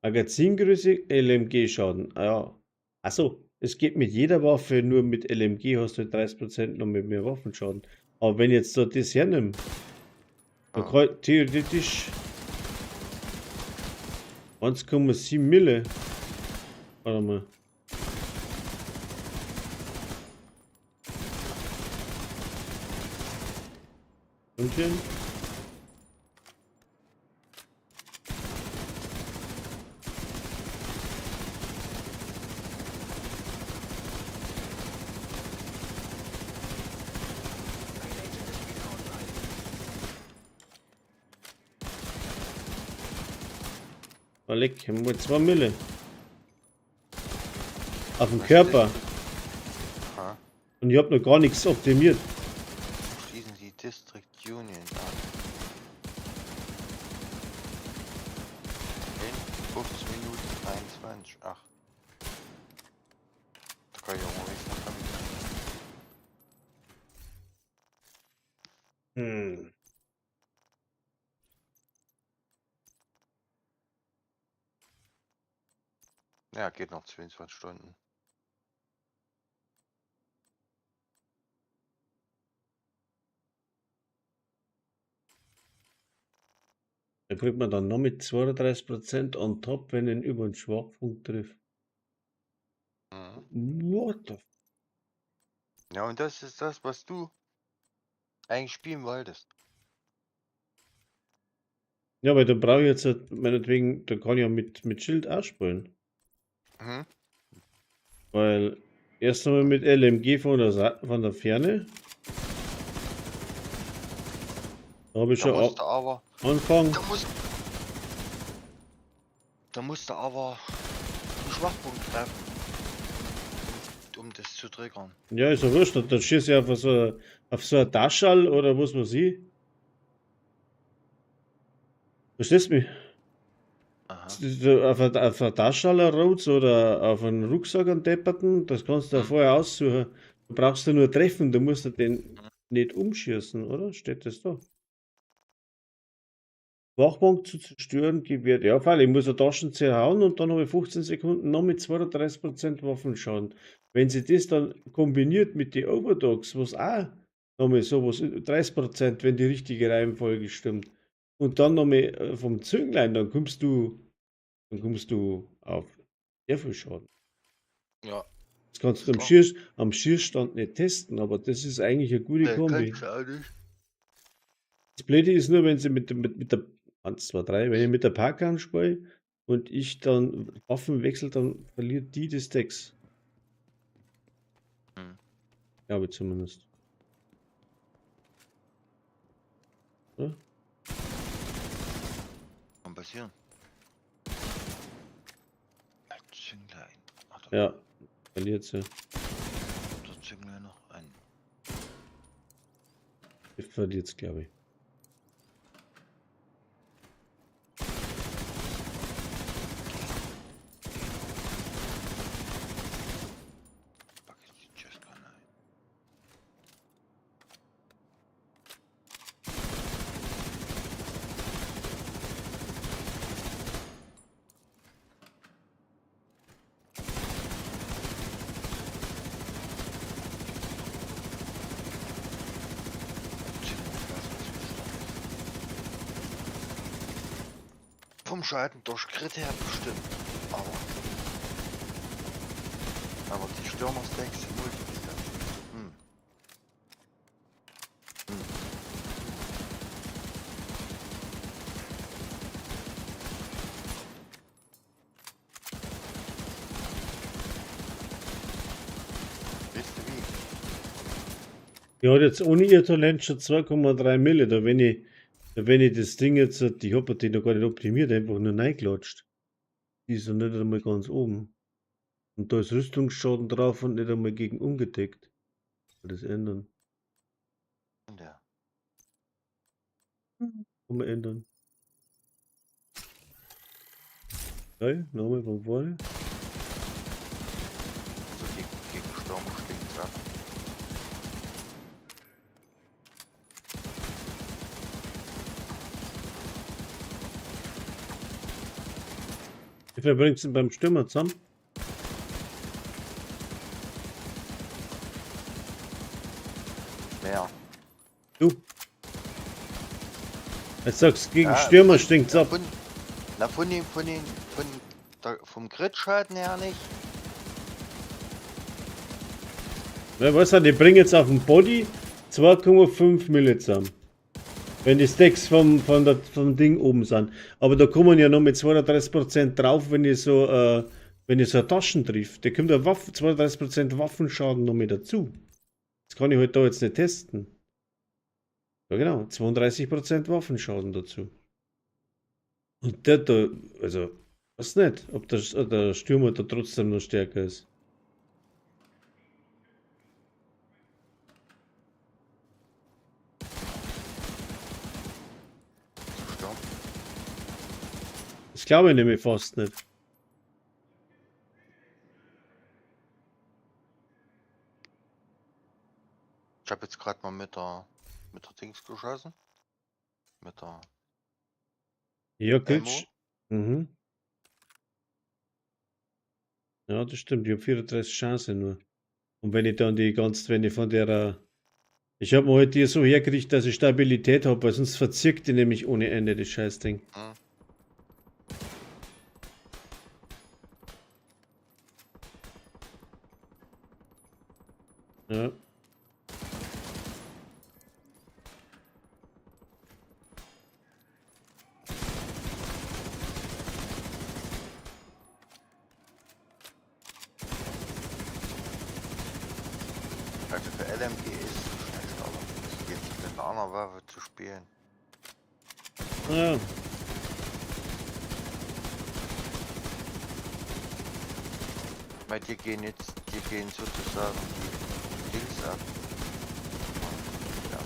Magazingröße, LMG-Schaden. Ah ja. Achso, es geht mit jeder Waffe, nur mit LMG hast du 30% noch mit mehr Waffenschaden. Aber wenn ich jetzt da das hernehme, dann Ja. kann ich theoretisch 1,7 Mille. Warte mal. München. Oh, leck, haben wir 2 Mille. Auf dem Körper. Aha. Und ich hab noch gar nichts optimiert. Schließen Sie District Union an. In 15 Minuten 23. Ach. Da kann ich auch mal wissen, damit. Hm. Ja, geht noch 22 Stunden. Da kriegt man dann noch mit 32% on top, wenn ihn über den Schwachpunkt trifft. Mhm. What the f. Ja, und das ist das, was du eigentlich spielen wolltest. Ja, aber da brauche ich jetzt halt, meinetwegen, da kann ich ja mit Schild auch spielen. Mhm. Weil erst einmal mit LMG von der Ferne. Da habe ich Da schon musst du aber, Anfang. da musst du aber einen Schwachpunkt treffen, um das zu triggern. Ja, ist ja wurscht. Dann schieße ich auf so ein Taschall oder was weiß ich. Verstehst du mich? Aha. Auf ein Taschall Rotz oder auf einen Rucksack einen depperten, das kannst du ja vorher aussuchen. Du brauchst du nur treffen, du musst ja den nicht umschießen, oder? Steht das da? Wachpunkt zu zerstören gewährt. Ja, freilich, ich muss eine Taschen zerhauen und dann habe ich 15 Sekunden noch mit 32% Waffenschaden. Wenn sie das dann kombiniert mit den Overdogs, was auch nochmal sowas, 30%, wenn die richtige Reihenfolge stimmt, und dann nochmal vom Zünglein, dann kommst du auf sehr viel Schaden. Ja. Das kannst du Klar. am Schießstand nicht testen, aber das ist eigentlich eine gute Nee, Kombi. kannst du auch nicht. Das Blöde ist nur, wenn sie mit der 1, 2, 3, wenn ich mit der Parkan spiele und ich dann Waffen wechsle, dann verliert die das Decks. Hm. Glaube ich zumindest. Ja? Kann passieren. Zünglein. Ach, da Ja, verliert sie. kommt der Zünglein noch an. Die verliert's, glaube ich. Pack ich die Chestgun ein. Vom Schalten durch Crit her bestimmt. Aber die Stürmer-Stacks sind Multiplier. Hm. Hm. Weißt du wie? Die hat jetzt ohne ihr Talent schon 2,3 Mille. Da wenn ich das Ding jetzt, ich hab die noch gar nicht optimiert, einfach nur reingeklatscht. Die ist ja nicht einmal ganz oben. Und da ist Rüstungsschaden drauf und nicht einmal gegen ungedeckt. Kann das ändern? Der. Kann man ändern. Okay, nochmal von vorne. Also gegen Stürmer stinkt's ab. Wie viel bringst du denn beim Stürmer zusammen? Mehr. Du. Jetzt sagst du, gegen Ja, Stürmer stinkt's ab. Von, na, von dem, von den, von der, vom Crit-Schaden her nicht. Ja, weißt du, die bringen jetzt auf den Body 2,5 Mille zusammen. Wenn die Stacks vom Ding oben sind. Aber da kommen ja noch mit 32% drauf, wenn ich so eine Taschen trifft. Da kommt ja 32% Waffenschaden noch mit dazu. Das kann ich halt da jetzt nicht testen. Ja genau, 32% Waffenschaden dazu. Und der da, also Weiß nicht, ob der Stürmer da trotzdem noch stärker ist. Sturm. Das glaube ich nämlich fast nicht. Ich habe jetzt gerade mal mit der Dings geschossen. Mit der Ja, Ammo. kriegst. Mhm. Ja, das stimmt. Ich habe 34 Chancen nur. Und wenn ich dann die ganze, wenn ich von der. Ich habe mir heute hier so hergerichtet, dass ich Stabilität habe, weil sonst verzirkt die nämlich ohne Ende, das Scheißding. Hm. Ja. Also für LMG ist es schlecht, aber jetzt mit einer anderen Waffe zu spielen. Ja. Weil die gehen jetzt, die gehen sozusagen die Dings ab. Ja,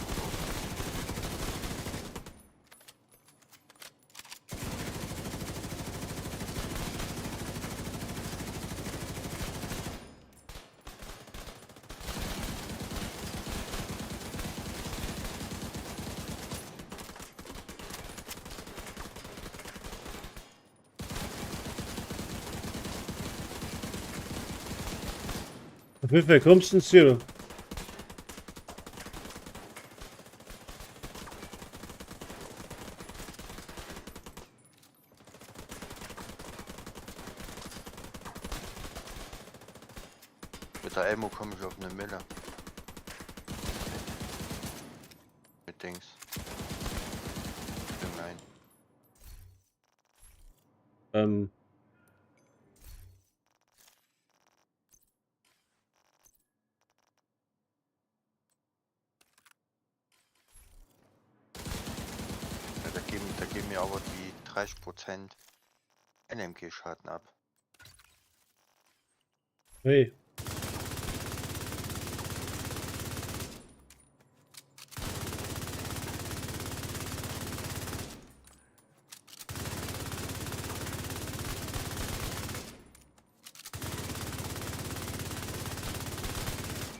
Auf wie viel kommst du denn, Zero? Mit der Elmo komme ich auf eine Mille. Mit Dings. Nein. Ja, da geben mir aber die 30% NMG-Schaden ab. Hey.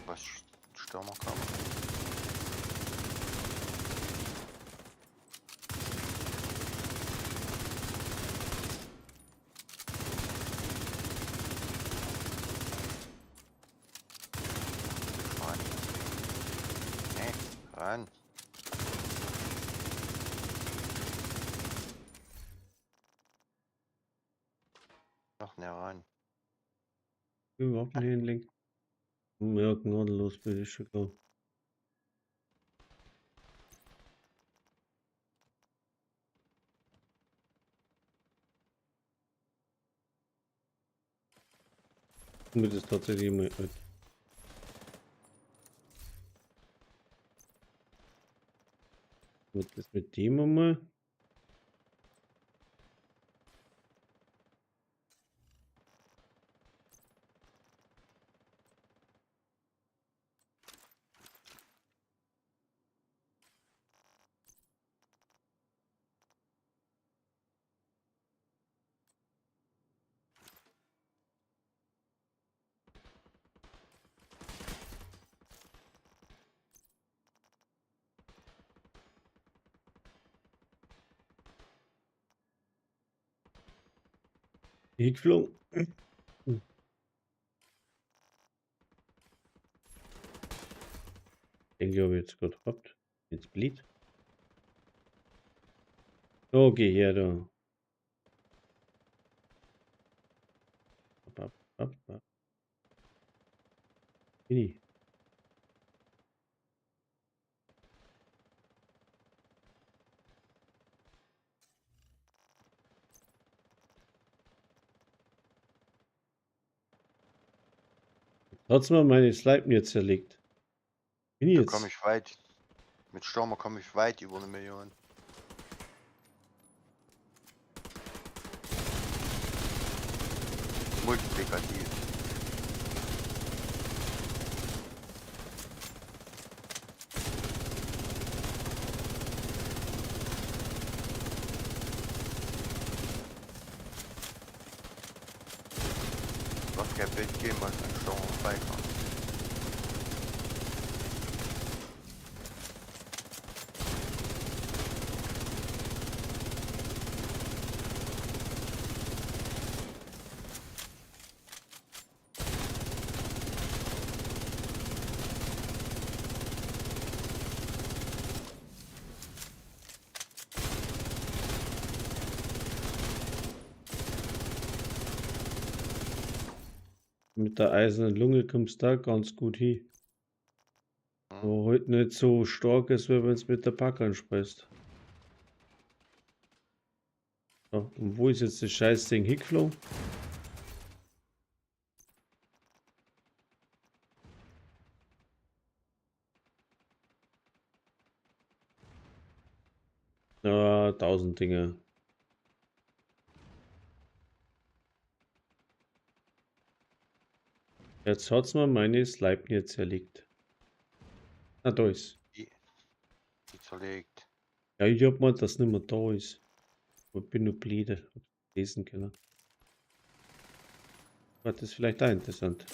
Was Stürmer kam. Nee, ran. Noch näher ran. Überhaupt nicht hinlegen. Ja, gnadenlos bin ich schon klar. Mir das tatsächlich mal alt. Das mit dem einmal. Hingeflogen. Den glaube ich jetzt gerade gehabt. Jetzt blieb. Okay, her da. Ab, ab, ab, ab. Bin ich. Hat's mal meine Sleipnir zerlegt. Bin ich Da jetzt? komme ich weit. Mit Stürmer komme ich weit über 1 Million. Multiplikativ. Wird kein Bild geben, was an Sturm vorbeikommt. Mit der eisernen Lunge kommst du da ganz gut hin. Aber halt nicht so stark ist, wie wenn es mit der Packern ansprichst. So, und wo ist jetzt das Scheißding hingeflogen? Ja, 1000 Dinge. Jetzt hat's mir meine Sleipnir zerlegt. Ah, da ist. Die zerlegt. Ja, ich hab mal, dass nicht mehr da ist. Ich bin nur blöde. Hab lesen können. Aber das ist vielleicht auch interessant.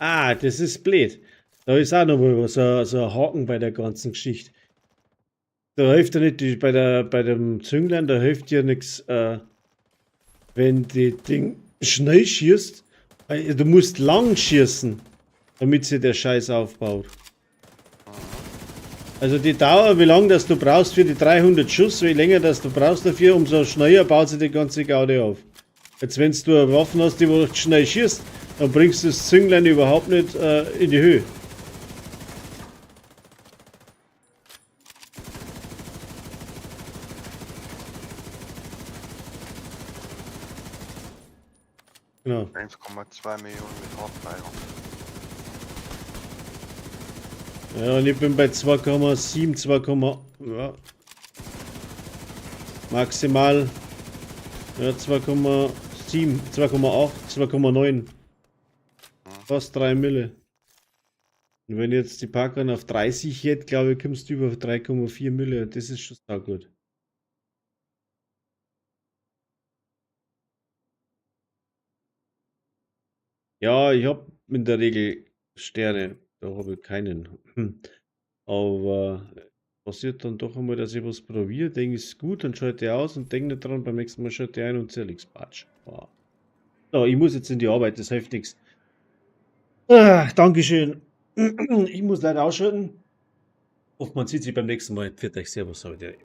Ah, das ist blöd. Da ist auch noch mal so, so ein Haken bei der ganzen Geschichte. Da hilft ja nicht, die, bei dem Zünglein, da hilft dir nichts, wenn die Ding schnell schießt. Du musst lang schießen, damit sich der Scheiß aufbaut. Also die Dauer, wie lange das du brauchst für die 300 Schuss, je länger das du brauchst dafür, umso schneller baut sich die ganze Gaudi auf. Jetzt wenn du eine Waffe hast, die wo du schnell schießt, dann bringst du das Zünglein überhaupt nicht in die Höhe. Genau. 1,2 Millionen mit Hardfire. Ja, und ich bin bei 2,7, 2, ja. Maximal, ja, 2,7, 2,8, 2,9. Fast 3 Mille. Und wenn jetzt die Packern auf 30 hätte, glaube ich, kommst du über 3,4 Mille. Das ist schon saugut. Ja, ich hab in der Regel Sterne. Da habe ich keinen. Aber passiert dann doch einmal, dass ich was probiere, denke, ist gut, dann schalte ich aus und denke nicht dran, beim nächsten Mal schalte ich ein und zerleg's. Patsch. Wow. So, ich muss jetzt in die Arbeit, das hilft nichts. Ah, Dankeschön. Ich muss leider ausschalten. Hoffe, man sieht sich beim nächsten Mal. Pfiat euch, Servus, heute.